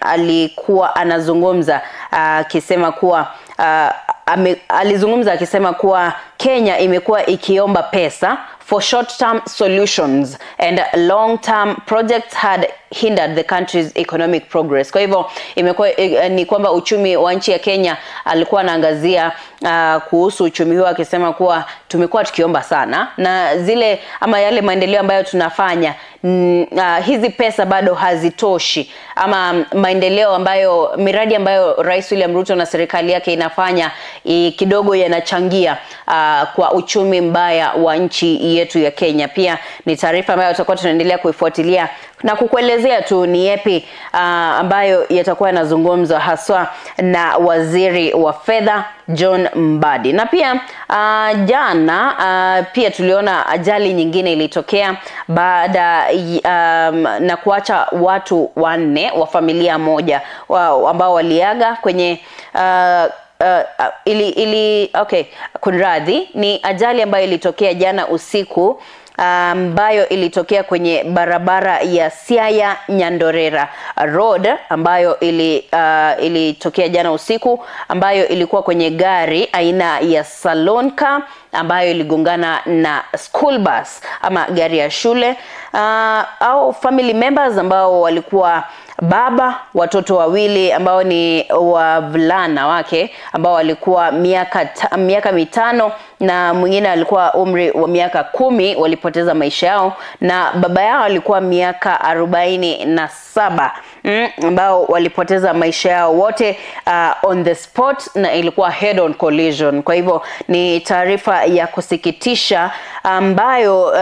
Alikuwa anazungumza akisema kuwa alizungumza akisema kuwa Kenya imekuwa ikiomba pesa for short-term solutions and long-term projects had hindered the country's economic progress. Kwa hivyo imekuwa ni kwamba uchumi wa nchi ya Kenya, alikuwa anaangazia kuhusu uchumi huo akisema kuwa tumekuwa tukiomba sana na zile ama yale maendeleo ambayo tunafanya, hizi pesa bado hazitoshi, ama maendeleo ambayo miradi ambayo Rais William Ruto na serikali yake inafanya kidogo yanachangia kwa uchumi mbaya wa nchi yetu ya Kenya. Pia ni taarifa ambayo tutakuwa tunaendelea kuifuatilia na kukuelezea tu ni yapi ambayo yatakuwa yanazungumzwa haswa na waziri wa fedha John Mbadi. Na pia jana pia tuliona ajali nyingine ilitokea baada na kuacha watu wanne wa familia moja ambao waliaga kwenye kunradhi, ni ajali ambayo ilitokea jana usiku ambayo ilitokea kwenye barabara ya Siaya Nyandorera Road, ambayo ilitokea jana usiku, ambayo ilikuwa kwenye gari aina ya Salonka ambayo iligongana na school bus ama gari ya shule, au family members ambao walikuwa baba, watoto wawili ambao ni wavulana wake ambao walikuwa miaka 5 na mwingine alikuwa umri wa miaka 10, walipoteza maisha yao, na baba yao alikuwa miaka 47 ambao walipoteza maisha yao wote on the spot, na ilikuwa head on collision. Kwa hivyo ni taarifa ya kusikitisha ambayo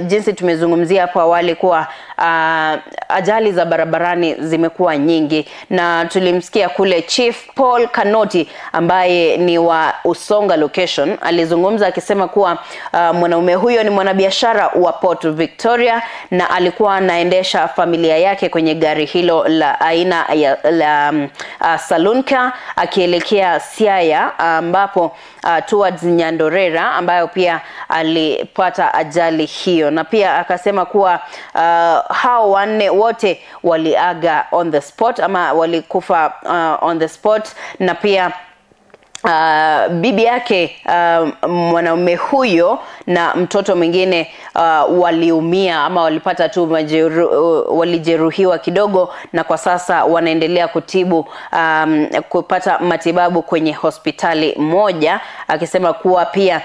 jinsi tumezungumzia hapo awali kuwa ajali za barabarani zimekuwa nyingi, na tulimsikia kule Chief Paul Kanoti ambaye ni wa Usonga location alizungumza akisema kuwa mwanaume huyo ni mwanabiashara wa Port Victoria na alikuwa anaendesha familia yake kwenye gari hilo la aina ya la Salunka akielekea Siaya ambapo towards Nyandorera ambayo pia alipata ajali hiyo. Na pia akasema kuwa hao wanne wote waliaga on the spot ama walikufa on the spot, na pia bibi yake mwanaume huyo na mtoto mwingine waliumia ama walipata tu walijeruhiwa kidogo, na kwa sasa wanaendelea kutibu kupata matibabu kwenye hospitali moja, akisema kuwa pia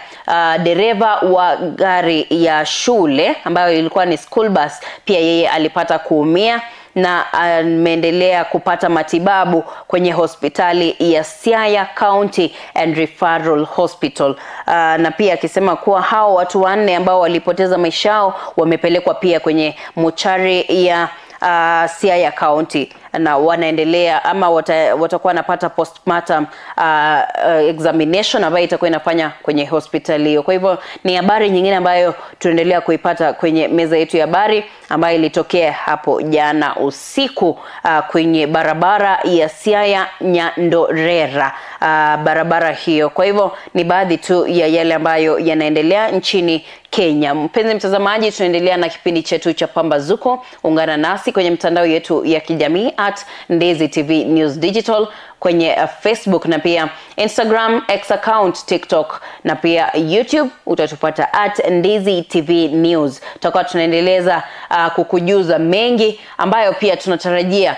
dereva wa gari ya shule ambayo ilikuwa ni school bus pia yeye alipata kuumia na ameendelea kupata matibabu kwenye hospitali ya Siaya County and Referral Hospital. Na pia akisema kuwa hao watu wanne ambao walipoteza maisha yao wamepelekwa pia kwenye mochari ya Siaya County na wanaendelea ama watakuwa wanapata postmortem examination ambayo itakuwa inafanya kwenye hospitali hiyo. Kwa hivyo ni habari nyingine ambayo tunaendelea kuipata kwenye meza yetu ya habari ambayo ilitokea hapo jana usiku kwenye barabara ya Siaya Nyandorera, barabara hiyo. Kwa hivyo ni baadhi tu ya yale ambayo yanaendelea nchini Kenya. Mpenzi mtazamaji, tunaendelea na kipindi chetu cha Pambazuko. Ungana nasi kwenye mtandao yetu ya kijamii at Ndizi TV News Digital kwenye Facebook na pia Instagram, X account, TikTok na pia YouTube utatupata at Ndizi TV News. Tutakuwa tunaendeleza kukujuza mengi ambayo pia tunatarajia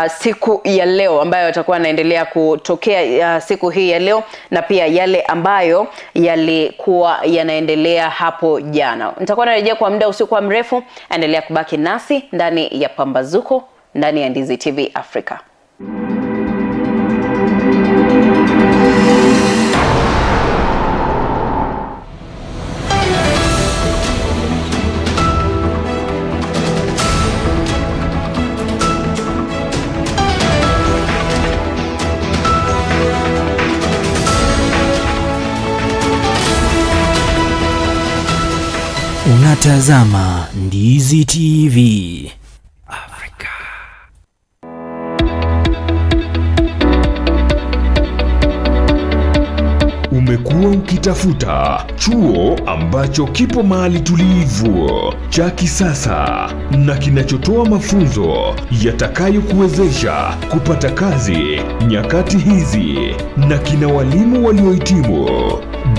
siku ya leo ambayo yatakuwa yanaendelea kutokea siku hii ya leo, na pia yale ambayo yalikuwa yanaendelea hapo jana. Nitakuwa narejea kwa muda usiokuwa mrefu. Endelea kubaki nasi ndani ya Pambazuko ndani ya Ndizi TV Africa. Unatazama Ndizi TV. Afrika. Umekuwa ukitafuta chuo ambacho kipo mahali tulivu, cha kisasa na kinachotoa mafunzo yatakayokuwezesha kupata kazi nyakati hizi na kina walimu waliohitimu.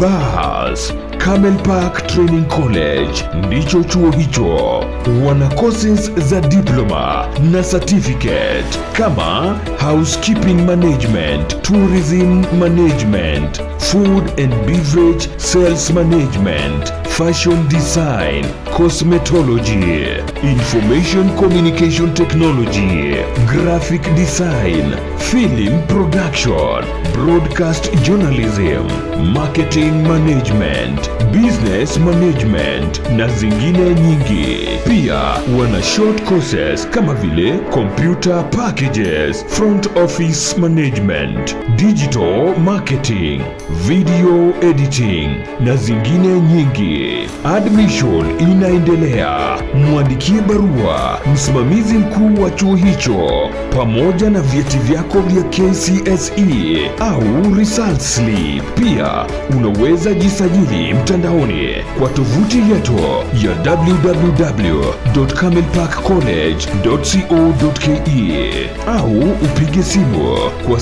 Bas, Camel Park Training College ndicho chuo hicho. Wana courses za diploma na certificate kama housekeeping management, tourism management, food and beverage sales management, fashion design, cosmetology, information communication technology, graphic design, film production, broadcast journalism, marketing management, business management na zingine nyingi. Pia wana short courses kama vile computer packages, front office management, digital marketing, video editing na zingine nyingi. Admission inaendelea. Mwandikie barua msimamizi mkuu wa chuo hicho pamoja na vyeti vyako vya KCSE au result slip. Pia unaweza jisajili mtandaoni kwa tovuti yetu ya www.camelparkcollege.co.ke au upige simu kwa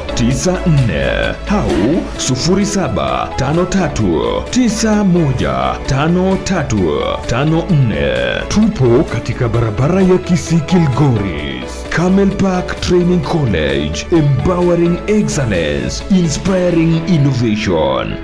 0755386594 au 0753915354. Tupo katika barabara ya Kisii Kilgoris. Camel Park Training College, empowering excellence, inspiring innovation.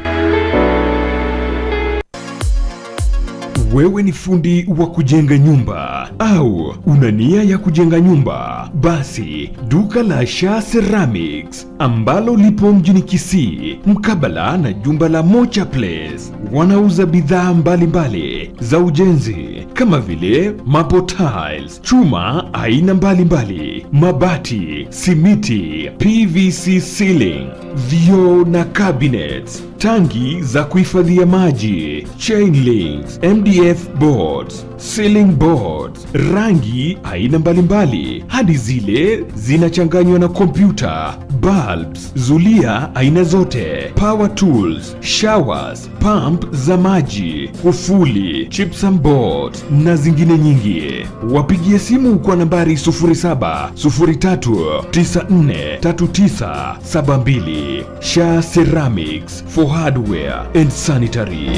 Wewe ni fundi wa kujenga nyumba au una nia ya kujenga nyumba? Basi duka la Sha Ceramics ambalo lipo mjini Kisii mkabala na jumba la Mocha Place wanauza bidhaa mbalimbali za ujenzi kama vile maple tiles, chuma aina mbalimbali, mabati, simiti, PVC ceiling, vioo na cabinets, tangi za kuhifadhia maji, chain links, MDF boards, ceiling boards, rangi aina mbalimbali hadi zile zinachanganywa na kompyuta, bulbs, zulia aina zote, power tools, showers, pump za maji, kufuli, gypsum boards na zingine nyingi. Wapigie simu kwa nambari 0703943972. Sha Ceramics for hardware and sanitary.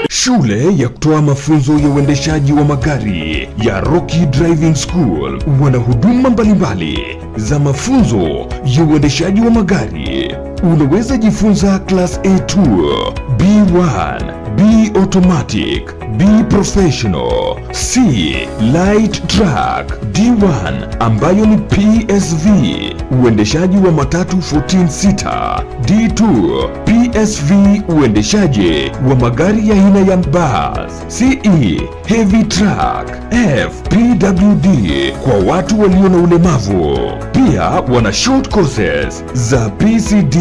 Shule ya kutoa mafunzo ya uendeshaji wa magari ya Rocky Driving School wana huduma mbalimbali za mafunzo ya uendeshaji wa magari. Unaweza jifunza class A2, B1, B automatic, B professional, C light truck, D1 ambayo ni PSV, uendeshaji wa matatu 14 seater, D2 PSV, uendeshaji wa magari ya aina ya bus, CE heavy truck, F PWD kwa watu walio na ulemavu. Pia wana short courses za PCD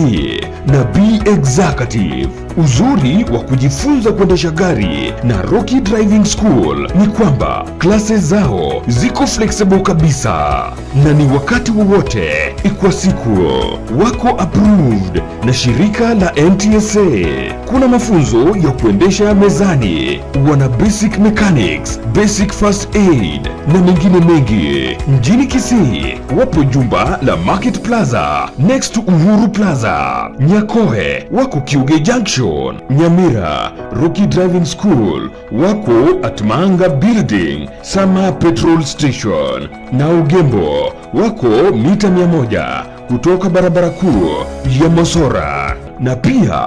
na B executive. Uzuri wa kujifunza kuendesha gari na Rocky Driving School ni kwamba classes zao ziko flexible kabisa na ni wakati wowote kwa siku. Wako approved na shirika la NTSA. Kuna mafunzo ya kuendesha mezani, wana basic mechanics, basic first aid na mengine mengi. Mjini Kisii wapo jumba la Market Plaza next to Uhuru Plaza. Nyakoe wako Kiuge Junction. Nyamira Rocky Driving School wako at Manga Building, Sama Petrol Station. Na Ugembo wako mita 100 kutoka barabara kuu ya Mosora. Na pia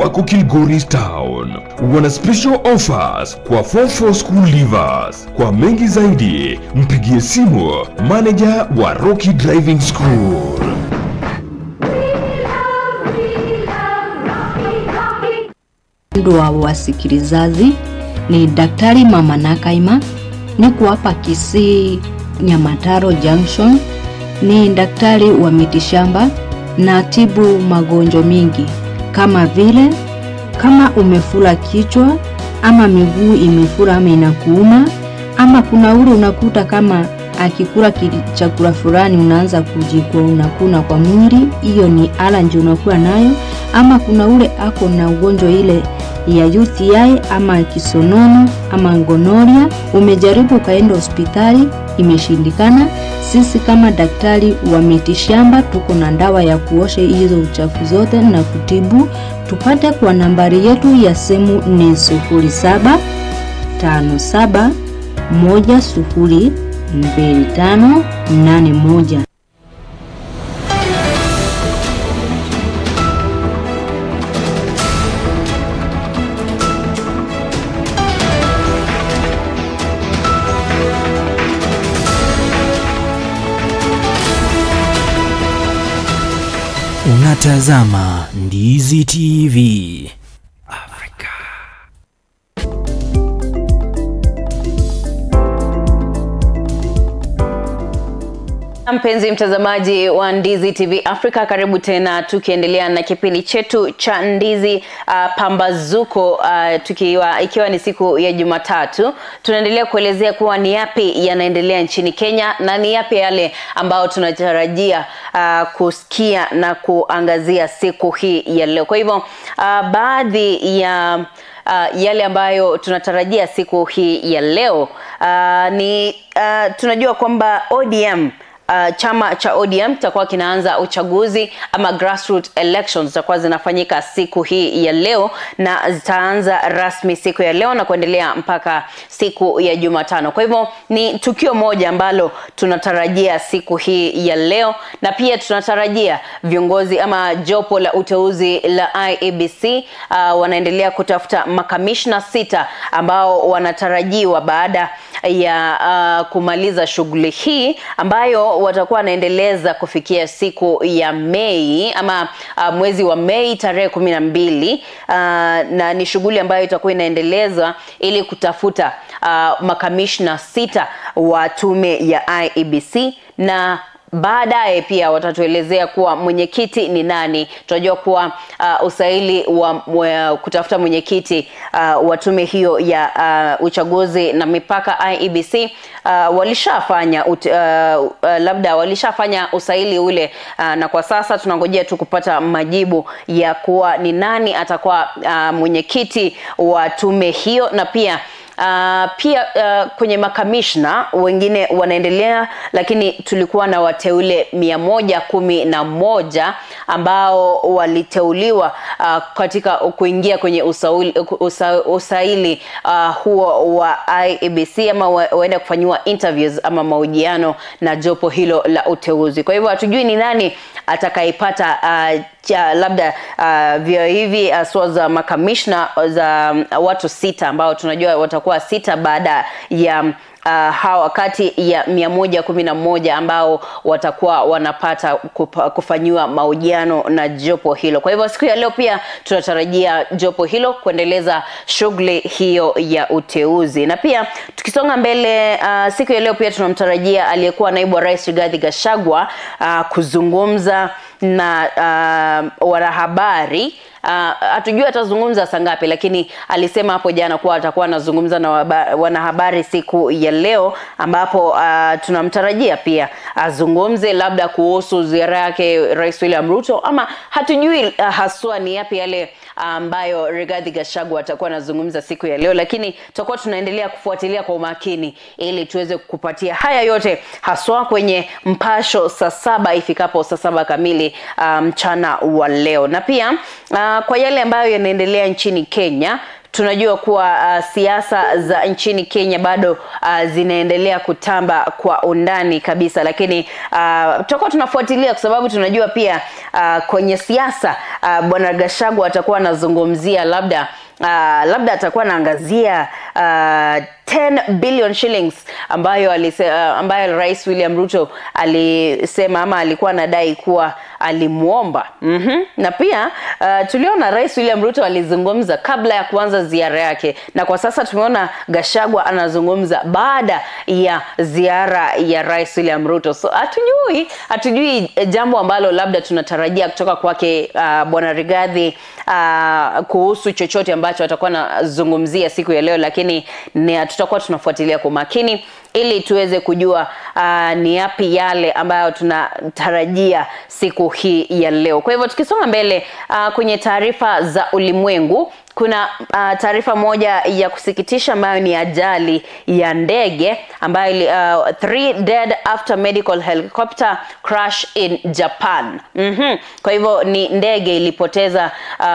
wako Kilgoris Town. Wana special offers kwa Form 4 school leavers. Kwa mengi zaidi mpigie simu manager wa Rocky Driving School. Wa wasikilizaji, ni Daktari Mama Nakaima, niko hapa Kisii Nyamataro Junction. Ni daktari wa mitishamba na tibu magonjwa mingi kama vile kama umefura kichwa ama miguu imefura ama inakuuma, ama kuna ule unakuta kama akikula chakula fulani unaanza kujikwa unakuna kwa mwili, hiyo ni allergy unakuwa nayo, ama kuna ule ako na ugonjwa ile ya UTI ama kisonono ama gonorrhea, umejaribu ukaenda hospitali imeshindikana. Sisi kama daktari wa mitishamba tuko na dawa ya kuosha hizo uchafu zote na kutibu. Tupate kwa nambari yetu ya simu ni 07 57 10 25 81. Unatazama Ndizi TV Afrika. Mpenzi mtazamaji wa Ndizi TV Africa, karibu tena tukiendelea na kipindi chetu cha Ndizi Pambazuko, ikiwa ni siku ya Jumatatu. Tunaendelea kuelezea kuwa ni yapi yanaendelea nchini Kenya na ni yapi yale ambao tunatarajia kusikia na kuangazia siku hii ya leo. Kwa hivyo baadhi ya yale ambayo tunatarajia siku hii ya leo ni tunajua kwamba ODM, chama cha ODM kitakuwa kinaanza uchaguzi ama grassroots elections zitakuwa zinafanyika siku hii ya leo na zitaanza rasmi siku ya leo na kuendelea mpaka siku ya Jumatano. Kwa hivyo ni tukio moja ambalo tunatarajia siku hii ya leo, na pia tunatarajia viongozi ama jopo la uteuzi la IEBC wanaendelea kutafuta makamishna 6 ambao wanatarajiwa baada ya kumaliza shughuli hii ambayo watakuwa wanaendeleza kufikia siku ya Mei ama mwezi wa Mei tarehe 12, na ni shughuli ambayo itakuwa inaendelezwa ili kutafuta makamishna 6 wa tume ya IEBC, na baadaye pia watatuelezea kuwa mwenyekiti ni nani. Tunajua kuwa usaili wa kutafuta mwenyekiti wa tume hiyo ya uchaguzi na mipaka IEBC walishafanya labda walishafanya usaili ule, na kwa sasa tunangojea tu kupata majibu ya kuwa ni nani atakuwa mwenyekiti wa tume hiyo. Na pia kwenye makamishna wengine wanaendelea, lakini tulikuwa na wateule 111 ambao waliteuliwa katika kuingia kwenye usaili huo wa IEBC ama waenda kufanyiwa interviews ama mahojiano na jopo hilo la uteuzi. Kwa hivyo hatujui ni nani atakayepata labda vyo hivi aswa za makamishna za watu 6 ambao tunajua watakuwa 6 baada ya hawa kati ya 111 ambao watakuwa wanapata kufanyiwa mahojiano na jopo hilo. Kwa hivyo siku ya leo pia tunatarajia jopo hilo kuendeleza shughuli hiyo ya uteuzi. Na pia tukisonga mbele, siku ya leo pia tunamtarajia aliyekuwa naibu wa rais Rigathi Gachagua kuzungumza na wanahabari. Hatujui atazungumza saa ngapi, lakini alisema hapo jana kuwa atakuwa anazungumza na wanahabari siku ya leo, ambapo tunamtarajia pia azungumze labda kuhusu ziara yake Rais William Ruto, ama hatujui haswa ni yapi yale ambayo Rigathi Gachagua atakuwa anazungumza siku ya leo, lakini tutakuwa tunaendelea kufuatilia kwa umakini ili tuweze kukupatia haya yote haswa kwenye Mpasho saa 7 ifikapo saa 7 kamili mchana wa leo. Na pia kwa yale ambayo yanaendelea nchini Kenya, tunajua kuwa siasa za nchini Kenya bado zinaendelea kutamba kwa undani kabisa, lakini tutakuwa tunafuatilia kwa sababu tunajua pia kwenye siasa Bwana Gachagua atakuwa anazungumzia labda atakuwa anaangazia 10 billion shillings ambayo ambayo Rais William Ruto alisema ama alikuwa anadai kuwa alimuomba. Na pia tuliona Rais William Ruto alizungumza kabla ya kuanza ziara yake, na kwa sasa tumeona Gachagua anazungumza baada ya ziara ya Rais William Ruto. So hatujui jambo ambalo labda tunatarajia kutoka kwake Bwana Rigathi kuhusu chochote ambacho atakuwa anazungumzia siku ya leo, lakini tutakuwa tunafuatilia kwa makini ili tuweze kujua ni yapi yale ambayo tunatarajia siku hii ya leo. Kwa hivyo tukisonga mbele kwenye taarifa za ulimwengu, kuna taarifa moja ya kusikitisha ambayo ni ajali ya ndege ambayo 3 dead after medical helicopter crash in Japan. Kwa hivyo ni ndege ilipoteza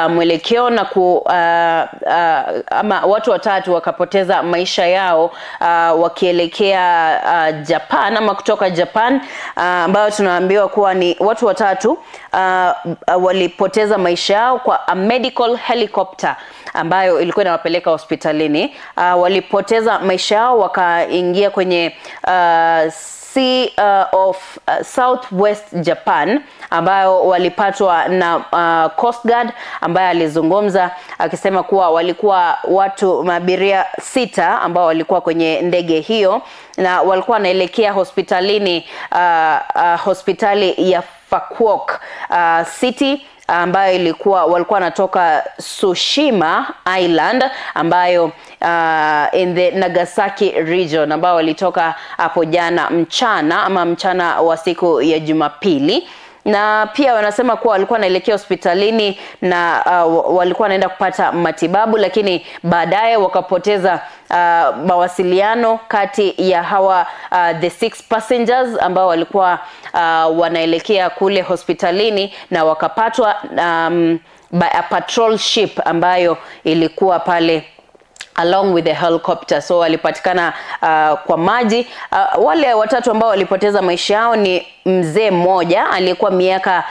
mwelekeo na ama watu watatu wakapoteza maisha yao wakielekea Japan ama kutoka Japan, ambayo tunaambiwa kuwa ni watu watatu walipoteza maisha yao kwa a medical helicopter ambayo ilikuwa inawapeleka hospitalini. Walipoteza maisha yao wakaingia kwenye Sea of Southwest Japan, ambayo walipatwa na Coast Guard ambaye alizungumza akisema kuwa walikuwa watu mabiria 6 ambao walikuwa kwenye ndege hiyo na walikuwa wanaelekea hospitalini, hospitali ya Fukuoka City ambayo ilikuwa walikuwa wanatoka Tsushima Island ambayo in the Nagasaki region, ambao walitoka hapo jana mchana ama mchana wa siku ya Jumapili. Na pia wanasema kuwa walikuwa wanaelekea hospitalini na walikuwa wanaenda kupata matibabu, lakini baadaye wakapoteza mawasiliano kati ya hawa the 6 passengers ambao walikuwa wanaelekea kule hospitalini, na wakapatwa by a patrol ship ambayo ilikuwa pale along with the helicopter. So walipatikana kwa maji. Wale watatu ambao walipoteza maisha yao ni mzee mmoja aliyekuwa miaka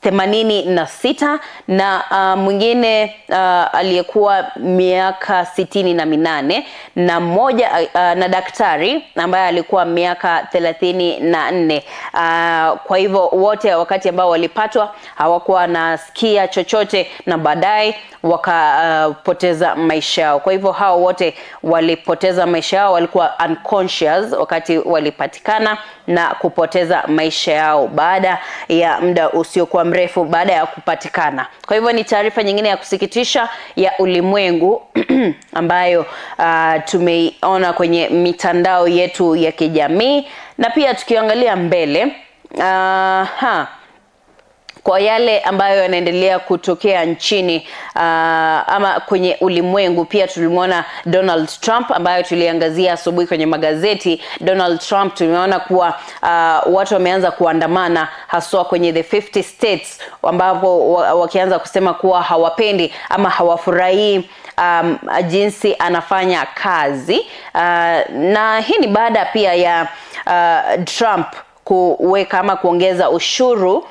86 na mwingine aliyekuwa miaka 68 na mmoja na daktari ambaye alikuwa miaka 34. Kwa hivyo wote wakati ambao walipatwa hawakuwa wanasikia chochote na baadaye wakapoteza maisha yao. Kwa hivyo hao wote walipoteza maisha yao, walikuwa unconscious wakati walipatikana na kupoteza maisha yao baada ya muda usiokuwa mrefu baada ya kupatikana. Kwa hivyo ni taarifa nyingine ya kusikitisha ya ulimwengu ambayo tumeiona kwenye mitandao yetu ya kijamii. Na pia tukiangalia mbele kwa yale ambayo yanaendelea kutokea nchini ama kwenye ulimwengu, pia tulimuona Donald Trump ambayo tuliangazia asubuhi kwenye magazeti. Donald Trump tumeona kuwa watu wameanza kuandamana haswa kwenye the 50 states, ambapo wakianza kusema kuwa hawapendi ama hawafurahii jinsi anafanya kazi. Na hii ni baada pia ya Trump kuweka ama kuongeza ushuru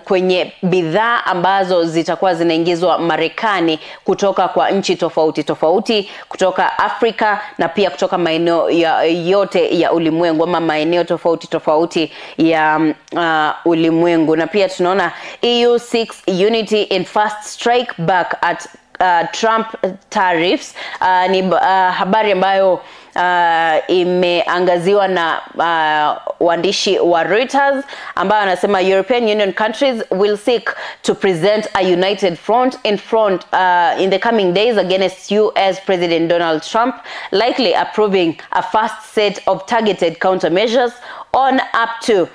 kwenye bidhaa ambazo zitakuwa zinaingizwa Marekani kutoka kwa nchi tofauti tofauti, kutoka Afrika na pia kutoka maeneo yote ya ulimwengu ama maeneo tofauti tofauti ya ulimwengu. Na pia tunaona EU seeks unity in fast strike back at Trump tariffs. Ni habari ambayo imeangaziwa na waandishi wa Reuters ambao wanasema European Union countries will seek to present a united front in the coming days against US President Donald Trump, likely approving a fast set of targeted countermeasures on up to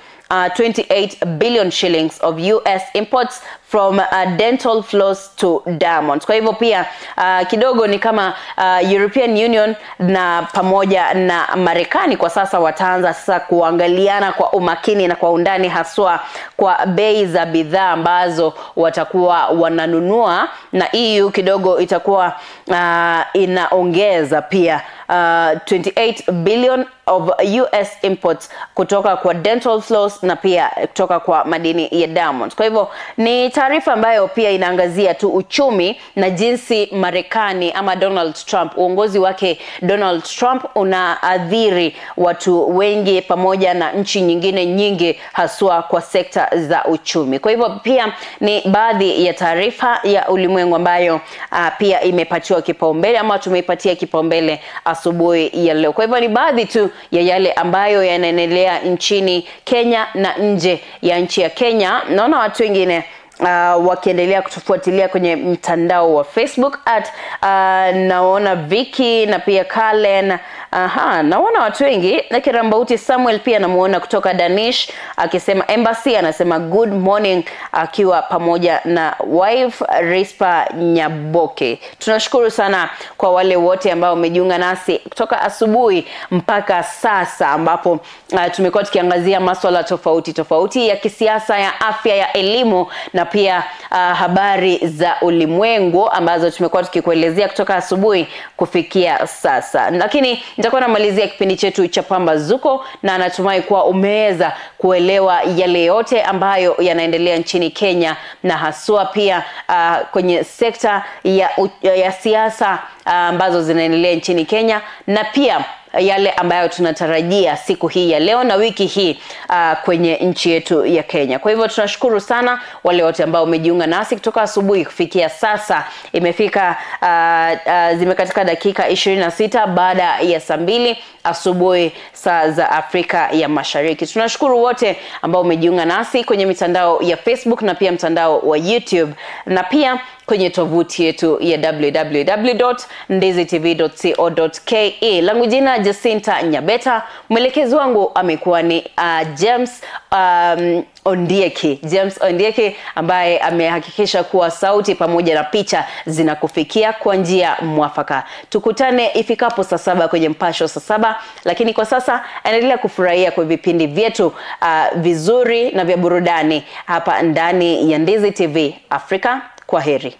28 billion shillings of US imports from dental floss to diamonds. Kwa hivyo pia kidogo ni kama European Union na pamoja na Marekani kwa sasa wataanza sasa kuangaliana kwa umakini na kwa undani, haswa kwa bei za bidhaa ambazo watakuwa wananunua, na EU kidogo itakuwa inaongeza pia 28 billion of US imports kutoka kwa dental floss na pia kutoka kwa madini ya diamond. Kwa hivyo ni taarifa ambayo pia inaangazia tu uchumi na jinsi Marekani ama Donald Trump, uongozi wake Donald Trump unaathiri watu wengi pamoja na nchi nyingine nyingi, haswa kwa sekta za uchumi. Kwa hivyo pia ni baadhi ya taarifa ya ulimwengu ambayo pia imepatiwa kipaumbele ama tumeipatia kipaumbele asubuhi ya leo. Kwa hivyo ni baadhi tu ya yale ambayo yanaendelea nchini Kenya na nje ya nchi ya Kenya. Naona watu wengine wakiendelea kutufuatilia kwenye mtandao wa Facebook at naona Vicky na pia Kalen. Naona watu wengi na Kirambauti Samuel pia namuona kutoka Danish akisema embassy, anasema good morning akiwa pamoja na wife Rispa Nyaboke. Tunashukuru sana kwa wale wote ambao wamejiunga nasi kutoka asubuhi mpaka sasa, ambapo tumekuwa tukiangazia masuala tofauti tofauti ya kisiasa, ya afya, ya elimu na pia habari za ulimwengu ambazo tumekuwa tukikuelezea kutoka asubuhi kufikia sasa. Lakini nitakuwa namalizia kipindi chetu cha Pambazuko na natumai kuwa umeweza kuelewa yale yote ambayo yanaendelea nchini Kenya na haswa pia kwenye sekta ya siasa ambazo zinaendelea nchini Kenya, na pia yale ambayo tunatarajia siku hii ya leo na wiki hii kwenye nchi yetu ya Kenya. Kwa hivyo tunashukuru sana wale wote ambao wamejiunga nasi kutoka asubuhi kufikia sasa. Imefika zimekatika dakika 26 baada ya saa 2 asubuhi saa za Afrika ya Mashariki. Tunashukuru wote ambao wamejiunga nasi kwenye mitandao ya Facebook na pia mtandao wa YouTube na pia kwenye tovuti yetu ya www.ndizitv.co.ke. Langu jina Jacinta Nyabeta, mwelekezi wangu amekuwa ni James Ondieki. James Ondieki ambaye amehakikisha kuwa sauti pamoja na picha zinakufikia kwa njia mwafaka. Tukutane ifikapo saa 7 kwenye Mpasho saa 7, lakini kwa sasa endelea kufurahia kwa vipindi vyetu vizuri na vya burudani hapa ndani ya Ndizi TV Afrika. Kwa heri.